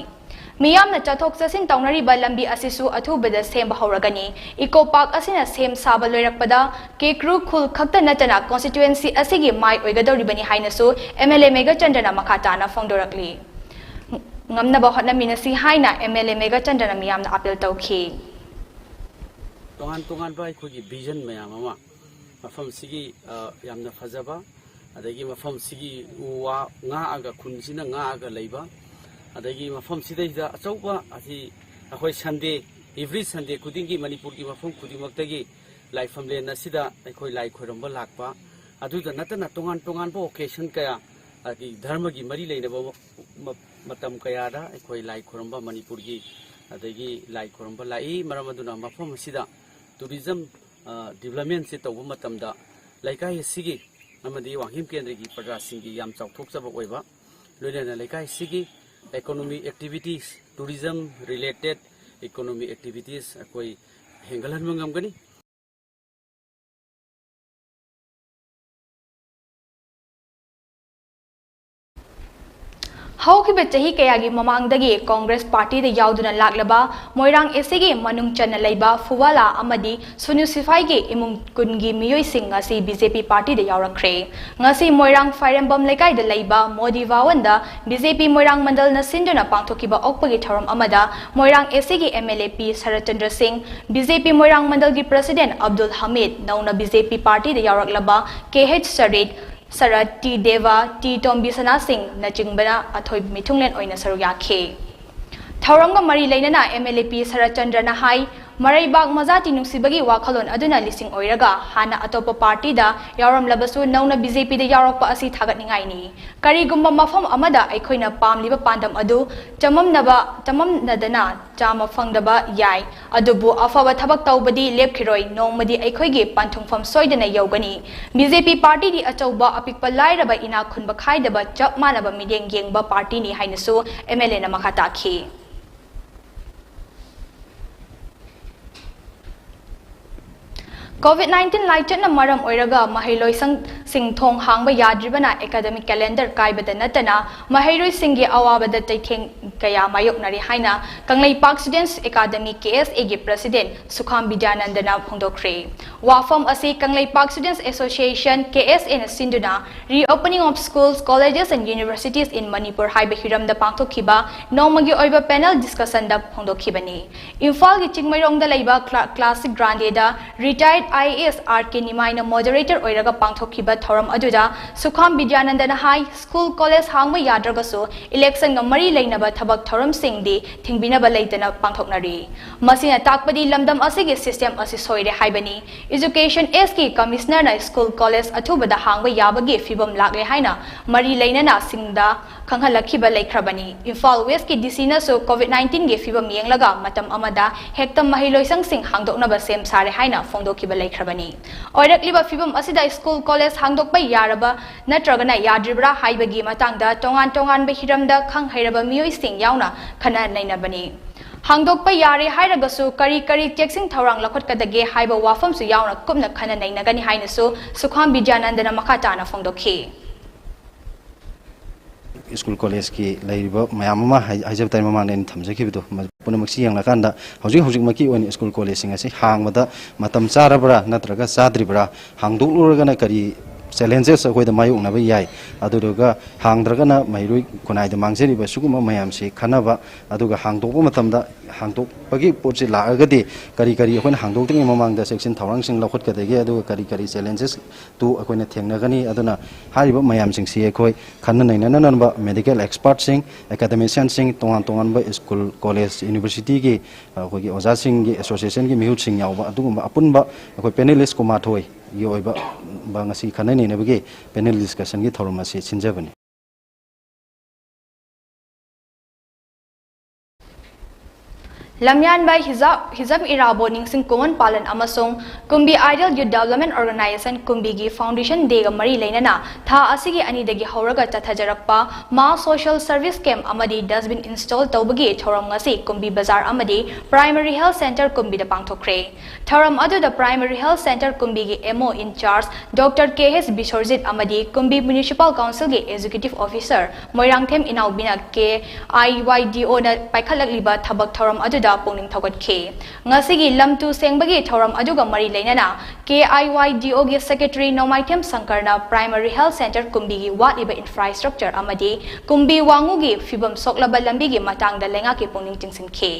ꯃꯤꯌꯥꯝꯅ ꯆꯠꯊꯣꯛ ꯆꯠꯁꯤꯟ ꯇꯧꯅꯔꯤꯕ ꯂꯝꯕꯤ ꯑꯁꯤꯁꯨ ꯑꯊꯨꯕꯗ ꯁꯦꯝꯕ ꯍꯧꯔꯒꯅꯤ꯫ ꯏꯀꯣ ꯄꯥꯔꯛ ꯑꯁꯤꯅ ꯁꯦꯝ ꯁꯥꯕ ꯂꯣꯏꯔꯛꯄꯗ ꯀꯦꯀ꯭ꯔꯨ ꯈꯨꯜ ꯈꯛꯇ ꯅꯠꯇꯅ ꯀꯣꯟꯁꯇꯤꯇ꯭ꯋꯦꯟꯁꯤ ꯑꯁꯤꯒꯤ ꯃꯥꯏ ꯑꯣꯏꯒꯗꯧꯔꯤꯕꯅꯤ ꯍꯥꯏꯅꯁꯨ ꯑꯦꯝ ꯑꯦꯜ ꯑꯦ ꯃꯦꯘꯆꯟꯗ꯭ꯔꯅ ꯃꯈꯥ ꯇꯥꯅ ꯐꯣꯡꯗꯣꯔꯛꯂꯤ꯫ ꯉꯝꯅꯕ ꯍꯣꯠꯅꯃꯤꯟꯅꯁꯤ ꯍꯥꯏꯅ ꯑꯦꯝ ꯑꯦꯜ ꯑꯦ ꯃꯦꯘꯆꯟꯗ꯭ꯔꯅ ꯃꯤꯌꯥꯝꯗ ꯑꯥꯄꯤꯜ ꯇꯧꯈꯤ꯫ ꯇꯣꯉꯥꯟ ꯇꯣꯉꯥꯟꯕ ꯑꯩꯈꯣꯏꯒꯤ ꯚꯤꯖꯟ ꯃꯌꯥꯝ ꯑꯃ ꯃꯐꯝꯁꯤꯒꯤ ꯌꯥꯝꯅ ꯐꯖꯕ, ꯑꯗꯒꯤ ꯃꯐꯝꯁꯤꯒꯤ ꯎ ꯋꯥ ꯉꯥꯛꯑꯒ, ꯈꯨꯟꯁꯤꯅ ꯉꯥꯛꯑꯒ ꯂꯩꯕ, ꯑꯗꯒꯤ ꯃꯐꯝꯁꯤꯗꯩꯗ ꯑꯆꯧꯕ ꯑꯁꯤ ꯑꯩꯈꯣꯏ ꯁꯟꯗꯦ, ꯑꯦꯚ꯭ꯔꯤ ꯁꯟꯗꯦ ꯈꯨꯗꯤꯡꯒꯤ ꯃꯅꯤꯄꯨꯔꯒꯤ ꯃꯐꯝ ꯈꯨꯗꯤꯡꯃꯛꯇꯒꯤ ꯂꯥꯏꯐꯝꯂꯦꯟ ꯑꯁꯤꯗ ꯑꯩꯈꯣꯏ ꯂꯥꯏ ꯈꯣꯏꯔꯝꯕ ꯂꯥꯛꯄ, ꯑꯗꯨꯗ ꯅꯠꯇꯅ ꯇꯣꯉꯥꯟ ꯇꯣꯉꯥꯟꯕ ꯑꯣꯀꯦꯁꯟ ꯀꯌꯥ ꯑꯩꯒꯤ ꯙꯔꯃꯒꯤ ꯃꯔꯤ ꯂꯩꯅꯕ ꯃ-, ꯃ-, ꯃꯇꯝ ꯀꯌꯥꯗ ꯑꯩꯈꯣꯏ ꯂꯥꯏ ꯈꯨꯔꯨꯝꯕ, ꯃꯅꯤꯄꯨꯔꯒꯤ ꯑꯗꯒꯤ ꯂꯥꯏ ꯈꯨꯔꯨꯝꯕ ꯂꯥꯛꯏ꯫ ꯃꯔꯝ ꯑꯗꯨꯅ ꯃꯐꯝ ꯑꯁꯤꯗ ꯇꯨꯔꯤꯖꯝ, ꯑ, ꯗꯤꯕ꯭ꯂꯞꯃꯦꯟꯁꯦ ꯇꯧꯕ ꯃꯇꯝꯗ ꯂꯩꯀꯥꯏ ꯑꯁꯤꯒꯤ ꯑꯃꯗꯤ ꯋꯥꯡꯈꯦꯝ ꯀꯦꯟꯗ꯭ꯔꯒꯤ ꯄ꯭ꯔꯖꯥꯁꯤꯡꯒꯤ ꯌꯥꯝ ꯆꯥꯎꯊꯣꯛꯆꯕ ꯑꯣꯏꯕ, ꯂꯣꯏꯅꯅ ꯂꯩꯀꯥꯏ ꯑꯁꯤꯒꯤ economic activities, tourism related economic activities ꯑꯩꯈꯣꯏ ꯍꯦꯟꯒꯠꯍꯟꯕ ꯉꯝꯒꯅꯤ꯫ ꯍꯧꯈꯤꯕ ꯆꯍꯤ ꯀꯌꯥꯒꯤ ꯃꯃꯥꯡꯗꯒꯤ ꯀꯣꯡꯒ꯭ꯔꯦꯁ ꯄꯥꯔꯇꯤꯗ ꯌꯥꯎꯗꯨꯅ ꯂꯥꯛꯂꯕ ꯃꯣꯏꯔꯥꯡ ꯑꯦꯁꯤꯒꯤ ꯃꯅꯨꯡ ꯆꯟꯅ ꯂꯩꯕ ꯐꯨꯋꯥꯂꯥ ꯑꯃꯗꯤ ꯁꯨꯅꯨ ꯁꯤꯐꯥꯏꯒꯤ ꯏꯃꯨꯡ ꯀꯨꯟꯒꯤ ꯃꯤꯑꯣꯏꯁꯤꯡ ꯉꯁꯤ ꯕꯤ ꯖꯦ ꯄꯤ ꯄꯥꯔꯇꯤꯗ ꯌꯥꯎꯔꯛꯈ꯭ꯔꯦ꯫ ꯉꯁꯤ ꯃꯣꯏꯔꯥꯡ ꯐꯥꯏꯔꯦꯝꯕꯝ ꯂꯩꯀꯥꯏꯗ ꯂꯩꯕ ꯃꯣꯗꯤ ꯚꯋꯟꯗ ꯕꯤ ꯖꯦ ꯄꯤ ꯃꯣꯏꯔꯥꯡ ꯃꯟꯗꯜꯅ ꯁꯤꯟꯗꯨꯅ ꯄꯥꯡꯊꯣꯛꯈꯤꯕ ꯑꯣꯛꯄꯒꯤ ꯊꯧꯔꯝ ꯑꯃꯗ ꯃꯣꯏꯔꯥꯡ ꯑꯦꯁꯤꯒꯤ ꯑꯦꯝ ꯑꯦꯜ ꯑꯦ ꯄꯤ ꯁꯔꯠꯆꯟꯗ꯭ꯔ ꯁꯤꯡ, ꯕꯤ ꯖꯦ ꯄꯤ ꯃꯣꯏꯔꯥꯡ ꯃꯟꯗꯜꯒꯤ ꯄ꯭ꯔꯁꯤꯗꯦꯟ ꯑꯕꯗꯨꯜ ꯍꯃꯤꯗ, ꯅꯧꯅ ꯕꯤ ꯖꯦ ꯄꯤ ꯄꯥꯔꯇꯤꯗ ꯌꯥꯎꯔꯛꯂꯕ ꯀꯦ ꯍꯩꯆ ꯁꯔꯤꯠ, ꯁꯔꯠ ꯇꯤ ꯗꯦꯕ, ꯇꯤ ꯇꯣꯝꯕꯤꯁꯅꯥ ꯁꯤꯡꯅꯆꯤꯡꯕꯅ ꯑꯊꯣꯏꯕ ꯃꯤꯊꯨꯡꯂꯦꯟ ꯑꯣꯏꯅ ꯁꯔꯨꯛ ꯌꯥꯈꯤ꯫ ꯊꯧꯔꯝꯒ ꯃꯔꯤ ꯂꯩꯅꯅ ꯑꯦꯝ ꯑꯦꯜ ꯑꯦ ꯄꯤ ꯁꯔꯠꯆꯟꯗ꯭ꯔꯅ ꯍꯥꯏ, ꯃꯔꯩꯕꯥꯛ ꯃꯖꯥꯇꯤ ꯅꯨꯡꯁꯤꯕꯒꯤ ꯋꯥꯈꯜꯂꯣꯟ ꯑꯗꯨꯅ ꯂꯤꯁꯤꯡ ꯑꯣꯏꯔꯒ ꯍꯥꯟꯅ ꯑꯇꯣꯞꯄ ꯄꯥꯔꯇꯤꯗ ꯌꯥꯎꯔꯝꯂꯕꯁꯨ ꯅꯧꯅ ꯕꯤ ꯖꯦ ꯄꯤꯗ ꯌꯥꯎꯔꯛꯄ ꯑꯁꯤ ꯊꯥꯒꯠꯅꯤꯡꯉꯥꯏꯅꯤ꯫ ꯀꯔꯤꯒꯨꯝꯕ ꯃꯐꯝ ꯑꯃꯗ ꯑꯩꯈꯣꯏꯅ ꯄꯥꯝꯂꯤꯕ ꯄꯥꯟꯗꯝ ꯑꯗꯨ ꯆꯃꯝꯅꯕ, ꯆꯃꯝꯅꯗꯅ ꯆꯥꯃ ꯐꯪꯗꯕ ꯌꯥꯏ, ꯑꯗꯨꯕꯨ ꯑꯐꯕ ꯊꯕꯛ ꯇꯧꯕꯗꯤ ꯂꯦꯞꯈꯤꯔꯣꯏ, ꯅꯣꯡꯃꯗꯤ ꯑꯩꯈꯣꯏꯒꯤ ꯄꯟꯊꯨꯡꯐꯝ ꯁꯣꯏꯗꯅ ꯌꯧꯒꯅꯤ꯫ ꯕꯤ ꯖꯦ ꯄꯤ ꯄꯥꯔꯇꯤꯗꯤ ꯑꯆꯧꯕ ꯑꯄꯤꯛꯄ ꯂꯥꯏꯔꯕ ꯏꯅꯥꯛ ꯈꯨꯟꯕ ꯈꯥꯏꯗꯕ ꯆꯞ ꯃꯥꯟꯅꯕ ꯃꯤꯠꯌꯦꯡ ꯌꯦꯡꯕ ꯄꯥꯔꯇꯤꯅꯤ ꯍꯥꯏꯅꯁꯨ ꯑꯦꯝ ꯑꯦꯜ ꯑꯦꯅ ꯃꯈꯥ ꯇꯥꯈꯤ꯫ ꯀꯣꯚꯤꯗ ꯅꯥꯏꯟꯇꯤꯟ ꯂꯥꯏꯆꯠꯅ ꯃꯔꯝ ꯑꯣꯏꯔꯒ ꯃꯍꯩꯂꯣꯏꯁꯪꯁꯤꯡ ꯊꯣꯡ ꯍꯥꯡꯕ ꯌꯥꯗ꯭ꯔꯤꯕꯅ ꯑꯦꯀꯥꯗꯃꯤꯛ ꯀꯦꯂꯦꯟꯗꯔ ꯀꯥꯏꯕꯗ ꯅꯠꯇꯅ ꯃꯍꯩꯔꯣꯏꯁꯤꯡꯒꯤ ꯑꯋꯥꯕꯗ ꯆꯩꯊꯦꯡ ꯀꯌꯥ ꯃꯥꯌꯣꯛꯅꯔꯤ ꯍꯥꯏꯅ ꯀꯪꯂꯩꯄꯥꯛ ꯁ꯭ꯇꯨꯗꯦꯟꯠꯁ ꯑꯦꯀꯥꯗꯃꯤ, ꯀꯦ ꯑꯦꯁ ꯑꯦꯒꯤ ꯄ꯭ꯔꯁꯤꯗꯦꯟꯠ ꯁꯨꯈꯥꯝ ꯕꯤꯗ꯭ꯌꯥꯅꯟꯗꯅ ꯐꯣꯡꯗꯣꯛꯈ꯭ꯔꯦ꯫ ꯋꯥꯐꯝ ꯑꯁꯤ ꯀꯪꯂꯩꯄꯥꯛ ꯁ꯭ꯇꯨꯗꯦꯟꯠꯁ ꯑꯦꯁꯣꯁꯤꯌꯦꯁꯟ, ꯀꯦ ꯑꯦꯁ ꯑꯦꯅ ꯁꯤꯟꯗꯨꯅ Reopening of Schools, Colleges and Universities in Manipur ꯍꯥꯏꯕ ꯍꯤꯔꯝꯗ ꯄꯥꯡꯊꯣꯛꯈꯤꯕ ꯅꯣꯡꯃꯒꯤ ꯑꯣꯏꯕ ꯄꯦꯅꯦꯜ ꯗꯤꯁꯀꯁꯟꯗ ꯐꯣꯡꯗꯣꯛꯈꯤꯕꯅꯤ꯫ ꯏꯝꯐꯥꯜꯒꯤ ꯆꯤꯡꯃꯩꯔꯣꯡꯗ ꯂꯩꯕ ꯀ꯭ꯂꯥ-, ꯀ꯭ꯂꯥꯁꯤꯛ ꯒ꯭ꯔꯥꯟꯗꯦꯗ retired I A S R K ꯅꯤꯃꯥꯏꯅ moderator ꯑꯣꯏꯔꯒ ꯄꯥꯡꯊꯣꯛꯈꯤꯕ ꯊꯧꯔꯝ ꯑꯗꯨꯗ ꯁꯨꯈꯥꯝ ꯕꯤꯗ꯭ꯌꯥꯅꯟꯗꯅ ꯍꯥꯏ, ꯁ꯭ꯀꯨꯜ ꯀꯣꯂꯦꯖ ꯍꯥꯡꯕ ꯌꯥꯗ꯭ꯔꯒꯁꯨ election ꯒ ꯃꯔꯤ ꯂꯩꯅꯕ ꯊꯕꯛ ꯊꯧꯔꯝꯁꯤꯡꯗꯤ ꯊꯤꯡꯕꯤꯅꯕ ꯂꯩꯇꯅ ꯄꯥꯡꯊꯣꯛꯅꯔꯤ꯫ ꯃꯁꯤꯅ ꯇꯥꯛꯄꯗꯤ ꯂꯝꯗꯝ ꯑꯁꯤꯒꯤ system ꯑꯁꯤ ꯁꯣꯏꯔꯦ ꯍꯥꯏꯕꯅꯤ꯫ Education S ꯀꯤ commissioner ꯅ ꯁ꯭ꯀꯨꯜ ꯀꯣꯂꯦꯖ ꯑꯊꯨꯕꯗ ꯍꯥꯡꯕ ꯌꯥꯕꯒꯤ ꯐꯤꯕꯝ ꯂꯥꯛꯂꯦ ꯍꯥꯏꯅ ꯃꯔꯤ ꯂꯩꯅꯅ ꯁꯤꯡꯗ ꯈꯪꯍꯜꯂꯛꯈꯤꯕ ꯂꯩꯈ꯭ꯔꯕꯅꯤ꯫ ꯏꯝꯐꯥꯜ West ꯀꯤ D C ꯅꯁꯨ COVID nineteen ꯒꯤ ꯐꯤꯕꯝ ꯌꯦꯡꯂꯒ ꯃꯇꯝ ꯑꯃꯗ ꯍꯦꯛꯇ ꯃꯍꯩꯂꯣꯏꯁꯪꯁꯤꯡ ꯍꯥꯡꯗꯣꯛꯅꯕ ꯁꯦꯝ ꯁꯥꯔꯦ ꯍꯥꯏꯅ ꯐꯣꯡꯗꯣꯛꯈꯤꯕ ꯂꯩꯈ꯭ꯔꯕꯅꯤ꯫ ꯑꯣꯏꯔꯛꯂꯤꯕ ꯐꯤꯕꯝ ꯑꯁꯤꯗ ꯁ꯭ꯀꯨꯜ ꯀꯣꯂꯦꯖ ꯍꯥꯡꯗꯣꯛꯄ ꯌꯥꯔꯕ ꯅꯠꯇ꯭ꯔꯒꯅ ꯌꯥꯗ꯭ꯔꯤꯕ꯭ꯔꯥ ꯍꯥꯏꯕꯒꯤ ꯃꯇꯥꯡꯗ ꯇꯣꯉꯥꯟ ꯇꯣꯉꯥꯟꯕ ꯍꯤꯔꯝꯗ ꯈꯪ ꯍꯩꯔꯕ ꯃꯤꯑꯣꯏꯁꯤꯡ ꯌꯥꯎꯅ ꯈꯟꯅ ꯅꯩꯅꯕꯅꯤ꯫ ꯍꯥꯡꯗꯣꯛꯄ ꯌꯥꯔꯦ ꯍꯥꯏꯔꯒꯁꯨ ꯀꯔꯤ ꯀꯔꯤ ꯆꯦꯛꯁꯤꯟ ꯊꯧꯔꯥꯡ ꯂꯧꯈꯠꯀꯗꯒꯦ ꯍꯥꯏꯕ ꯋꯥꯐꯝꯁꯨ ꯌꯥꯎꯅ ꯀꯨꯞꯅ ꯈꯟꯅ ꯅꯩꯅꯒꯅꯤ ꯍꯥꯏꯅꯁꯨ ꯁꯨꯈꯥꯝ ꯕꯤꯗ꯭ꯌꯥꯅꯟꯗꯅ ꯃꯈꯥ ꯇꯥꯅ ꯐꯣꯡꯗꯣꯛꯈꯤ꯫ ꯁ꯭ꯀꯨꯜ ꯀꯣꯂꯦꯖꯀꯤ ꯂꯩꯔꯤꯕ ꯃꯌꯥꯝ ꯑꯃ ꯍꯥꯏ-, ꯍꯥꯏꯖꯕ ꯇꯥꯔꯦ, ꯃꯃꯥꯡꯗ ꯑꯩꯅ ꯊꯝꯖꯈꯤꯕꯗꯣ, ꯃ-, ꯄꯨꯝꯅꯃꯛꯁꯤ ꯌꯦꯡꯂꯀꯥꯟꯗ ꯍꯧꯖꯤꯛ ꯍꯧꯖꯤꯛꯃꯛꯀꯤ ꯑꯣꯏꯅ ꯁ꯭ꯀꯨꯜ ꯀꯣꯂꯦꯖꯁꯤꯡ ꯑꯁꯤ ꯍꯥꯡꯕꯗ ꯃꯇꯝ ꯆꯥꯔꯕ꯭ꯔꯥ ꯅꯠꯇ꯭ꯔꯒ ꯆꯥꯗ꯭ꯔꯤꯕ꯭ꯔꯥ, ꯍꯥꯡꯗꯣꯛꯂꯨꯔꯒꯅ ꯀꯔꯤ challenges ꯑꯩꯈꯣꯏꯗ ꯃꯥꯌꯣꯛꯅꯕ ꯌꯥꯏ, ꯑꯗꯨꯗꯨꯒ ꯍꯥꯡꯗ꯭ꯔꯒꯅ ꯃꯍꯩꯔꯣꯏ ꯈꯨꯟꯅꯥꯏꯗ ꯃꯥꯡꯖꯔꯤꯕ ꯁꯤꯒꯨꯝꯕ ꯃꯌꯥꯝꯁꯤ ꯈꯟꯅꯕ, ꯑꯗꯨꯒ ꯍꯥꯡꯗꯣꯛꯄ ꯃꯇꯝꯗ ꯍꯥꯡꯗꯣꯛꯄꯒꯤ ꯄꯣꯠꯁꯤ ꯂꯥꯛꯑꯒꯗꯤ ꯀꯔꯤ ꯀꯔꯤ ꯑꯩꯈꯣꯏꯅ ꯍꯥꯡꯗꯣꯛꯇ꯭ꯔꯤꯉꯩ ꯃꯃꯥꯡꯗ ꯆꯦꯛꯁꯤꯟ ꯊꯧꯔꯥꯡꯁꯤꯡ ꯂꯧꯈꯠꯀꯗꯒꯦ, ꯑꯗꯨꯒ ꯀꯔꯤ ꯀꯔꯤ challenges ꯇꯨ ꯑꯩꯈꯣꯏꯅ ꯊꯦꯡꯅꯒꯅꯤ꯫ ꯑꯗꯨꯅ ꯍꯥꯏꯔꯤꯕ ꯃꯌꯥꯝꯁꯤꯡꯁꯤ ꯑꯩꯈꯣꯏ ꯈꯟꯅ ꯅꯩꯅꯅꯅꯕ medical expertꯁꯤꯡ, academicianꯁꯤꯡ, ꯇꯣꯉꯥꯟ ꯇꯣꯉꯥꯟꯕ ꯁ꯭ꯀꯨꯜ, ꯀꯣꯂꯦꯖ, ꯌꯨꯅꯤꯚꯔꯁꯤꯇꯤꯒꯤ ꯑꯩꯈꯣꯏꯒꯤ ꯑꯣꯖꯥꯁꯤꯡꯒꯤ associationꯒꯤ ꯃꯤꯍꯨꯠꯁꯤꯡ ꯌꯥꯎꯕ ꯑꯗꯨꯒꯨꯝꯕ ꯑꯄꯨꯟꯕ ꯑꯩꯈꯣꯏ panelist ꯀꯨꯟꯃꯥꯊꯣꯏꯒꯤ ꯑꯣꯏꯕ ꯉꯁꯤ ꯈꯟꯅ ꯅꯩꯅꯕꯒꯤ panel discussionꯒꯤ ꯊꯧꯔꯝ ꯑꯁꯤ ꯁꯤꯟꯖꯕꯅꯤ꯫ ꯂꯝꯌꯥꯟꯕ ꯍꯤꯖꯥ-, ꯍꯤꯖꯝ ꯏꯔꯥꯕꯣꯠ ꯅꯤꯡꯁꯤꯡ ꯀꯨꯝꯑꯣꯟ ꯄꯥꯂꯟ ꯑꯃꯁꯨꯡ ꯀꯨꯝꯕꯤ Ideal Youth Development Organisation ꯀꯨꯝꯕꯤꯒꯤ Foundation Dayꯒ ꯃꯔꯤ ꯂꯩꯅꯅ ꯊꯥ ꯑꯁꯤꯒꯤ ꯑꯅꯤꯗꯒꯤ ꯍꯧꯔꯒ ꯆꯠꯊꯖꯔꯛꯄ mass social service camp ꯑꯃꯗꯤ dustbin install ꯇꯧꯕꯒꯤ ꯊꯧꯔꯝ ꯉꯁꯤ ꯀꯨꯝꯕꯤ ꯕꯖꯥꯔ ꯑꯃꯗꯤ Primary Health Centre ꯀꯨꯝꯕꯤꯗ ꯄꯥꯡꯊꯣꯛꯈ꯭ꯔꯦ꯫ ꯊꯧꯔꯝ ꯑꯗꯨꯗ Primary Health Centre ꯀꯨꯝꯕꯤꯒꯤ M O in charge Doctor K H ꯕꯤꯁ꯭ꯋꯔꯖꯤꯠ ꯑꯃꯗꯤ ꯀꯨꯝꯕꯤ Municipal Councilꯒꯤ Executive Officer Moirangthem ꯏꯅꯥꯎꯕꯤꯅ K I Y D Oꯅ ꯄꯥꯏꯈꯠꯂꯛꯂꯤꯕ ꯊꯕꯛ ꯊꯧꯔꯝ ꯑꯗꯨꯗ ꯄꯨꯛꯅꯤꯡ ꯊꯧꯒꯠꯈꯤ꯫ ꯉꯁꯤꯒꯤ ꯂꯝ ꯇꯨ ꯁꯦꯡꯕꯒꯤ ꯊꯧꯔꯝ ꯑꯗꯨꯒ ꯃꯔꯤ ꯂꯩꯅꯅ K I Y D Oꯒꯤ Secretary Nongmaithem ꯁꯪꯀꯔꯅ Primary Health Centre ꯀꯨꯝꯕꯤꯒꯤ ꯋꯥꯠꯂꯤꯕ infrastructure ꯑꯃꯗꯤ ꯀꯨꯝꯕꯤ ꯋꯥꯉꯨꯒꯤ ꯐꯤꯕꯝ ꯁꯣꯛꯂꯕ ꯂꯝꯕꯤꯒꯤ ꯃꯇꯥꯡꯗ ꯂꯩꯉꯥꯛꯀꯤ ꯄꯨꯛꯅꯤꯡ ꯆꯤꯡꯁꯤꯟꯈꯤ꯫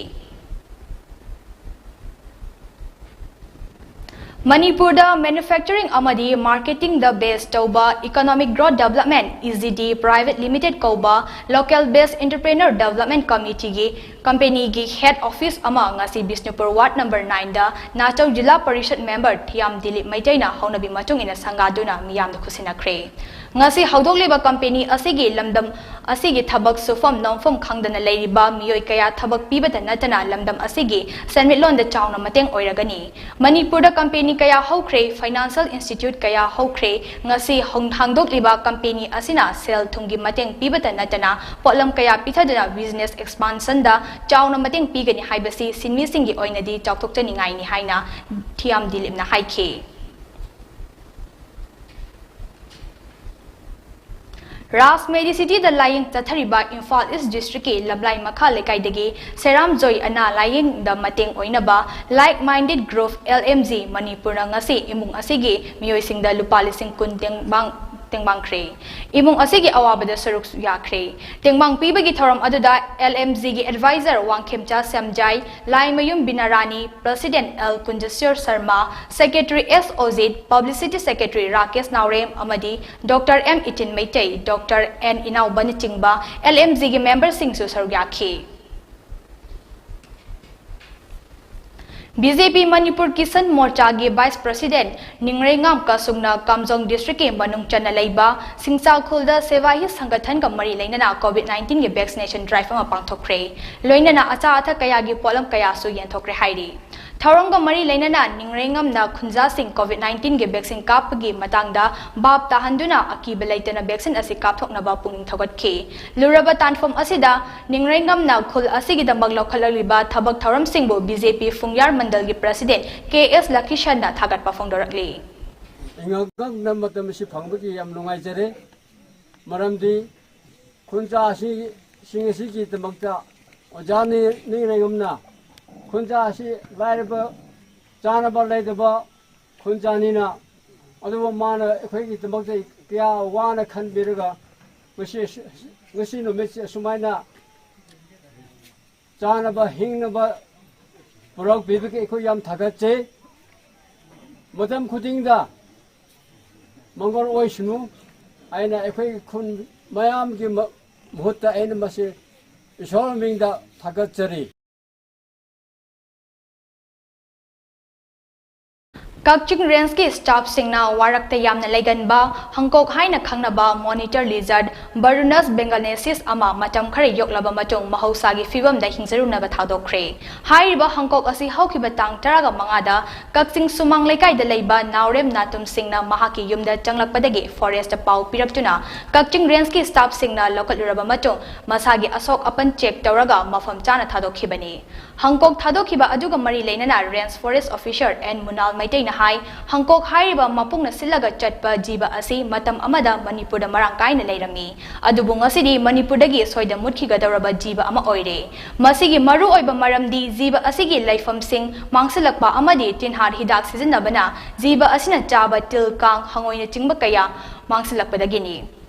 ꯃꯅꯤꯄꯨꯔꯗ Manufacturing ꯑꯃꯗꯤ Marketing ꯗ base ꯇꯧꯕ Economic Growth Development, E G D Private Limited ꯀꯧꯕ Local Based Entrepreneur Development Committee ꯒꯤ company ꯒꯤ head office ꯑꯃ ꯉꯁꯤ ꯕꯤꯁꯅꯨꯄꯨꯔ ward number nine ꯗ ꯅꯥꯆꯧ ꯖꯤꯂꯥ ꯄꯔꯤꯁꯠ member ꯊꯤꯌꯥꯝ ꯗꯤꯂꯤꯞ ꯃꯩꯇꯩꯅ ꯍꯧꯅꯕꯤ ꯃꯇꯨꯡ ꯏꯟꯅ ꯁꯪꯒꯥꯗꯨꯅ ꯃꯤꯌꯥꯝꯗ ꯈꯨꯠꯁꯤꯟꯅꯈ꯭ꯔꯦ꯫ ꯉꯁꯤ ꯍꯧꯗꯣꯛꯂꯤꯕ company ꯑꯁꯤꯒꯤ ꯂꯝꯗꯝ ꯑꯁꯤꯒꯤ ꯊꯕꯛ ꯁꯨꯐꯝ ꯅꯣꯝꯐꯝ ꯈꯪꯗꯅ ꯂꯩꯔꯤꯕ ꯃꯤꯑꯣꯏ ꯀꯌꯥ ꯊꯕꯛ ꯄꯤꯕꯇ ꯅꯠꯇꯅ ꯂꯝꯗꯝ ꯑꯁꯤꯒꯤ ꯁꯦꯟꯃꯤꯠꯂꯣꯟꯗ ꯆꯥꯎꯅ ꯃꯇꯦꯡ ꯑꯣꯏꯔꯒꯅꯤ꯫ ꯃꯅꯤꯄꯨꯔꯗ company ꯀꯌꯥ ꯍꯧꯈ꯭ꯔꯦ, financial institute ꯀꯌꯥ ꯍꯧꯈ꯭ꯔꯦ꯫ ꯉꯁꯤ ꯍꯣꯡ-, ꯍꯥꯡꯗꯣꯛꯂꯤꯕ company ꯑꯁꯤꯅ ꯁꯦꯜ ꯊꯨꯝꯒꯤ ꯃꯇꯦꯡ ꯄꯤꯕꯇ ꯅꯠꯇꯅ ꯄꯣꯠꯂꯝ ꯀꯌꯥ ꯄꯤꯊꯗꯨꯅ business expansion ꯗ ꯆꯥꯎꯅ ꯃꯇꯦꯡ ꯄꯤꯒꯅꯤ ꯍꯥꯏꯕꯁꯤ ꯁꯤꯟꯃꯤꯁꯤꯡꯒꯤ ꯑꯣꯏꯅꯗꯤ ꯆꯥꯎꯊꯣꯛꯆꯅꯤꯡꯉꯥꯏꯅꯤ ꯍꯥꯏꯅ ꯊꯤꯌꯥꯝ ꯗꯤꯂꯤꯞꯅ ꯍꯥꯏꯈꯤ꯫ ꯔꯥꯖ ꯃꯦꯗꯤꯁꯤꯇꯤꯗ ꯂꯥꯌꯦꯡ ꯆꯠꯊꯔꯤꯕ ꯏꯝꯐꯥꯜ ꯏꯁ ꯗꯤꯁꯇ꯭ꯔꯤꯛꯀꯤ ꯂꯝꯂꯥꯏ ꯃꯈꯥ ꯂꯩꯀꯥꯏꯗꯒꯤ ꯁꯦꯔꯥꯝꯖꯣꯏ ꯑꯅꯥ ꯂꯥꯌꯦꯡꯗ ꯃꯇꯦꯡ ꯑꯣꯏꯅꯕ Like Minded Group L M G ꯃꯅꯤꯄꯨꯔꯅ ꯉꯁꯤ ꯏꯃꯨꯡ ꯑꯁꯤꯒꯤ ꯃꯤꯑꯣꯏꯁꯤꯡꯗ ꯂꯨꯄꯥ ꯂꯤꯁꯤꯡ ꯀꯨꯟ ꯇꯦꯡꯕꯥꯡ, ꯇꯦꯡꯕꯥꯡꯈ꯭ꯔꯦ꯫ ꯏꯃꯨꯡ ꯑꯁꯤꯒꯤ ꯑꯋꯥꯕꯗ ꯁꯔꯨꯛ ꯌꯥꯈ꯭ꯔꯦ꯫ ꯇꯦꯡꯕꯥꯡ ꯄꯤꯕꯒꯤ ꯊꯧꯔꯝ ꯑꯗꯨꯗ L M G ꯒꯤ advisor Wangkhemcha ꯁꯦꯝꯖꯥꯏ, Laimayum ꯕꯤꯅꯥꯔꯥꯅꯤ, President L ꯀꯨꯟꯖꯁꯤꯔ Sharma, Secretary S ꯑꯣꯖꯤꯠ, Publicity Secretary Rakesh ꯅꯥꯎꯔꯦꯝ ꯑꯃꯗꯤ Doctor M ꯏꯇꯤꯟ Meitei, Doctor N ꯏꯅꯥꯎꯕꯅꯆꯤꯡꯕ L M G ꯒꯤ member ꯁꯤꯡꯁꯨ ꯁꯔꯨꯛ ꯌꯥꯈꯤ꯫ B J P Manipur Kisan ꯃꯣꯔꯆꯥꯒꯤ vice president ꯅꯤꯡꯔꯩꯉꯥꯝ ꯀꯁꯨꯡꯅ ꯀꯥꯝꯖꯣꯡ district ꯀꯤ ꯃꯅꯨꯡ ꯆꯟꯅ ꯂꯩꯕ ꯁꯤꯡꯆꯥ ꯈꯨꯜꯗ ꯁꯦꯕꯥ ꯍꯤ ꯁꯪꯒꯊꯟꯒ ꯃꯔꯤ ꯂꯩꯅꯅ COVID nineteen ꯒꯤ vaccination drive ꯑꯃ ꯄꯥꯡꯊꯣꯛꯈ꯭ꯔꯦ꯫ ꯂꯣꯏꯅꯅ ꯑꯆꯥ ꯑꯊꯛ ꯀꯌꯥꯒꯤ ꯄꯣꯠꯂꯝ ꯀꯌꯥꯁꯨ ꯌꯦꯟꯊꯣꯛꯈ꯭ꯔꯦ ꯍꯥꯏꯔꯤ꯫ ꯊꯧꯔꯝꯒ ꯃꯔꯤ ꯂꯩꯅꯅ ꯅꯤꯡꯔꯩꯉꯝꯅ ꯈꯨꯟꯖꯥꯁꯤꯡ COVID nineteen ꯒꯤ vaccine ꯀꯥꯞꯄꯒꯤ ꯃꯇꯥꯡꯗ ꯚꯥꯞ ꯇꯥꯍꯟꯗꯨꯅ ꯑꯀꯤꯕ ꯂꯩꯇꯅ vaccine ꯑꯁꯤ ꯀꯥꯞꯊꯣꯛꯅꯕ ꯄꯨꯛꯅꯤꯡ ꯊꯧꯒꯠꯈꯤ꯫ ꯂꯨꯔꯕ ꯇꯥꯟꯐꯝ ꯑꯁꯤꯗ ꯅꯤꯡꯔꯩꯉꯝꯅ ꯈꯨꯜ ꯑꯁꯤꯒꯤꯗꯃꯛ ꯂꯧꯈꯠꯂꯛꯂꯤꯕ ꯊꯕꯛ ꯊꯧꯔꯝꯁꯤꯡꯕꯨ B J P ꯐꯨꯡꯌꯥꯔ ꯃꯟꯗꯜꯒꯤ president K S ꯂꯀꯤꯁꯟꯅ ꯊꯥꯒꯠꯄ ꯐꯣꯡꯗꯣꯔꯛꯂꯤ꯫ ꯑꯩꯉꯣꯟꯗ ꯃꯇꯝ ꯑꯁꯤ ꯐꯪꯕꯒꯤ ꯌꯥꯝ ꯅꯨꯡꯉꯥꯏꯖꯔꯦ꯫ ꯃꯔꯝꯗꯤ ꯈꯨꯟꯖꯥ ꯑꯁꯤ, ꯁꯤꯡ ꯑꯁꯤꯒꯤꯗꯃꯛꯇ ꯑꯣꯖꯥ ꯅꯤ-, ꯅꯤꯡꯔꯩꯉꯝꯅ ꯈꯨꯟꯖꯥ ꯑꯁꯤ ꯂꯥꯏꯔꯕ, ꯆꯥꯅꯕ ꯂꯩꯇꯕ ꯈꯨꯟꯖꯥꯅꯤꯅ, ꯑꯗꯨꯕꯨ ꯃꯥꯅ ꯑꯩꯈꯣꯏꯒꯤꯗꯃꯛꯇ ꯀꯌꯥ ꯋꯥꯅ ꯈꯟꯕꯤꯔꯒ ꯉꯁꯤ, ꯉꯁꯤ ꯅꯨꯃꯤꯠꯁꯦ ꯑꯁꯨꯃꯥꯏꯅ ꯆꯥꯅꯕ ꯍꯤꯡꯅꯕ ꯄꯨꯔꯛꯄꯤꯕꯒꯤ ꯑꯩꯈꯣꯏ ꯌꯥꯝ ꯊꯥꯒꯠꯆꯩ꯫ ꯃꯇꯝ ꯈꯨꯗꯤꯡꯗ ꯃꯪꯒꯣꯜ ꯑꯣꯏꯁꯅꯨ ꯍꯥꯏꯅ ꯑꯩꯈꯣꯏꯒꯤ ꯈꯨꯟ ꯃꯌꯥꯝꯒꯤ ꯃ-, ꯃꯍꯨꯠꯇ ꯑꯩꯅ ꯃꯁꯤ ꯏꯁꯣꯔ ꯃꯃꯤꯡꯗ ꯊꯥꯒꯠꯆꯔꯤ꯫ ꯀꯛꯆꯤꯡ ꯔꯦꯟꯖꯀꯤ ꯁ꯭ꯇꯥꯐꯁꯤꯡꯅ ꯋꯥꯔꯛꯇ ꯌꯥꯝꯅ ꯂꯩꯒꯟꯕ ꯍꯪꯀꯣꯛ ꯍꯥꯏꯅ ꯈꯪꯅꯕ ꯃꯣꯅꯤꯇꯔ ꯂꯤꯖꯔꯗ ꯕꯔꯨꯅꯁ ꯕꯦꯡꯒꯥꯂꯦꯟꯁꯤꯁ ꯑꯃ ꯃꯇꯝ ꯈꯔ ꯌꯣꯛꯂꯕ ꯃꯇꯨꯡ ꯃꯍꯧꯁꯥꯒꯤ ꯐꯤꯕꯝꯗ ꯍꯤꯡꯖꯔꯨꯅꯕ ꯊꯥꯗꯣꯛꯈ꯭ꯔꯦ꯫ ꯍꯥꯏꯔꯤꯕ ꯍꯪꯀꯣꯛ ꯑꯁꯤ ꯍꯧꯈꯤꯕ ꯇꯥꯡ ꯇꯔꯥꯒ ꯃꯉꯥꯗ ꯀꯛꯆꯤꯡ ꯁꯨꯃꯥꯡ ꯂꯩꯀꯥꯏꯗ ꯂꯩꯕ ꯅꯥꯎꯔꯦꯝ ꯅꯥꯇꯨꯝꯁꯤꯡꯅ ꯃꯍꯥꯛꯀꯤ ꯌꯨꯝꯗ ꯆꯪꯂꯛꯄꯗꯒꯤ ꯐꯣꯔꯦꯁꯇ ꯄꯥꯎ ꯄꯤꯔꯛꯇꯨꯅ ꯀꯛꯆꯤꯡ ꯔꯦꯟꯖꯀꯤ ꯁ꯭ꯇꯥꯐꯁꯤꯡꯅ ꯂꯧꯈꯠꯂꯨꯔꯕ ꯃꯇꯨꯡ ꯃꯁꯥꯒꯤ ꯑꯁꯣꯛ ꯑꯄꯟ ꯆꯦꯛ ꯇꯧꯔꯒ ꯃꯐꯝ ꯆꯥꯅ ꯊꯥꯗꯣꯛꯈꯤꯕꯅꯤ꯫ ꯍꯪꯀꯣꯛ ꯊꯥꯗꯣꯛꯈꯤꯕ ꯑꯗꯨꯒ ꯃꯔꯤ ꯂꯩꯅꯅ ꯔꯦꯟꯖ ꯐꯣꯔꯦꯁ ꯑꯣꯐꯤꯁꯔ ꯑꯦꯟ ꯃꯨꯅꯥꯜ ꯃꯩꯇꯩꯅ ꯍꯥꯏ, ꯍꯪꯀꯣꯛ ꯍꯥꯏꯔꯤꯕ ꯃꯄꯨꯡꯅ ꯁꯤꯠꯂꯒ ꯆꯠꯄ ꯖꯤꯕ ꯑꯁꯤ ꯃꯇꯝ ꯑꯃꯗ ꯃꯅꯤꯄꯨꯔꯗ ꯃꯔꯥꯡ ꯀꯥꯏꯅ ꯂꯩꯔꯝꯃꯤ꯫ ꯑꯗꯨꯕꯨ ꯉꯁꯤꯗꯤ ꯃꯅꯤꯄꯨꯔꯗꯒꯤ ꯁꯣꯏꯗ ꯃꯨꯠꯈꯤꯒꯗꯧꯔꯕ ꯖꯤꯕ ꯑꯃ ꯑꯣꯏꯔꯦ꯫ ꯃꯁꯤꯒꯤ ꯃꯔꯨꯑꯣꯏꯕ ꯃꯔꯝꯗꯤ ꯖꯤꯕ ꯑꯁꯤꯒꯤ ꯂꯩꯐꯝꯁꯤꯡ ꯃꯥꯡꯁꯤꯜꯂꯛꯄ ꯑꯃꯗꯤ ꯇꯤꯟꯍꯥꯠ ꯍꯤꯗꯥꯛ ꯁꯤꯖꯤꯟꯅꯕꯅ ꯖꯤꯕ ꯑꯁꯤꯅ ꯆꯥꯕ ꯇꯤꯜ, ꯀꯥꯡ, ꯍꯉꯣꯏꯅꯆꯤꯡꯕ ꯀꯌꯥ ꯃꯥꯡꯁꯤꯜꯂꯛꯄꯗꯒꯤꯅꯤ꯫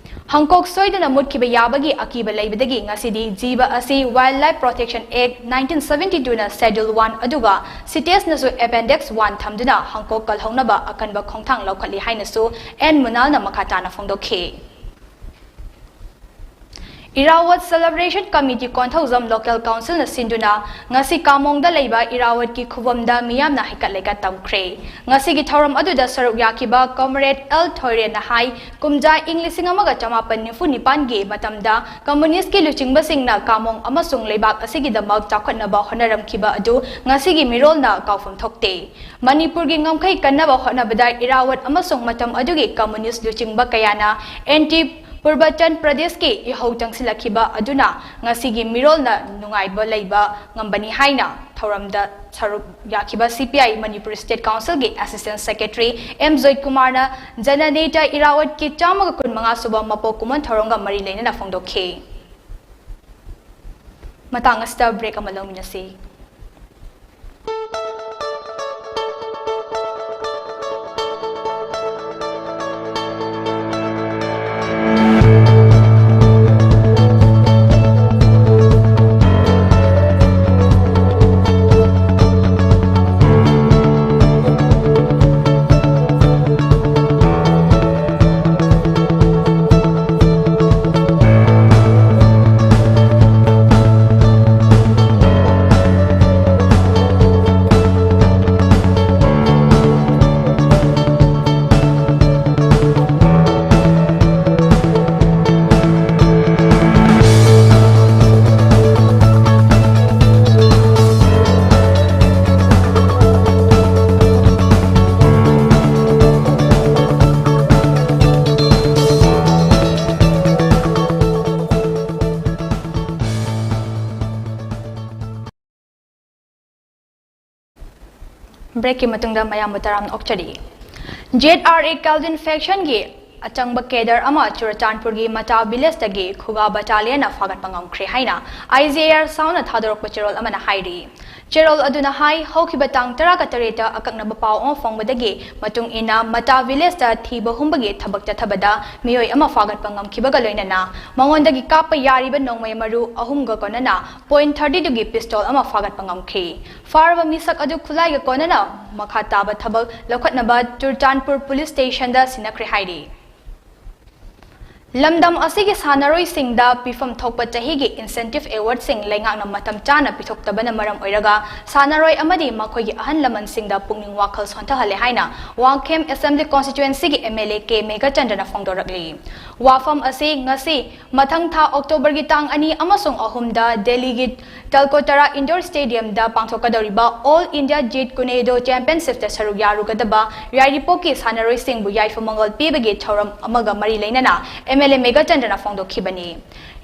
ꯍꯪꯀꯣꯛ ꯁꯣꯏꯗꯅ ꯃꯨꯠꯈꯤꯕ ꯌꯥꯕꯒꯤ ꯑꯀꯤꯕ ꯂꯩꯕꯗꯒꯤ ꯉꯁꯤꯗꯤ ꯖꯤꯕ ꯑꯁꯤ Wildlife Protection Act nineteen seventy two ꯅ Schedule one ꯑꯗꯨꯒ CITES ꯅꯁꯨ Appendix one ꯊꯝꯗꯨꯅ ꯍꯪꯀꯣꯛ ꯀꯜꯍꯧꯅꯕ ꯑꯀꯟꯕ ꯈꯣꯡꯊꯥꯡ ꯂꯧꯈꯠꯂꯤ ꯍꯥꯏꯅꯁꯨ ꯑꯦꯟ ꯃꯨꯅꯥꯜꯅ ꯃꯈꯥ ꯇꯥꯅ ꯐꯣꯡꯗꯣꯛꯈꯤ꯫ ꯏꯔꯥꯋꯠ Celebration Committee Konthoujam Local Council ꯅ ꯁꯤꯟꯗꯨꯅ ꯉꯁꯤ ꯀꯥꯃꯣꯡꯗ ꯂꯩꯕ ꯏꯔꯥꯋꯠꯀꯤ ꯈꯨꯕꯝꯗ ꯃꯤꯌꯥꯝꯅ ꯍꯩꯀꯠ ꯂꯩꯀꯠ ꯇꯧꯈ꯭ꯔꯦ꯫ ꯉꯁꯤꯒꯤ ꯊꯧꯔꯝ ꯑꯗꯨꯗ ꯁꯔꯨꯛ ꯌꯥꯈꯤꯕ Comrade ꯑꯦꯜ ꯊꯣꯏꯔꯦꯟꯅ ꯍꯥꯏ, ꯀꯨꯝꯖꯥ ꯏꯪ ꯂꯤꯁꯤꯡ ꯑꯃꯒ ꯆꯃꯥꯄꯟ ꯅꯤꯐꯨ ꯅꯤꯄꯥꯟꯒꯤ ꯃꯇꯝꯗ ꯀꯝꯃꯨꯅꯤꯁ꯭ꯠꯀꯤ ꯂꯨꯆꯤꯡꯕꯁꯤꯡꯅ ꯀꯥꯃꯣꯡ ꯑꯃꯁꯨꯡ ꯂꯩꯕꯥꯛ ꯑꯁꯤꯒꯤꯗꯃꯛ ꯆꯥꯎꯈꯠꯅꯕ ꯍꯣꯠꯅꯔꯝꯈꯤꯕ ꯑꯗꯨ ꯉꯁꯤꯒꯤ ꯃꯤꯔꯣꯜꯅ ꯀꯥꯎꯐꯝ ꯊꯣꯛꯇꯦ꯫ ꯃꯅꯤꯄꯨꯔꯒꯤ ꯉꯝꯈꯩ ꯀꯟꯅꯕ ꯍꯣꯠꯅꯕꯗ ꯏꯔꯥꯋꯠ ꯑꯃꯁꯨꯡ ꯃꯇꯝ ꯑꯗꯨꯒꯤ ꯀꯝꯃꯨꯅꯤꯁ꯭ꯠ ꯂꯨꯆꯤꯡꯕ ꯀꯌꯥꯅ ꯑꯦꯟꯇꯤ ꯄꯨꯔꯕꯆꯟ ꯄ꯭ꯔꯗꯦꯁꯀꯤ ꯏꯍꯧ ꯆꯪꯁꯤꯜꯂꯛꯈꯤꯕ ꯑꯗꯨꯅ ꯉꯁꯤꯒꯤ ꯃꯤꯔꯣꯜꯅ ꯅꯨꯡꯉꯥꯏꯕ ꯂꯩꯕ ꯉꯝꯕꯅꯤ ꯍꯥꯏꯅ ꯊꯧꯔꯝꯗ ꯁꯔꯨꯛ ꯌꯥꯈꯤꯕ CPI ꯃꯅꯤꯄꯨꯔ State Council ꯒꯤ Assistant Secretary ꯑꯦꯝ ꯖꯣꯏꯀꯨꯃꯥꯔꯅ ꯖꯅꯅꯦꯇꯥ ꯏꯔꯥꯋꯠꯀꯤ ꯆꯥꯝꯃꯒ ꯀꯨꯟꯃꯉꯥ ꯁꯨꯕ ꯃꯄꯣꯛ ꯀꯨꯝꯑꯣꯟ ꯊꯧꯔꯝꯒ ꯃꯔꯤ ꯂꯩꯅꯅ ꯐꯣꯡꯗꯣꯛꯈꯤ꯫ ꯃꯇꯥꯡ ꯑꯁꯤꯗ break ꯑꯃ ꯂꯧꯃꯤꯟꯅꯁꯤ꯫ Break ꯀꯤ ꯃꯇꯨꯡꯗ ꯃꯌꯥꯝꯕꯨ ꯇꯔꯥꯝꯅ ꯑꯣꯛꯆꯔꯤ꯫ Z R A Calvin faction ꯒꯤ ꯑꯆꯪꯕ cadre ꯑꯃ ꯆꯨꯔꯆꯥꯟꯄꯨꯔꯒꯤ ꯃꯇꯥ village ꯇꯒꯤ ꯈꯨꯒꯥ battalion ꯅ ꯐꯥꯒꯠꯄ ꯉꯝꯈ꯭ꯔꯦ ꯍꯥꯏꯅ I G I R South ꯅ ꯊꯥꯗꯣꯔꯛꯄ ꯆꯦꯔꯣꯜ ꯑꯃꯅ ꯍꯥꯏꯔꯤ꯫ ꯆꯦꯔꯣꯜ ꯑꯗꯨꯅ ꯍꯥꯏ, ꯍꯧꯈꯤꯕ ꯇꯥꯡ ꯇꯔꯥꯒ ꯇꯔꯦꯠꯇ ꯑꯀꯛꯅꯕ ꯄꯥꯎ ꯑꯃ ꯐꯪꯕꯗꯒꯤ ꯃꯇꯨꯡ ꯏꯟꯅ ꯃꯇꯥ village ꯇ ꯊꯤꯕ ꯍꯨꯝꯕꯒꯤ ꯊꯕꯛ ꯆꯠꯊꯕꯗ ꯃꯤꯑꯣꯏ ꯑꯃ ꯐꯥꯒꯠꯄ ꯉꯝꯈꯤꯕꯒ ꯂꯣꯏꯅꯅ ꯃꯉꯣꯟꯗꯒꯤ ꯀꯥꯞꯄ ꯌꯥꯔꯤꯕ ꯅꯣꯡꯃꯩ ꯃꯔꯨ ꯑꯍꯨꯝꯒ ꯀꯣꯟꯅꯅ point thirty two ꯒꯤ pistol ꯑꯃ ꯐꯥꯒꯠꯄ ꯉꯝꯈꯤ꯫ ꯐꯥꯔꯕ ꯃꯤꯁꯛ ꯑꯗꯨ ꯈꯨꯠꯂꯥꯏꯒ ꯀꯣꯟꯅꯅ ꯃꯈꯥ ꯇꯥꯕ ꯊꯕꯛ ꯂꯧꯈꯠꯅꯕ ꯆꯨꯔꯆꯥꯟꯄꯨꯔ police station ꯗ ꯁꯤꯟꯅꯈ꯭ꯔꯦ ꯍꯥꯏꯔꯤ꯫ ꯂꯝꯗꯝ ꯑꯁꯤꯒꯤ ꯁꯥꯟꯅꯔꯣꯏꯁꯤꯡꯗ ꯄꯤꯐꯝ ꯊꯣꯛꯄ ꯆꯍꯤꯒꯤ incentive award ꯁꯤꯡ ꯂꯩꯉꯥꯛꯅ ꯃꯇꯝ ꯆꯥꯅ ꯄꯤꯊꯣꯛꯇꯕꯅ ꯃꯔꯝ ꯑꯣꯏꯔꯒ ꯁꯥꯟꯅꯔꯣꯏ ꯑꯃꯗꯤ ꯃꯈꯣꯏꯒꯤ ꯑꯍꯜ ꯂꯃꯟꯁꯤꯡꯗ ꯄꯨꯛꯅꯤꯡ ꯋꯥꯈꯜ ꯁꯣꯟꯊꯍꯜꯂꯦ ꯍꯥꯏꯅ ꯋꯥꯡꯈꯦꯝ Assembly Constituency ꯒꯤ M L A ꯀꯦ ꯃꯦꯘꯆꯟꯗ꯭ꯔꯅ ꯐꯣꯡꯗꯣꯔꯛꯂꯤ꯫ ꯋꯥꯐꯝ ꯑꯁꯤ ꯉꯁꯤ ꯃꯊꯪ ꯊꯥ October ꯒꯤ ꯇꯥꯡ ꯑꯅꯤ ꯑꯃꯁꯨꯡ ꯑꯍꯨꯝꯗ ꯗꯦꯜꯂꯤꯒꯤ ꯇꯜꯀꯣꯇꯔꯥ Indoor Stadium the ꯄꯥꯡꯊꯣꯛꯀꯗꯧꯔꯤꯕ All India Jeet Kune Do Championship ꯇ ꯁꯔꯨꯛ ꯌꯥꯔꯨꯒꯗꯕ ꯌꯥꯏꯔꯤꯄꯣꯛꯀꯤ ꯁꯥꯟꯅꯔꯣꯏꯁꯤꯡꯕꯨ ꯌꯥꯏꯐ ꯃꯪꯒꯣꯜ ꯄꯤꯕꯒꯤ ꯊꯧꯔꯝ ꯑꯃꯒ ꯃꯔꯤ ꯂꯩꯅꯅ M L A ꯃꯦꯘꯆꯟꯗ꯭ꯔꯅ ꯐꯣꯡꯗꯣꯛꯈꯤꯕꯅꯤ꯫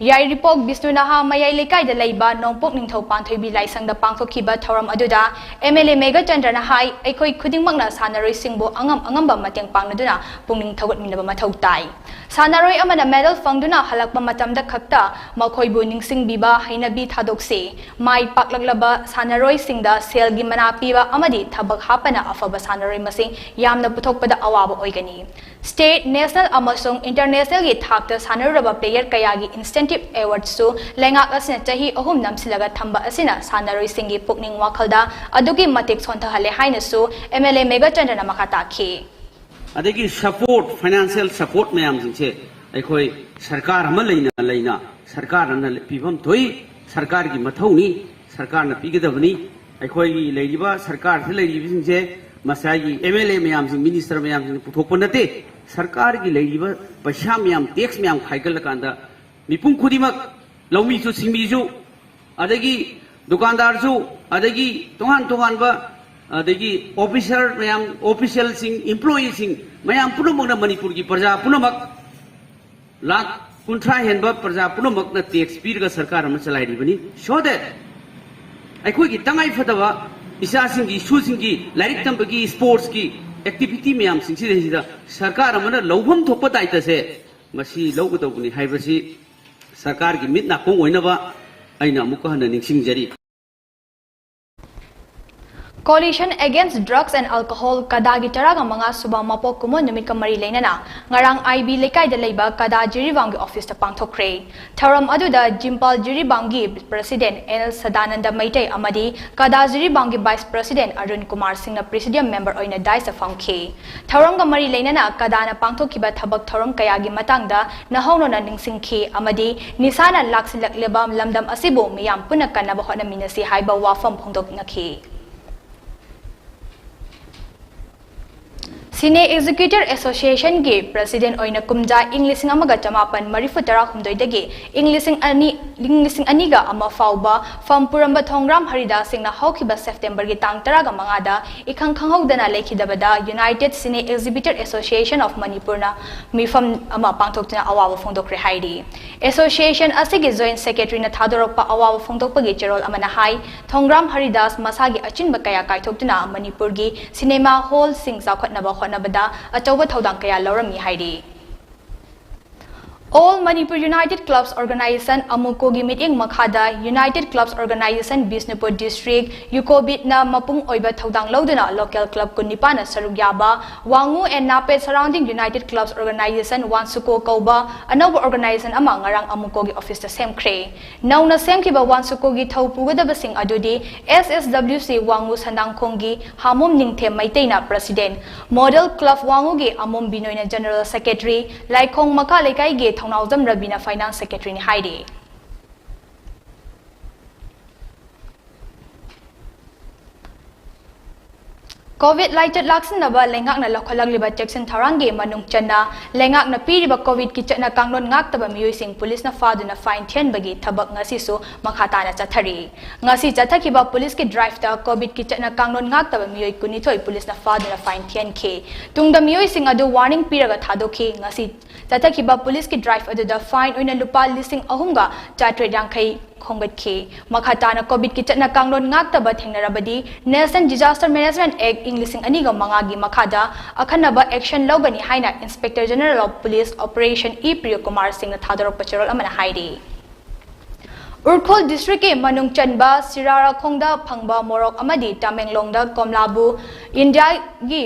ꯌꯥꯏꯔꯤꯄꯣꯛ ꯕꯤꯁꯅꯨ ꯅꯍꯥ ꯃꯌꯥꯏ ꯂꯩꯀꯥꯏꯗ ꯂꯩꯕ ꯅꯣꯡꯄꯣꯛ ꯅꯤꯡꯊꯧ ꯄꯥꯟꯊꯣꯏꯕꯤ ꯂꯥꯏꯁꯪꯗ ꯄꯥꯡꯊꯣꯛꯈꯤꯕ ꯊꯧꯔꯝ ꯑꯗꯨꯗ M L A ꯃꯦꯘꯆꯟꯗ꯭ꯔꯅ ꯍꯥꯏ, ꯑꯩꯈꯣꯏ ꯈꯨꯗꯤꯡꯃꯛꯅ ꯁꯥꯟꯅꯔꯣꯏꯁꯤꯡꯕꯨ ꯑꯉꯝ ꯑꯉꯝꯕ ꯃꯇꯦꯡ ꯄꯥꯡꯅꯗꯨꯅ ꯄꯨꯛꯅꯤꯡ ꯊꯧꯒꯠꯃꯤꯟꯅꯕ ꯃꯊꯧ ꯇꯥꯏ꯫ ꯁꯥꯟꯅꯔꯣꯏ ꯑꯃꯅ medal ꯐꯪꯗꯨꯅ ꯍꯜꯂꯛꯄ ꯃꯇꯝꯗ ꯈꯛꯇ ꯃꯈꯣꯏꯕꯨ ꯅꯤꯡꯁꯤꯡꯕꯤꯕ ꯍꯩꯅꯕꯤ ꯊꯥꯗꯣꯛꯁꯤ꯫ ꯃꯥꯏ ꯄꯥꯛꯂꯛꯂꯕ ꯁꯥꯟꯅꯔꯣꯏꯁꯤꯡꯗ ꯁꯦꯜꯒꯤ ꯃꯅꯥ ꯄꯤꯕ ꯑꯃꯗꯤ ꯊꯕꯛ ꯍꯥꯞꯄꯅ ꯑꯐꯕ ꯁꯥꯟꯅꯔꯣꯏ ꯃꯁꯤꯡ ꯌꯥꯝꯅ ꯄꯨꯊꯣꯛꯄꯗ ꯑꯋꯥꯕ ꯑꯣꯏꯒꯅꯤ꯫ State, national ꯑꯃꯁꯨꯡ international ꯒꯤ ꯊꯥꯛꯇ ꯁꯥꯟꯅꯔꯨꯔꯕ player ꯀꯌꯥꯒꯤ incentive award ꯁꯨ ꯂꯩꯉꯥꯛ ꯑꯁꯤꯅ ꯆꯍꯤ ꯑꯍꯨꯝ ꯅꯝꯁꯤꯜꯂꯒ ꯊꯝꯕ ꯑꯁꯤꯅ ꯁꯥꯟꯅꯔꯣꯏꯁꯤꯡꯒꯤ ꯄꯨꯛꯅꯤꯡ ꯋꯥꯈꯜꯗ ꯑꯗꯨꯛꯀꯤ ꯃꯇꯤꯛ ꯁꯣꯟꯊꯍꯜꯂꯦ ꯍꯥꯏꯅꯁꯨ M L A ꯃꯦꯘꯆꯟꯗ꯭ꯔꯅ ꯃꯈꯥ ꯇꯥꯈꯤ꯫ ꯑꯗꯒꯤ support, financial support ꯃꯌꯥꯝꯁꯤꯡꯁꯦ ꯑꯩꯈꯣꯏ ꯁꯔꯀꯥꯔ ꯑꯃ ꯂꯩꯅ ꯂꯩꯅ ꯁꯔꯀꯥꯔꯅ ꯄꯤꯐꯝ ꯊꯣꯛꯏ, ꯁꯔꯀꯥꯔꯒꯤ ꯃꯊꯧꯅꯤ, ꯁꯔꯀꯥꯔꯅ ꯄꯤꯒꯗꯕꯅꯤ꯫ ꯑꯩꯈꯣꯏꯒꯤ ꯂꯩꯔꯤꯕ ꯁꯔꯀꯥꯔꯁꯤꯗ ꯂꯩꯔꯤꯕꯁꯤꯡꯁꯦ ꯃꯁꯥꯒꯤ M L A ꯃꯌꯥꯝꯁꯤꯡ, minister ꯃꯌꯥꯝꯁꯤꯡꯅ ꯄꯨꯊꯣꯛꯄ ꯅꯠꯇꯦ꯫ ꯁꯔꯀꯥꯔꯒꯤ ꯂꯩꯔꯤꯕ ꯄꯩꯁꯥ ꯃꯌꯥꯝ, tax ꯃꯌꯥꯝ ꯈꯥꯏꯒꯠꯂꯀꯥꯟꯗ ꯃꯤꯄꯨꯝ ꯈꯨꯗꯤꯡꯃꯛ, ꯂꯧꯃꯤꯁꯨ ꯁꯤꯟꯃꯤꯁꯨ, ꯑꯗꯒꯤ ꯗꯨꯀꯥꯟꯗꯥꯔꯁꯨ, ꯑꯗꯒꯤ ꯇꯣꯉꯥꯟ ꯇꯣꯉꯥꯟꯕ, ꯑꯗꯒꯤ officer ꯃꯌꯥꯝ, official ꯁꯤꯡ, employee ꯁꯤꯡ ꯃꯌꯥꯝ ꯄꯨꯝꯅꯃꯛꯅ, ꯃꯅꯤꯄꯨꯔꯒꯤ ꯄ꯭ꯔꯖꯥ ꯄꯨꯝꯅꯃꯛ, ꯂꯥꯈ ꯀꯨꯟꯊ꯭ꯔꯥ ꯍꯦꯟꯕ ꯄ꯭ꯔꯖꯥ ꯄꯨꯝꯅꯃꯛꯅ tax ꯄꯤꯔꯒ ꯁꯔꯀꯥꯔ ꯑꯃ ꯆꯂꯥꯏꯔꯤꯕꯅꯤ꯫ So that ꯑꯩꯈꯣꯏꯒꯤ ꯇꯉꯥꯏ ꯐꯗꯕ ꯏꯆꯥꯁꯤꯡꯒꯤ, ꯏꯁꯨꯁꯤꯡꯒꯤ ꯂꯥꯏꯔꯤꯛ ꯇꯝꯕꯒꯤ, ꯁ꯭ꯄꯣꯔꯠꯁꯀꯤ ꯑꯦꯛꯇꯤꯚꯤꯇꯤ ꯃꯌꯥꯝꯁꯤꯡꯁꯤꯗꯩꯁꯤꯗ ꯁꯔꯀꯥꯔ ꯑꯃꯅ ꯂꯧꯐꯝ ꯊꯣꯛꯄ ꯗꯥꯏꯇꯁꯦ ꯃꯁꯤ ꯂꯧꯒꯗꯧꯕꯅꯤ ꯍꯥꯏꯕꯁꯤ ꯁꯔꯀꯥꯔꯒꯤ ꯃꯤꯠ ꯅꯥꯀꯣꯡ ꯑꯣꯏꯅꯕ ꯑꯩꯅ ꯑꯃꯨꯛꯀ ꯍꯟꯅ ꯅꯤꯡꯁꯤꯡꯖꯔꯤ꯫ Coalition Against Drugs and Alcohol ꯀꯗꯥꯒꯤ ꯇꯔꯥꯒ ꯃꯉꯥ ꯁꯨꯕ ꯃꯄꯣꯛ ꯀꯨꯝꯑꯣꯟ ꯅꯨꯃꯤꯠꯀ ꯃꯔꯤ ꯂꯩꯅꯅ ꯉꯔꯥꯡ ꯑꯥꯏ ꯕꯤ ꯂꯩꯀꯥꯏꯗ ꯂꯩꯕ ꯀꯗꯥ ꯖꯤꯔꯤꯕꯥꯝꯒꯤ ꯑꯣꯐꯤꯁꯇ ꯄꯥꯡꯊꯣꯛꯈ꯭ꯔꯦ꯫ ꯊꯧꯔꯝ ꯑꯗꯨꯗ ꯖꯤꯝꯄꯥꯜ ꯖꯤꯔꯤꯕꯥꯝꯒꯤ ꯄ꯭ꯔꯁꯤꯗꯦꯟ ꯑꯦꯜ ꯁꯗꯥꯅꯟꯗ ꯃꯩꯇꯩ ꯑꯃꯗꯤ ꯀꯗꯥ ꯖꯤꯔꯤꯕꯥꯝꯒꯤ ꯚꯥꯏꯁ ꯄ꯭ꯔꯁꯤꯗꯦꯟ ꯑꯔꯨꯟ ꯀꯨꯃꯥꯔ ꯁꯤꯡꯅ ꯄ꯭ꯔꯤꯁꯤꯗꯤꯌꯝ ꯃꯦꯝꯕꯔ ꯑꯣꯏꯅ ꯗꯥꯏꯁꯇ ꯐꯝꯈꯤ꯫ ꯊꯧꯔꯝꯒ ꯃꯔꯤ ꯂꯩꯅꯅ ꯀꯗꯥꯅ ꯄꯥꯡꯊꯣꯛꯈꯤꯕ ꯊꯕꯛ ꯊꯧꯔꯝ ꯀꯌꯥꯒꯤ ꯃꯇꯥꯡꯗ ꯅꯧꯍꯧꯅꯅ ꯅꯤꯡꯁꯤꯡꯈꯤ ꯑꯃꯗꯤ ꯅꯤꯁꯥꯅ ꯂꯥꯛꯁꯤꯜꯂꯛꯂꯤꯕ ꯂꯝꯗꯝ ꯑꯁꯤꯕꯨ ꯃꯤꯌꯥꯝ ꯄꯨꯟꯅ ꯀꯟꯅꯕ ꯍꯣꯠꯅꯃꯤꯟꯅꯁꯤ ꯍꯥꯏꯕ ꯋꯥꯐꯝ ꯐꯣꯡꯗꯣꯛꯅꯈꯤ꯫ Cine Executive Association ꯒꯤ ꯄ꯭ꯔꯁꯤꯗꯦꯟ ꯑꯣꯏꯅ ꯀꯨꯝꯖꯥ ꯏꯪ ꯂꯤꯁꯤꯡ ꯑꯃꯒ ꯆꯃꯥꯄꯟ ꯃꯔꯤꯐꯨ ꯇꯔꯥ ꯍꯨꯝꯗꯣꯏꯗꯒꯤ ꯏꯪ ꯂꯤꯁꯤꯡ ꯑꯅꯤ, ꯏꯪ ꯂꯤꯁꯤꯡ ꯑꯅꯤꯒ ꯑꯃ ꯐꯥꯎꯕ ꯐꯝ ꯄꯨꯔꯝꯕ ꯊꯣꯡꯒ꯭ꯔꯥꯝ ꯍꯔꯤꯗꯥꯁ ꯁꯤꯡꯅ ꯍꯧꯈꯤꯕ ꯁꯦꯞꯇꯦꯝꯕꯔꯒꯤ ꯇꯥꯡ ꯇꯔꯥꯒ ꯃꯉꯥꯗ ꯏꯈꯪ ꯈꯪꯍꯧꯗꯅ ꯂꯩꯈꯤꯗꯕꯗ United Cine Exhibitor Association of Manipur ꯅ ꯃꯤꯐꯝ ꯑꯃ ꯄꯥꯡꯊꯣꯛꯇꯨꯅ ꯑꯋꯥꯕ ꯐꯣꯡꯗꯣꯛꯈ꯭ꯔꯦ ꯍꯥꯏꯔꯤ꯫ Association ꯑꯁꯤꯒꯤ Joint Secretary ꯅ ꯊꯥꯗꯣꯔꯛꯄ ꯑꯋꯥꯕ ꯐꯣꯡꯗꯣꯛꯄꯒꯤ ꯆꯦꯔꯣꯜ ꯑꯃꯅ ꯍꯥꯏ, ꯊꯣꯡꯒ꯭ꯔꯥꯝ ꯍꯔꯤꯗꯥꯁ ꯃꯁꯥꯒꯤ ꯑꯆꯤꯟꯕ ꯀꯌꯥ ꯀꯥꯏꯊꯣꯛꯇꯨꯅ ꯃꯅꯤꯄꯨꯔꯒꯤ ꯁꯤꯅꯦꯃꯥ ꯍꯣꯜꯁꯤꯡ ꯆꯥꯎꯈꯠꯅꯕ ꯍꯣꯠꯅꯕꯗ ꯑꯆꯧꯕ ꯊꯧꯗꯥꯡ ꯀꯌꯥ ꯂꯧꯔꯝꯃꯤ ꯍꯥꯏꯔꯤ꯫ All Manipur United Clubs Organization, ꯑꯃꯨꯀꯣꯒꯤ ꯃꯤꯠꯌꯦꯡ ꯃꯈꯥꯗ United Clubs Organization Bishnupur District, ꯌꯨꯀꯣꯕꯤꯠꯅ ꯃꯄꯨꯡ ꯑꯣꯏꯕ ꯊꯧꯗꯥꯡ ꯂꯧꯗꯨꯅ local club ꯀꯨꯟꯅꯤꯄꯥꯟꯅ ꯁꯔꯨꯛ ꯌꯥꯕ ꯋꯥꯉꯨ and ꯅꯥꯄꯦꯠ surrounding United Clubs Organization ꯋꯥꯟꯁꯨꯀꯣ ꯀꯧꯕ ꯑꯅꯧꯕ organization ꯑꯃ ꯉꯔꯥꯡ ꯑꯃꯨꯀꯣꯒꯤ ꯑꯣꯐꯤꯁꯇ ꯁꯦꯝꯈ꯭ꯔꯦ꯫ ꯅꯧꯅ ꯁꯦꯝꯈꯤꯕ ꯋꯥꯟꯁꯨꯀꯣꯒꯤ ꯊꯧ ꯄꯨꯒꯗꯕꯁꯤꯡ ꯑꯗꯨꯗꯤ S S W C Wangoo ꯁꯟꯗꯥꯡꯈꯣꯡꯒꯤ ꯍꯥꯃꯣꯝ ꯅꯤꯡꯊꯦꯝ ꯃꯩꯇꯩꯅ ꯄ꯭ꯔꯁꯤꯗꯦꯟ, Model Club ꯋꯥꯉꯨꯒꯤ ꯑꯃꯣꯝ ꯕꯤꯅꯣꯏꯅ ꯖꯦꯅꯔꯦꯜ ꯁꯦꯀ꯭ꯔꯦꯇꯔꯤ, ꯂꯥꯏꯈꯣꯡ ꯃꯈꯥ ꯂꯩꯀꯥꯏꯒꯤ ꯊꯧꯅꯥꯎꯖꯝ ꯔꯕꯤꯅ ꯐꯥꯏꯅꯥꯟꯁ ꯁꯦꯀ꯭ꯔꯦꯇꯔꯤꯅꯤ ꯍꯥꯏꯔꯤ꯫ ꯀꯣꯚꯤꯗ ꯂꯥꯏꯆꯠ ꯂꯥꯛꯁꯤꯟꯅꯕ ꯂꯩꯉꯥꯛꯅ ꯂꯧꯈꯠꯂꯛꯂꯤꯕ ꯆꯦꯛꯁꯤꯟ ꯊꯧꯔꯥꯡꯒꯤ ꯃꯅꯨꯡ ꯆꯟꯅ ꯂꯩꯉꯥꯛꯅ ꯄꯤꯔꯤꯕ ꯀꯣꯚꯤꯗꯀꯤ ꯆꯠꯅ ꯀꯥꯡꯂꯣꯟ ꯉꯥꯛꯇꯕ ꯃꯤꯑꯣꯏꯁꯤꯡ ꯄꯨꯂꯤꯁꯅ ꯐꯥꯗꯨꯅ ꯐꯥꯏꯟ ꯊꯤꯍꯟꯕꯒꯤ ꯊꯕꯛ ꯉꯁꯤꯁꯨ ꯃꯈꯥ ꯇꯥꯅ ꯆꯠꯊꯔꯤ꯫ ꯉꯁꯤ ꯆꯠꯊꯈꯤꯕ ꯄꯨꯂꯤꯁꯀꯤ ꯗ꯭ꯔꯥꯏꯚꯇ ꯀꯣꯚꯤꯗꯀꯤ ꯆꯠꯅ ꯀꯥꯡꯂꯣꯟ ꯉꯥꯛꯇꯕ ꯃꯤꯑꯣꯏ ꯀꯨꯟꯅꯤꯊꯣꯏ ꯄꯨꯂꯤꯁꯅ ꯐꯥꯗꯨꯅ ꯐꯥꯏꯟ ꯊꯤꯍꯟꯈꯤ꯫ ꯇꯨꯡꯗ ꯃꯤꯑꯣꯏꯁꯤꯡ ꯑꯗꯨ ꯋꯥꯔꯅꯤꯡ ꯄꯤꯔꯒ ꯊꯥꯗꯣꯛꯈꯤ꯫ ꯉꯁꯤ ꯆꯠꯊꯈꯤꯕ ꯄꯨꯂꯤꯁꯀꯤ ꯗ꯭ꯔꯥꯏꯚ ꯑꯗꯨꯗ ꯐꯥꯏꯟ ꯑꯣꯏꯅ ꯂꯨꯄꯥ ꯂꯤꯁꯤꯡ ꯑꯍꯨꯝꯒ ꯆꯥꯇ꯭ꯔꯦꯠ ꯌꯥꯡꯈꯩ ꯈꯣꯝꯒꯠꯈꯤ꯫ ꯃꯈꯥ ꯇꯥꯅ COVID-ꯀꯤ ꯆꯠꯅ ꯀꯥꯡꯂꯣꯟ ꯉꯥꯛꯇꯕ ꯊꯦꯡꯅꯔꯕꯗꯤ National Disaster Management Act ꯏꯪ ꯂꯤꯁꯤꯡ ꯑꯅꯤꯒ ꯃꯉꯥꯒꯤ ꯃꯈꯥꯗ ꯑꯈꯟꯅꯕ action ꯂꯧꯒꯅꯤ ꯍꯥꯏꯅ Inspector General of Police Operation E Priyokumar ꯁꯤꯡꯅ ꯊꯥꯗꯣꯔꯛꯄ ꯆꯦꯔꯣꯜ ꯑꯃꯅ ꯍꯥꯏꯔꯤ꯫ ꯎꯔꯈꯨꯜ district-ꯀꯤ ꯃꯅꯨꯡ ꯆꯟꯕ ꯁꯤꯔꯥꯔꯥꯈꯣꯡꯗ ꯐꯪꯕ ꯃꯣꯔꯣꯛ ꯑꯃꯗꯤ ꯇꯃꯦꯡꯂꯣꯡꯗ ꯀꯣꯝꯂꯥꯕꯨ ꯏꯟꯗꯤꯌꯥꯒꯤ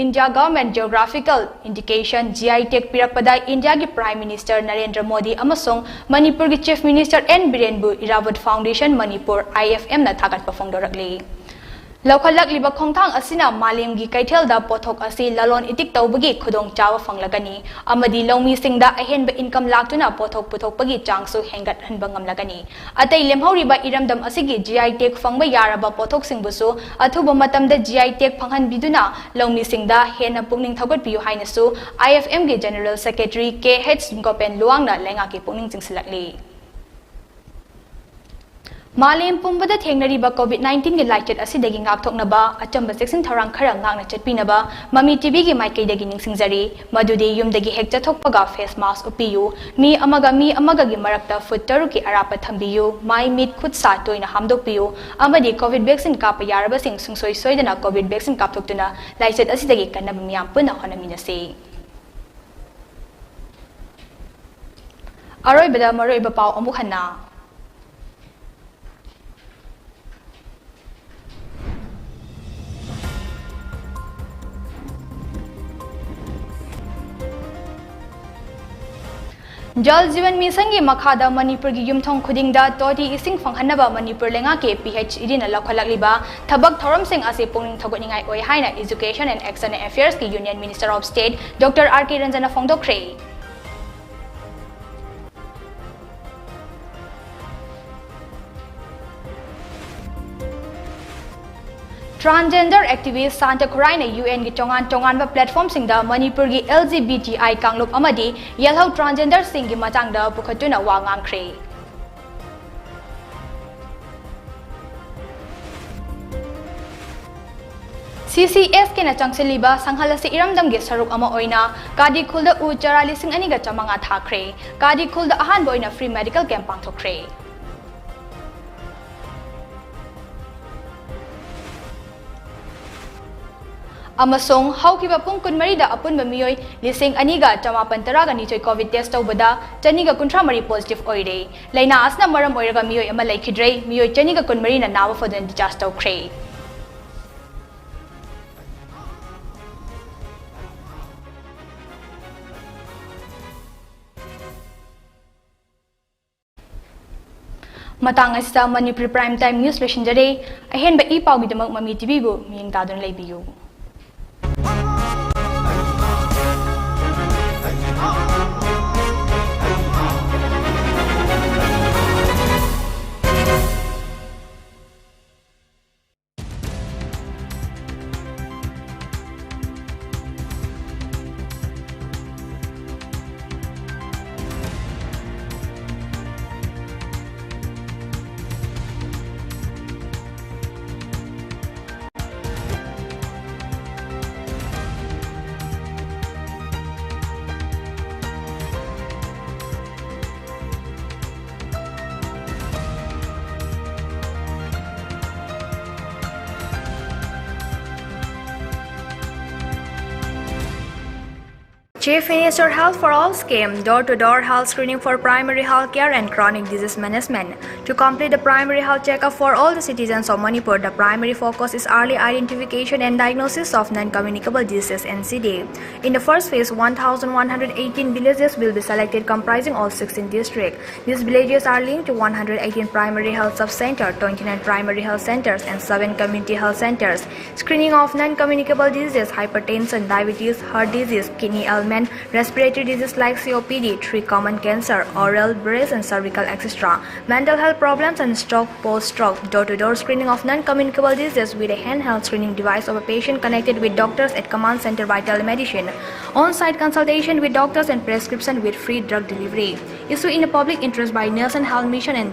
India Government Geographical Indication, G I tag ꯄꯤꯔꯛꯄꯗ ꯏꯟꯗꯤꯌꯥꯒꯤ Prime Minister ꯅꯔꯦꯟꯗ꯭ꯔ ꯃꯣꯗꯤ ꯑꯃꯁꯨꯡ ꯃꯅꯤꯄꯨꯔꯒꯤ Chief Minister ꯑꯦꯟ ꯕꯤꯔꯦꯟꯕꯨ Irrawaddy Foundation Manipur, I F M ꯅ ꯊꯥꯒꯠꯄ ꯐꯣꯡꯗꯣꯔꯛꯂꯤ꯫ ꯂꯧꯈꯠꯂꯛꯂꯤꯕ ꯈꯣꯡꯊꯥꯡ ꯑꯁꯤꯅ ꯃꯥꯂꯦꯝꯒꯤ ꯀꯩꯊꯦꯜꯗ ꯄꯣꯠꯊꯣꯛ ꯑꯁꯤ ꯂꯂꯣꯟ ꯏꯇꯤꯛ ꯇꯧꯕꯒꯤ ꯈꯨꯗꯣꯡꯆꯥꯕ ꯐꯪꯂꯒꯅꯤ ꯑꯃꯗꯤ ꯂꯧꯃꯤꯁꯤꯡꯗ ꯑꯍꯦꯟꯕ income ꯂꯥꯛꯇꯨꯅ ꯄꯣꯠꯊꯣꯛ ꯄꯨꯊꯣꯛꯄꯒꯤ ꯆꯥꯡꯁꯨ ꯍꯦꯟꯒꯠꯍꯟꯕ ꯉꯝꯂꯒꯅꯤ꯫ ꯑꯇꯩ ꯂꯦꯝꯍꯧꯔꯤꯕ ꯏꯔꯝꯗꯝ ꯑꯁꯤꯒꯤ G I tag ꯐꯪꯕ ꯌꯥꯔꯕ ꯄꯣꯠꯊꯣꯛꯁꯤꯡꯕꯨꯁꯨ ꯑꯊꯨꯕ ꯃꯇꯝꯗ G I tag ꯐꯪꯍꯟꯕꯤꯗꯨꯅ ꯂꯧꯃꯤꯁꯤꯡꯗ ꯍꯦꯟꯅ ꯄꯨꯛꯅꯤꯡ ꯊꯧꯒꯠꯄꯤꯌꯨ ꯍꯥꯏꯅꯁꯨ I F M ꯒꯤ General Secretary K H ꯒꯣꯄꯦꯟ ꯂꯨꯋꯥꯡꯅ ꯂꯩꯉꯥꯛꯀꯤ ꯄꯨꯛꯅꯤꯡ ꯆꯤꯡꯁꯤꯜꯂꯛꯂꯤ꯫ ꯃꯥꯂꯦꯝ ꯄꯨꯝꯕꯗ ꯊꯦꯡꯅꯔꯤꯕ COVID nineteen-ꯒꯤ ꯂꯥꯏꯆꯠ ꯑꯁꯤꯗꯒꯤ ꯉꯥꯛꯊꯣꯛꯅꯕ ꯑꯆꯝꯕ ꯆꯦꯛꯁꯤꯟ ꯊꯧꯔꯥꯡ ꯈꯔ ꯉꯥꯛꯅ ꯆꯠꯄꯤꯅꯕ ꯃꯃꯤ ꯇꯤꯚꯤꯒꯤ ꯃꯥꯏꯀꯩꯗꯒꯤ ꯅꯤꯡꯁꯤꯡꯖꯔꯤ꯫ ꯃꯗꯨꯗꯤ ꯌꯨꯝꯗꯒꯤ ꯍꯦꯛ ꯆꯠꯊꯣꯛꯄꯒ face mask ꯎꯞꯄꯤꯌꯨ, ꯃꯤ ꯑꯃꯒ ꯃꯤ ꯑꯃꯒꯒꯤ ꯃꯔꯛꯇ foot ꯇꯔꯨꯛꯀꯤ ꯑꯔꯥꯞꯄ ꯊꯝꯕꯤꯌꯨ, ꯃꯥꯏ ꯃꯤꯠ ꯈꯨꯠ ꯁꯥ ꯇꯣꯏꯅ ꯍꯥꯝꯗꯣꯛꯄꯤꯌꯨ ꯑꯃꯗꯤ COVID vaccine ꯀꯥꯞꯄ ꯌꯥꯔꯕꯁꯤꯡ ꯁꯨꯡꯁꯣꯏ ꯁꯣꯏꯗꯅ COVID vaccine ꯀꯥꯞꯊꯣꯛꯇꯨꯅ ꯂꯥꯏꯆꯠ ꯑꯁꯤꯗꯒꯤ ꯀꯟꯅꯕ ꯃꯤꯌꯥꯝ ꯄꯨꯟꯅ ꯍꯣꯠꯅꯃꯤꯟꯅꯁꯤ꯫ ꯑꯔꯣꯏꯕꯗ ꯃꯔꯨꯑꯣꯏꯕ ꯄꯥꯎ ꯑꯃꯨꯛ ꯍꯟꯅ꯫ Jal Jeevan Mission-ꯒꯤ ꯃꯈꯥꯗ ꯃꯅꯤꯄꯨꯔꯒꯤ ꯌꯨꯝꯊꯣꯡ ꯈꯨꯗꯤꯡꯗ ꯇꯣꯇꯤ ꯏꯁꯤꯡ ꯐꯪꯍꯟꯅꯕ ꯃꯅꯤꯄꯨꯔ ꯂꯩꯉꯥꯛꯀꯤ P H E D-ꯅ ꯂꯧꯈꯠꯂꯛꯂꯤꯕ ꯊꯕꯛ ꯊꯧꯔꯝꯁꯤꯡ ꯑꯁꯤ ꯄꯨꯛꯅꯤꯡ ꯊꯧꯒꯠꯅꯤꯡꯉꯥꯏ ꯑꯣꯏ ꯍꯥꯏꯅ Education and External Affairs-ꯀꯤ Union Minister of State Doctor R K Ranjan-ꯅ ꯐꯣꯡꯗꯣꯛꯈ꯭ꯔꯦ꯫ Transgender activist ꯁꯥꯟꯇ ꯈꯨꯔꯥꯏꯅ U N-ꯒꯤ ꯇꯣꯉꯥꯟ ꯇꯣꯉꯥꯟꯕ platform-ꯁꯤꯡꯗ ꯃꯅꯤꯄꯨꯔꯒꯤ L G B T I ꯀꯥꯡꯂꯨꯞ ꯑꯃꯗꯤ ꯌꯦꯜꯍꯧ transgender-ꯁꯤꯡꯒꯤ ꯃꯇꯥꯡꯗ ꯄꯨꯈꯠꯇꯨꯅ ꯋꯥ ꯉꯥꯡꯈ꯭ꯔꯦ꯫ C C S K-ꯅ ꯆꯪꯁꯤꯜꯂꯤꯕ ꯁꯪꯍꯜꯂꯁꯤ ꯏꯔꯝꯗꯝꯒꯤ ꯁꯔꯨꯛ ꯑꯃ ꯑꯣꯏꯅ ꯀꯥꯗꯤ ꯈꯨꯜꯗ ꯎ ꯆꯥꯔꯥ ꯂꯤꯁꯤꯡ ꯑꯅꯤꯒ ꯆꯥꯃꯉꯥ ꯊꯥꯈ꯭ꯔꯦ꯫ ꯀꯥꯗꯤ ꯈꯨꯜꯗ ꯑꯍꯥꯟꯕ ꯑꯣꯏꯅ free medical camp ꯄꯥꯡꯊꯣꯛꯈ꯭ꯔꯦ꯫ ꯑꯃꯁꯨꯡ ꯍꯧꯈꯤꯕ ꯄꯨꯡ ꯀꯨꯟꯃꯔꯤꯗ ꯑꯄꯨꯟꯕ ꯃꯤꯑꯣꯏ ꯂꯤꯁꯤꯡ ꯑꯅꯤꯒ ꯆꯃꯥꯄꯟ ꯇꯔꯥꯒ ꯅꯤꯊꯣꯏ COVID test ꯇꯧꯕꯗ ꯆꯅꯤꯒ ꯀꯨꯟꯊ꯭ꯔꯥ ꯃꯔꯤ positive ꯑꯣꯏꯔꯦ꯫ ꯂꯥꯏꯅꯥ ꯑꯁꯤꯅ ꯃꯔꯝ ꯑꯣꯏꯔꯒ ꯃꯤꯑꯣꯏ ꯑꯃ ꯂꯩꯈꯤꯗ꯭ꯔꯦ꯫ ꯃꯤꯑꯣꯏ ꯆꯅꯤꯒ ꯀꯨꯟꯃꯔꯤꯅ ꯅꯥꯕ ꯐꯗꯨꯅ discharge ꯇꯧꯈ꯭ꯔꯦ꯫ ꯃꯇꯥꯡ ꯑꯁꯤꯗ Manipuri Prime Time News ꯂꯣꯏꯁꯤꯟꯖꯔꯦ꯫ ꯑꯍꯦꯟꯕ ꯏ ꯄꯥꯎꯒꯤꯗꯃꯛ ꯃꯃꯤ TVꯕꯨ ꯃꯤꯠꯌꯦꯡ ꯇꯥꯗꯨꯅ ꯂꯩꯕꯤꯌꯨ꯫ Chief Minister Health for All scheme, door-to-door health screening for primary health care and chronic disease management. To complete the primary health checkup for all the citizens of Manipur, the primary focus is early identification and diagnosis of non-communicable diseases, N C D. In the first phase, one thousand one hundred eighteen villages will be selected, comprising all sixteen districts. These villages are linked to one hundred eighteen primary health sub-center, twenty-nine primary health centers, and seven community health centers. Screening of non-communicable diseases, hypertension, diabetes, heart disease, kidney ailment, respiratory disease like C O P D, three common cancer, oral, breast, and cervical, et cetera. Mental health problems and stroke, post-stroke. Door-to-door screening of non-communicable diseases with a handheld screening device of a patient connected with doctors at command center by telemedicine. On-site consultation with doctors and prescription with free drug delivery. Issued in the public interest by National Health Mission and